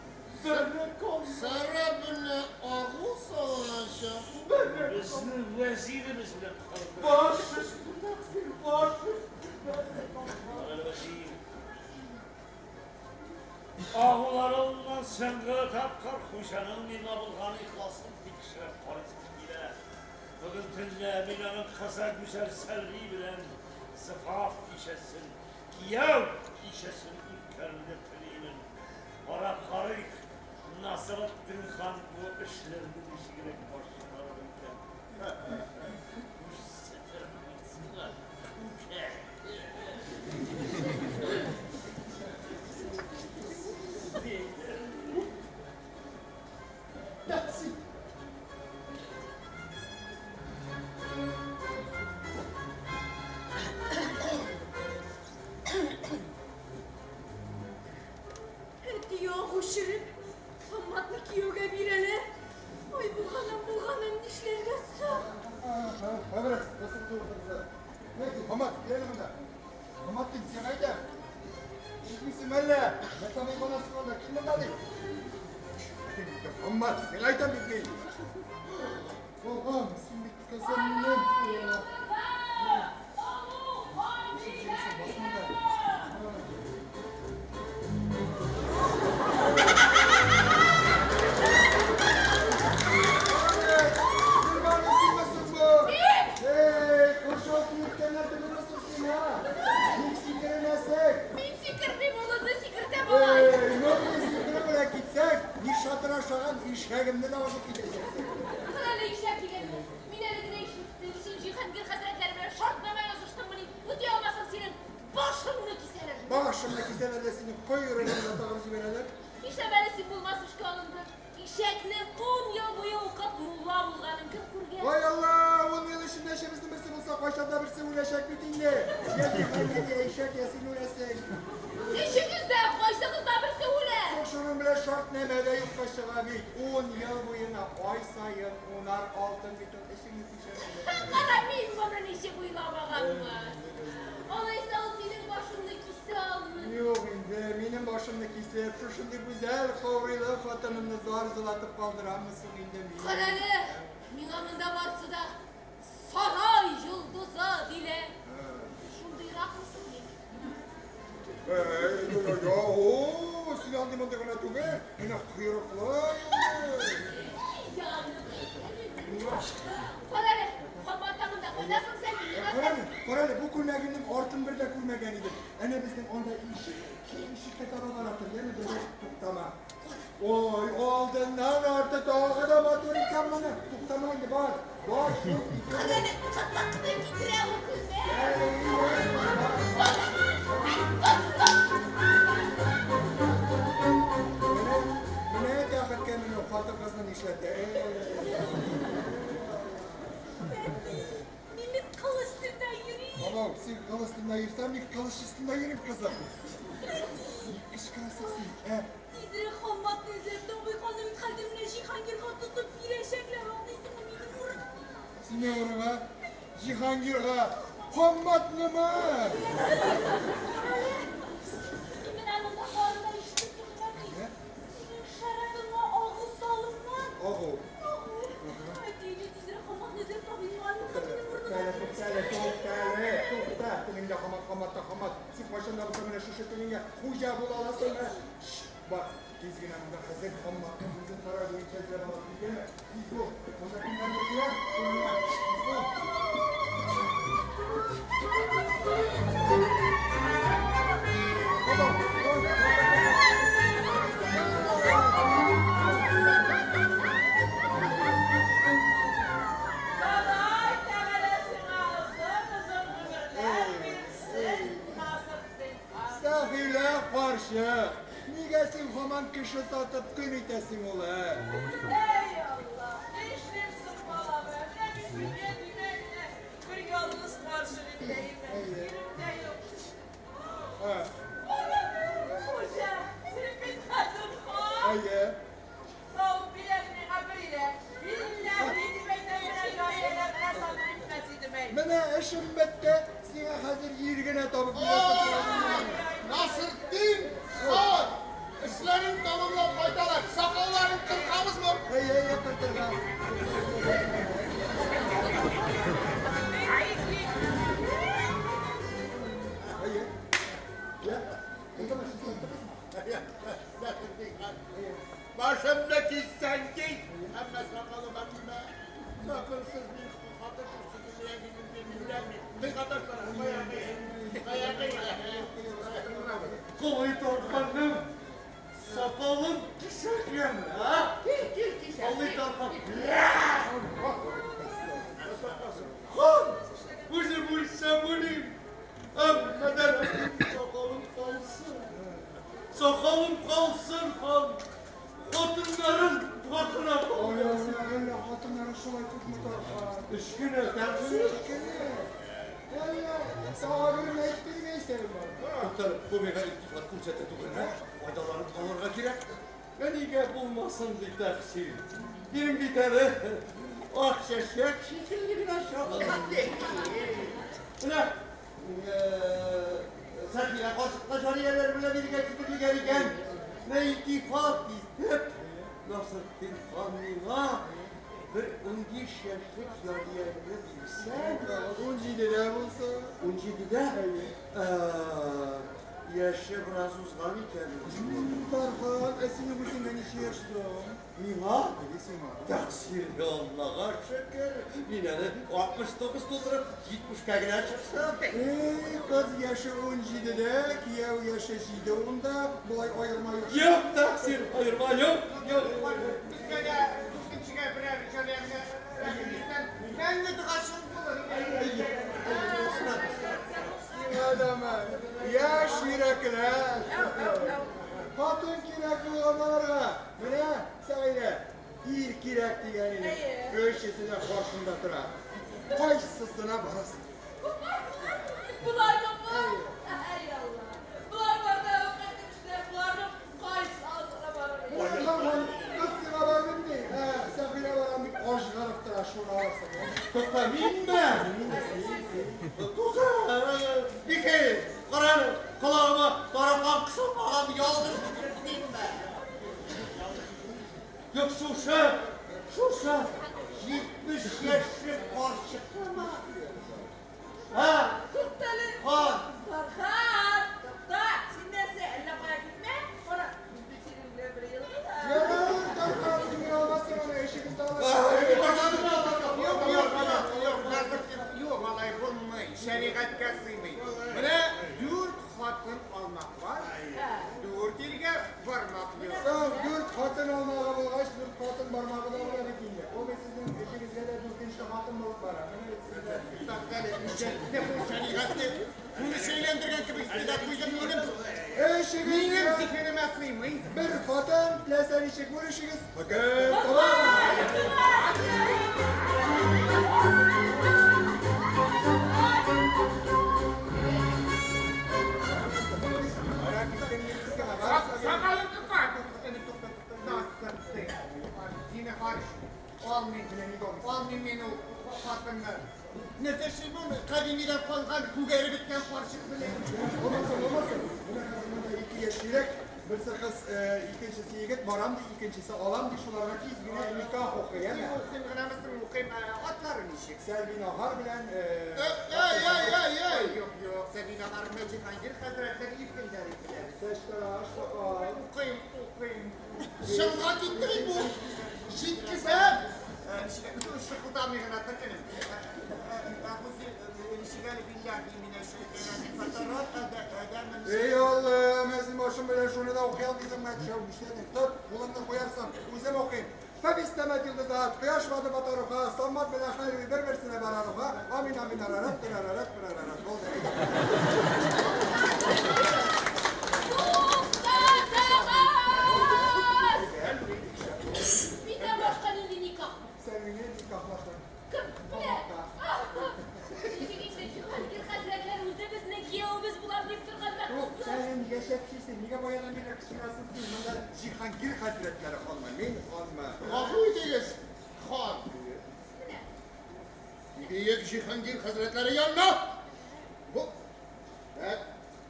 Сәрәбенә агу салыначак. Безнең вәзиребез белән калды. Баш өстенә, тәкъсир, баш өстенә. Вәзир. Агуларыннан соңгы тапкыр хуҗаның миңа булган ихласын тикшереп карыйсы килә. Бүген төнлә мин аның кызы Гүзәл Сәлви белән зифаф кичәсен, кияү кичәсен үткәрүне телимен. Карап карыйк, Насретдин хан бу эшләрне ничегрәк башкарыр икән. Күрсәтермен сиңа, күкә. Тәкъсир. Күчереп, Хамматны кияүгә бирәләр. Ой, булганым, булганым, нишләргә соң? Хәзрәт, Хаммат, кил әле монда. Хаммат дим, сиңа әйтәм. Ишетмисең әллә? Мәсәлән, баласы калды, кил монда ди. Хаммат, сиңа әйтәм бит мин. Балам, син бит кызымның. Мин сикермим, ул үзе сикертә малай. Шатырашаган ишәгемне дә алып китәчәксең. Әле ишәк дигәнне. Мин әле генә ишеттем. Син Җиһангир хәзрәтләре белән шартнамә языштыңмыни? Үти алмасаң, синең башыңны кисәләр. Башыңны кисәләр дә синең койрыгыңны да тагып җибәрәләр. Нишләп әле син булмас эшкә алындың? Ишәкнең 10 ел буе укып мулла булганын кем күргән? Ой Алла, 10 ел эчендә эшебезнең берсе булса, кайчан да берсе үләчәк бит инде. Я Җиһангир, я ишәк, я син үләсең. Өчегез дә, кайсыгыз да берсе үлә. Шуның белән шартнамә дә юкка чыга бит. 10 ел буена ай саен унар алтын бит ул эшеңне ишәк. Кара, мин моны ничек уйламаганмын. Алайса ул синең башыңны кисә алмый. Юк инде, минем башымны кисеп, шушындый гүзәл каурыйлы хатынымны зар зылатып калдырамы соң инде мин? Кара әле, миңа монда барсы да сарай йолдызы диләр. Шундыйракмы соң мин? О, син андый мондый гына түгел, менә койрыклы йолдыз. Кара әле, Хаммат та монда, кайдасың син? Кара әле, бу күлмәгемнең артын бер дә күрмәгән идем. Әнә безнең анда ишек, ишеккә таба бара тор, яме безгә туктама. Ой, алдыннан арты тагы да матур икән моны. Туктама инде, бар, бар. Кара әле, кытлак кына китерә ул күлмәк. Менә тәхеткә менү хатын-кызны нишләтә. Мин бит кыл өстендә йөрим. Баба, син кыл өстендә йөрсәң, мин кылыч өстендә йөрим, кызым. Кычкырасың син, ә? Тизрәк Хамматны эзләп табыйк, аны бит хәзер менә Җиһангирга тотып бирәчәкләр, аңлыйсыңмы минем урынга? Синең урынга? Җиһангирга? Хамматнымы? Мин менә монда барында ишетеп торган идем. Синең шәрабыңа агу салынган. Агу? Агу. Әти, тизрәк Хамматны эзләп табыйк, аның минем урынга. Туктале, туктале, тукта. Телеңдә Хаммат, Хаммат та Хаммат. Син кайчан да булса менә шушы телеңгә хуҗа була аласыңмы? Бар, тиз генә монда хәзер Хамматны үзен сарай буенча эзләп аласың, киләме? Тиз бул. Монда кемнәрдер килә? Тиз бул. Ходай Тәгалә сиңа озын-озын гомерләр бирсен, Насретдин хан. Сәхилә карчык, нигә син һаман кеше сатып көн итәсең ул, ә? Эй Алла, нишлим соң балам? Менә мин дөнья димә генә бер ялгыз карчык итәйме? Ирем дә юк. Хуҗа, син бит хәзер хан. Әйе. Савып бир әле миңа бер илә. Билләһи дип әйтәм, менә җарияләр белән сатып итмәс идем, әй. Менә эшем бетте, сиңа хәзер ир генә табып бирәсем. Насретдин хан! Эшләрен тәмамлап кайталар. Сакалларын кыркабызмы? Әйе, әйе, кыртырга. Әйе. Я, булдымы, сез таптыгызмы? Насретдин хан, башымны киссәң кис, әмма сакалыма тимә. Сакалсыз мин хатын белән мин Кулый тарханным, сакалым кисәкән, а? Кил, кил, кисәк. Кулый тархан. Хан, үзем үлсәм үлим, әмма сакалым калсын. Сакалым калсын, хан. Хатыннарым хакына Ой, әллә хатыннарың шулай күпме тархан? Өч кенә, Өч кенә. Әллә, тагы берен әйттең исәбем бар. Туктале, бу миңа илтифат күрсәтә түгелме? Файдаланып калырга кирәк. Ә нигә булмасын ди тәкъсир. Минем бит әле ак чәчәк шикелле генә чагым. Менә Сәхинә карчыкка җарияләр белән биргә китерелгән икән. Менә илтифат итеп, Насретдин хан миңа бер 15 яшьлек җарияне бирсә, 17-дә булса, 17-дә? Яше бераз узган икән. Тархан, ә синең үзеңә ничә яшь соң? Миңа? Әйе, сиңа. Тәкъсир, Аллага шөкер. Мин әле 69 тутырып, 70-кә генә чыктым. Эй, кыз яше 17-дә, кияү яше 7-10-да, болай аерма юк. Юк, тәкъсир, аерма юк, юк. Безгә дә дүртенчегә берәр җарияңне рәхим итсәң, мәңге догачыл булыр. Сиңа дамы? Яшь йөрәкләр. Хатын кирәк булган аларга. Менә, Сәгыйдә, ир кирәк дигән иде. Өчесе дә каршында тора. Кайсысына барасың? Боларныңмы? Әй Алла. Болар барда әүкатем эшләр, боларның кайсы алдына барыр? Тархан, кыз сиңа бармыйм ди. Ә, Сәгыйдә барам дип ажгырып тора, шуны алырсың. Тукта, минме? Тукта, Бикәй, кара әле, колагыма таракан кысылмаган ялгыш кертмимме? Юк, шушы, шушы 70 яшьлек карчыкнымы? Һа? Туктале. Хан. Тархан, тукта, син нәрсә, әллә кая китмә? Кара, без бит синең белән бер елгы да. Ярар, Тархан, син генә алмассың аны, эшегездә алырсың. Юк, юк, юк, юк, Насретдин, юк, алай булмый, шәригатькә сыймый. Менә дүрт хатын алмак бар, дүрт иргә бармак юк. Соң, дүрт хатын алмагы булгач, дүрт хатын бармагы да була бит инде. Ул бит сезнең эшегезгә дә дүртенче хатын булып бара. Менә бит сездә. Туктале, шәригатьне шуны шәйләндергән кебек итте дә куйдым минем. Эшегезгә Минем зиһенемә сыймый. бер хатын, теләсә ничек бүлешегез. Хөкем тамам. Сакалыңны кар. Тукта, тукта, Насретдин. Зинһар, алмыйм, алмыйм мин ул хатынны. Нәрсә эшлим аны? Кадимидән калган күгәреп беткән карчык белән. Булмасын, булмасын. Менә хәзер монда ике яшь йөрәк, берсе кыз, икенчесе егет, барам ди, икенчесе алам ди, шуларга тиз генә никах укый, әме? Укыйм гынамысың, укыйм, атлары ничек? Сәлби Наһар белән Эй, эй, эй, эй! Юк, юк, Сәлби Наһарны Җиһангир хәзрәтләре иркенләр ителә. Сәчтараш, сакал. Укыйм, укыйм. Чынга китте бит бу. Җиткезәм. Шыкылдамый гына тор, энем. Эй Аллам, син башым белән шуны да укый алмыйсың, мәтшәү, нишләдең? Тот, кулыңны куярсың, үзем укыйм. Фәбистәмәт йолдызат, кояш бады батаруха, Саммат белән Хәлви бер-берсенә бараруха, амин, амин, арарат, арарат, арарат. Булды. Туктатыгыз! Миннән башка нинди никах? Сәлвине никахлаштыр. Кем белә? Ничек инде Җиһангир хәзрәтләре үзе безнең киявебез булам дип торганда Юк, кызым. сән нигә чәпчисең? Нигә баядан бирле кычкырасың син? Монда Җиһангир хәзрәтләре ханмы, мин ханмы? Гафу итегез, хан. Бөек Җиһангир хәзрәтләре янына. Бу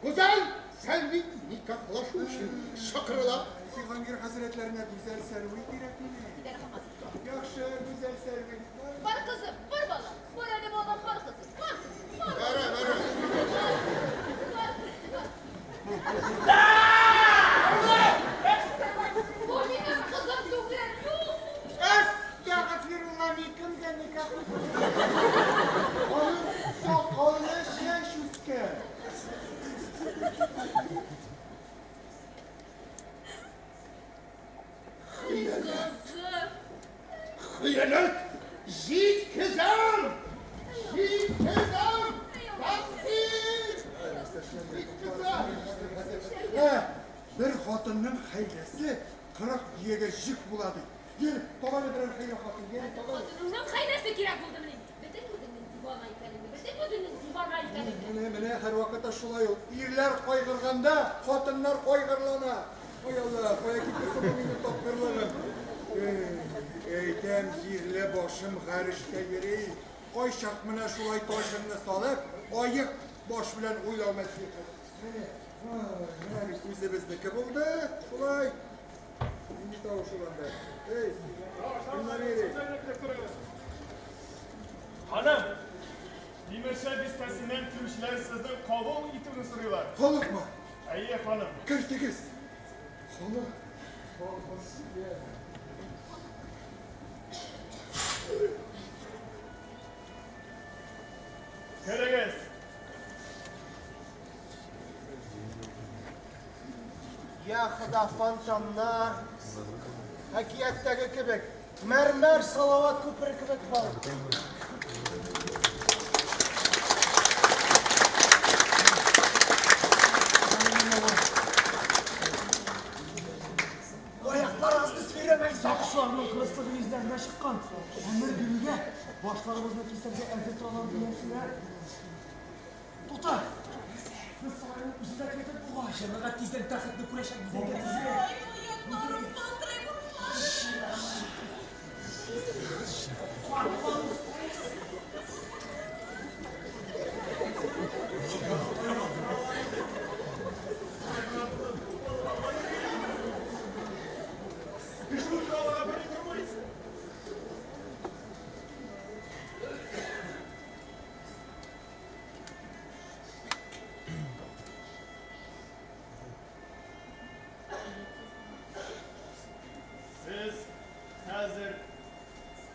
гүзәл Сәлви никахлашу өчен чакырыла. Җиһангир хәзрәтләренә гүзәл Сәлви кирәк мени? Яхшы, гүзәл Сәлви. Бар кызым, бар балам. Бар әле балам, бар кызым. Бар кызым, бар. Бара, бара. Бар кызым, бар. Бу минем кызым түгел, юк. Әстәгъфирулла, мин кемгә никах Аның сакалына чәч үскән. Кызым. Хыянәт! Җиткезәм! Җиткезәм! Тәкъсир! Җиткезәм! Ә, бер хатынның хәйләсе 40 дөягә җик була ди. Йөр, таба әле берәр хәйлә хатын, йөр, таба. Хатыныңның хәйләсе кирәк булды мени? Бөтен үзеңнең Дивана икәнеңне белдек үзеңнең дивана икәнеңне. Менә, менә һәрвакытта шулай ул. Ирләр кайгырганда, хатыннар кайгырлана. Ой Алла, кая китте соң бу минем тапкырлыгым? Әйтәм, җирле башым гарештә йөри. Кайчак менә шулай таҗыңны салып, аек баш белән уйлау мәслихәт. Менә, менә бит үзебезнеке булды, шулай. Нинди тавыш ул анда? Эй, кемнәр йөри? Ханым, Тимершә бистәсеннән килүчеләр сезнең кабул итүне сорыйлар. Халыкмы? Әйе, ханым. Кертегез. Халык. Халык сезгә. Керегез. Я Хода, фонтаннар, әкияттәге кебек, мәрмәр Салават күпере кебек бар. Аяклар асты сөйрәмәй. Сакчыларның кырыслыгы йөзләренә чыккан. Әмер бирүгә башларыбызны кисәргә әзер торалар дигәнселәр. Тута! Без сарайның үзенә кертеп бугай. Җәмәгать тиздән тәхетне күрәчәкбез. Әйдә тизрәк. Ай, аякларым калтырый башлады. Сез хәзер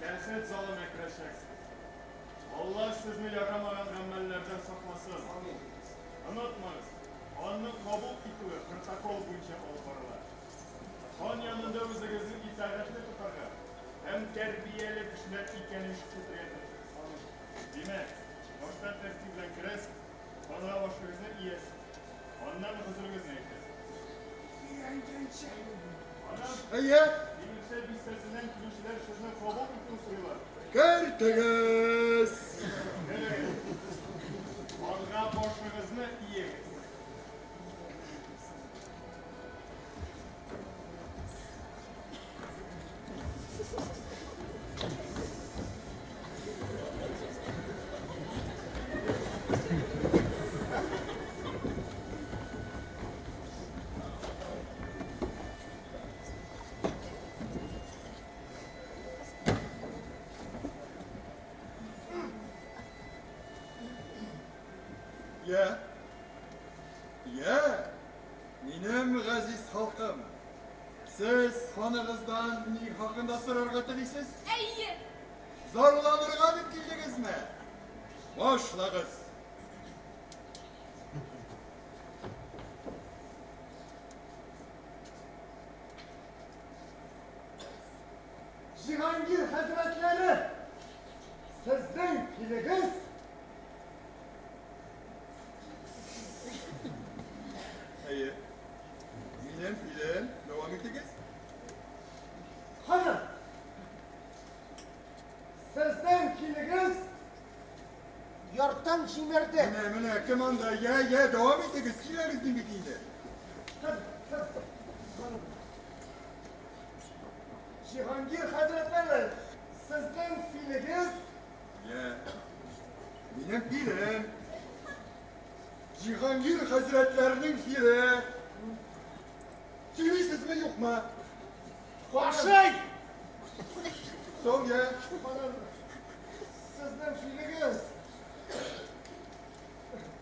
тәхет залына керәчәксез. Алла сезне ярамаган гамәлләрдән сакласын. Онытмагыз, ханның кабул итүе протокол буенча алып барыла. Хан янында үзегезне итагатьле тотарга һәм тәрбияле кешеләр икәнен күрсәтергә тырышыгыз. Димәк, башта тәртип белән керәсез, ханга башыгызны иясез, аннан хозурыгызны әйтәсез. Ханым, Әйе. Тимершә бистәсеннән килүчеләр сезне кабул итүен сорыйлар. Кертегез. Керегез. Ханга башыгызны иегез. Я. Я. Минем газиз халкым. Сез ханыгыздан ни хакында сорарга телисез? Әйе. Зарланырга дип килдегезме? Башлагыз. Җиһангир хәзрәтләре, сезнең килегез. Әйе. Минем филем, дәвам итегез. Ханым, сезнең килегез. Йорттан җимерде. Менә, менә, кем анда? Я, я, дәвам итегез, сөйләгез дим бит инде. Җиһангир хәзрәтләре, сезнең филегез. Я. Минем филем. Җиһангир хәзрәтләренең филе. Сөйлисезме, юкмы? Башый! Соң, я. Ханым, сезнең филегез.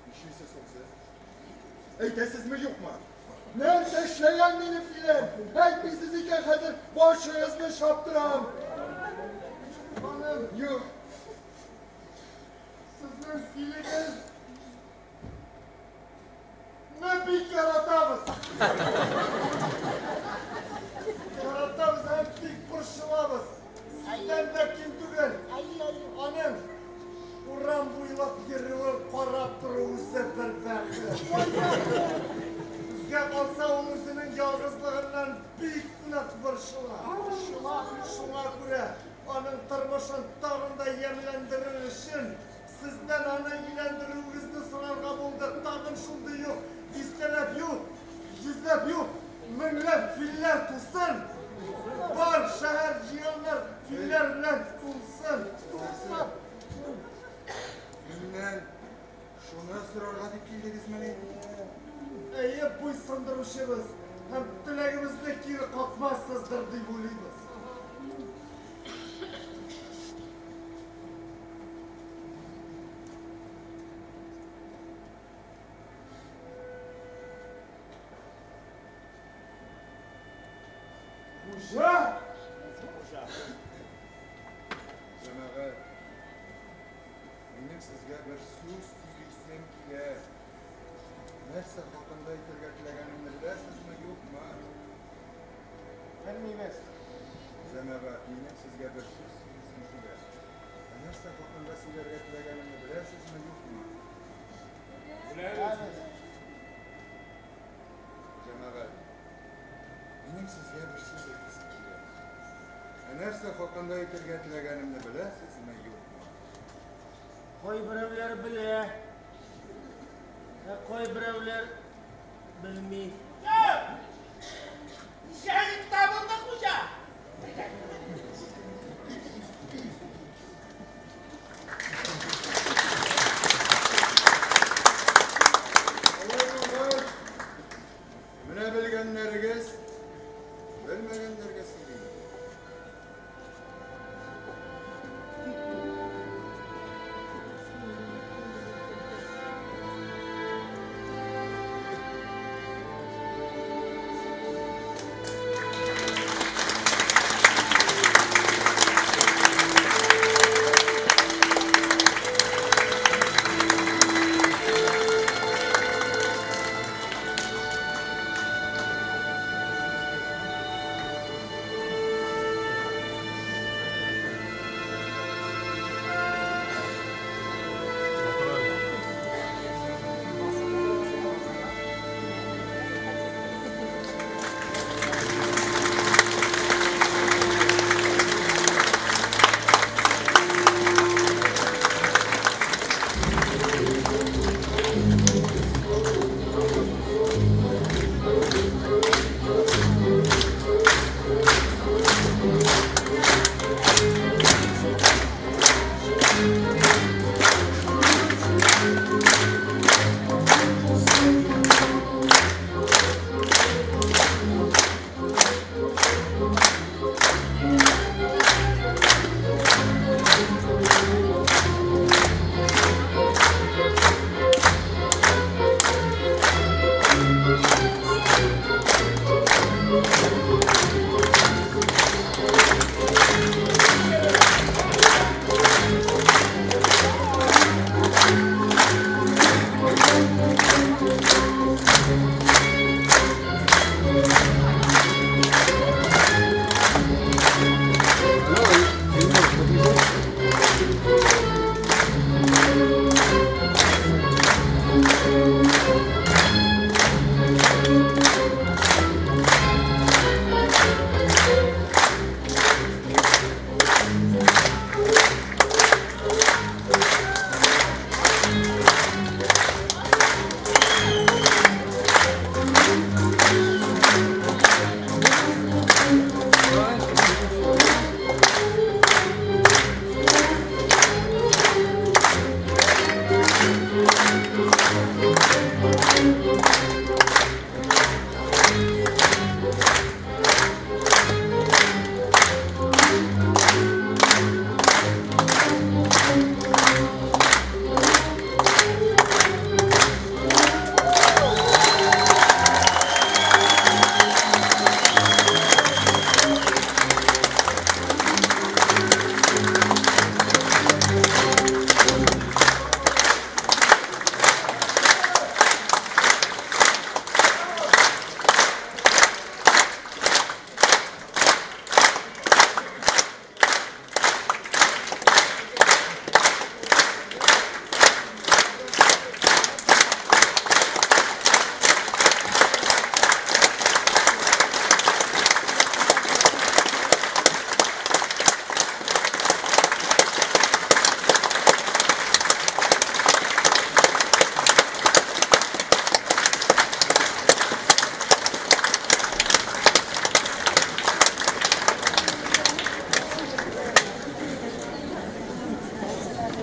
Нишлисез соң сез? Әйтәсезме, юкмы? Нәрсә эшләгән минем филем? Әйтмисез икән, хәзер башыгызны чаптырам. Ханым, Юк. сезнең филегез. Не бик яратабыз. Яратабыз һәм бик борчылабыз. Сездән дә ким түгел. Аның урам буйлап йөрүен карап тору үзе бер бәхет. Безгә калса, ул үзенең ялгызлыгыннан бик нык борчыла. Шуңа күрә аның тормышын тагын да ямьләндерер өчен Сездән аны өйләндерүегезне сорарга булдык. Тагын шундый юк, дистәләп юк, йөзләп юк, меңләп филләр тусын. Бар шәһәр җыяннар филләр белән тулсын. Тулсын. Миннән шуны сорарга дип килдегезмени? Әйе, буйсындыручыбыз һәм теләгебезне кире какмассыздыр дип уйлыйбыз. Хуҗа! Җәмәгать, минем сезгә бер сүз сөйлисем килә. Нәрсә хакында әйтергә теләгәнемне беләсезме, юкмы? Белмибез. Җәмәгать, минем сезгә бер сүз сөйлисем килә. Ә нәрсә хакында сөйләргә теләгәнемне беләсезме, юкмы? Беләбез. Җәмәгать, минем сезгә бер сүз әйтәсем килә. Ә нәрсә хакында әйтергә теләгәнемне беләсезме, юкмы? Кайберәүләр белә, ә кайберәүләр белми. Җәлит табылды, хуҗа! Алай булгач, менә белгәннәрегез белмәгәннәргә сөйлим.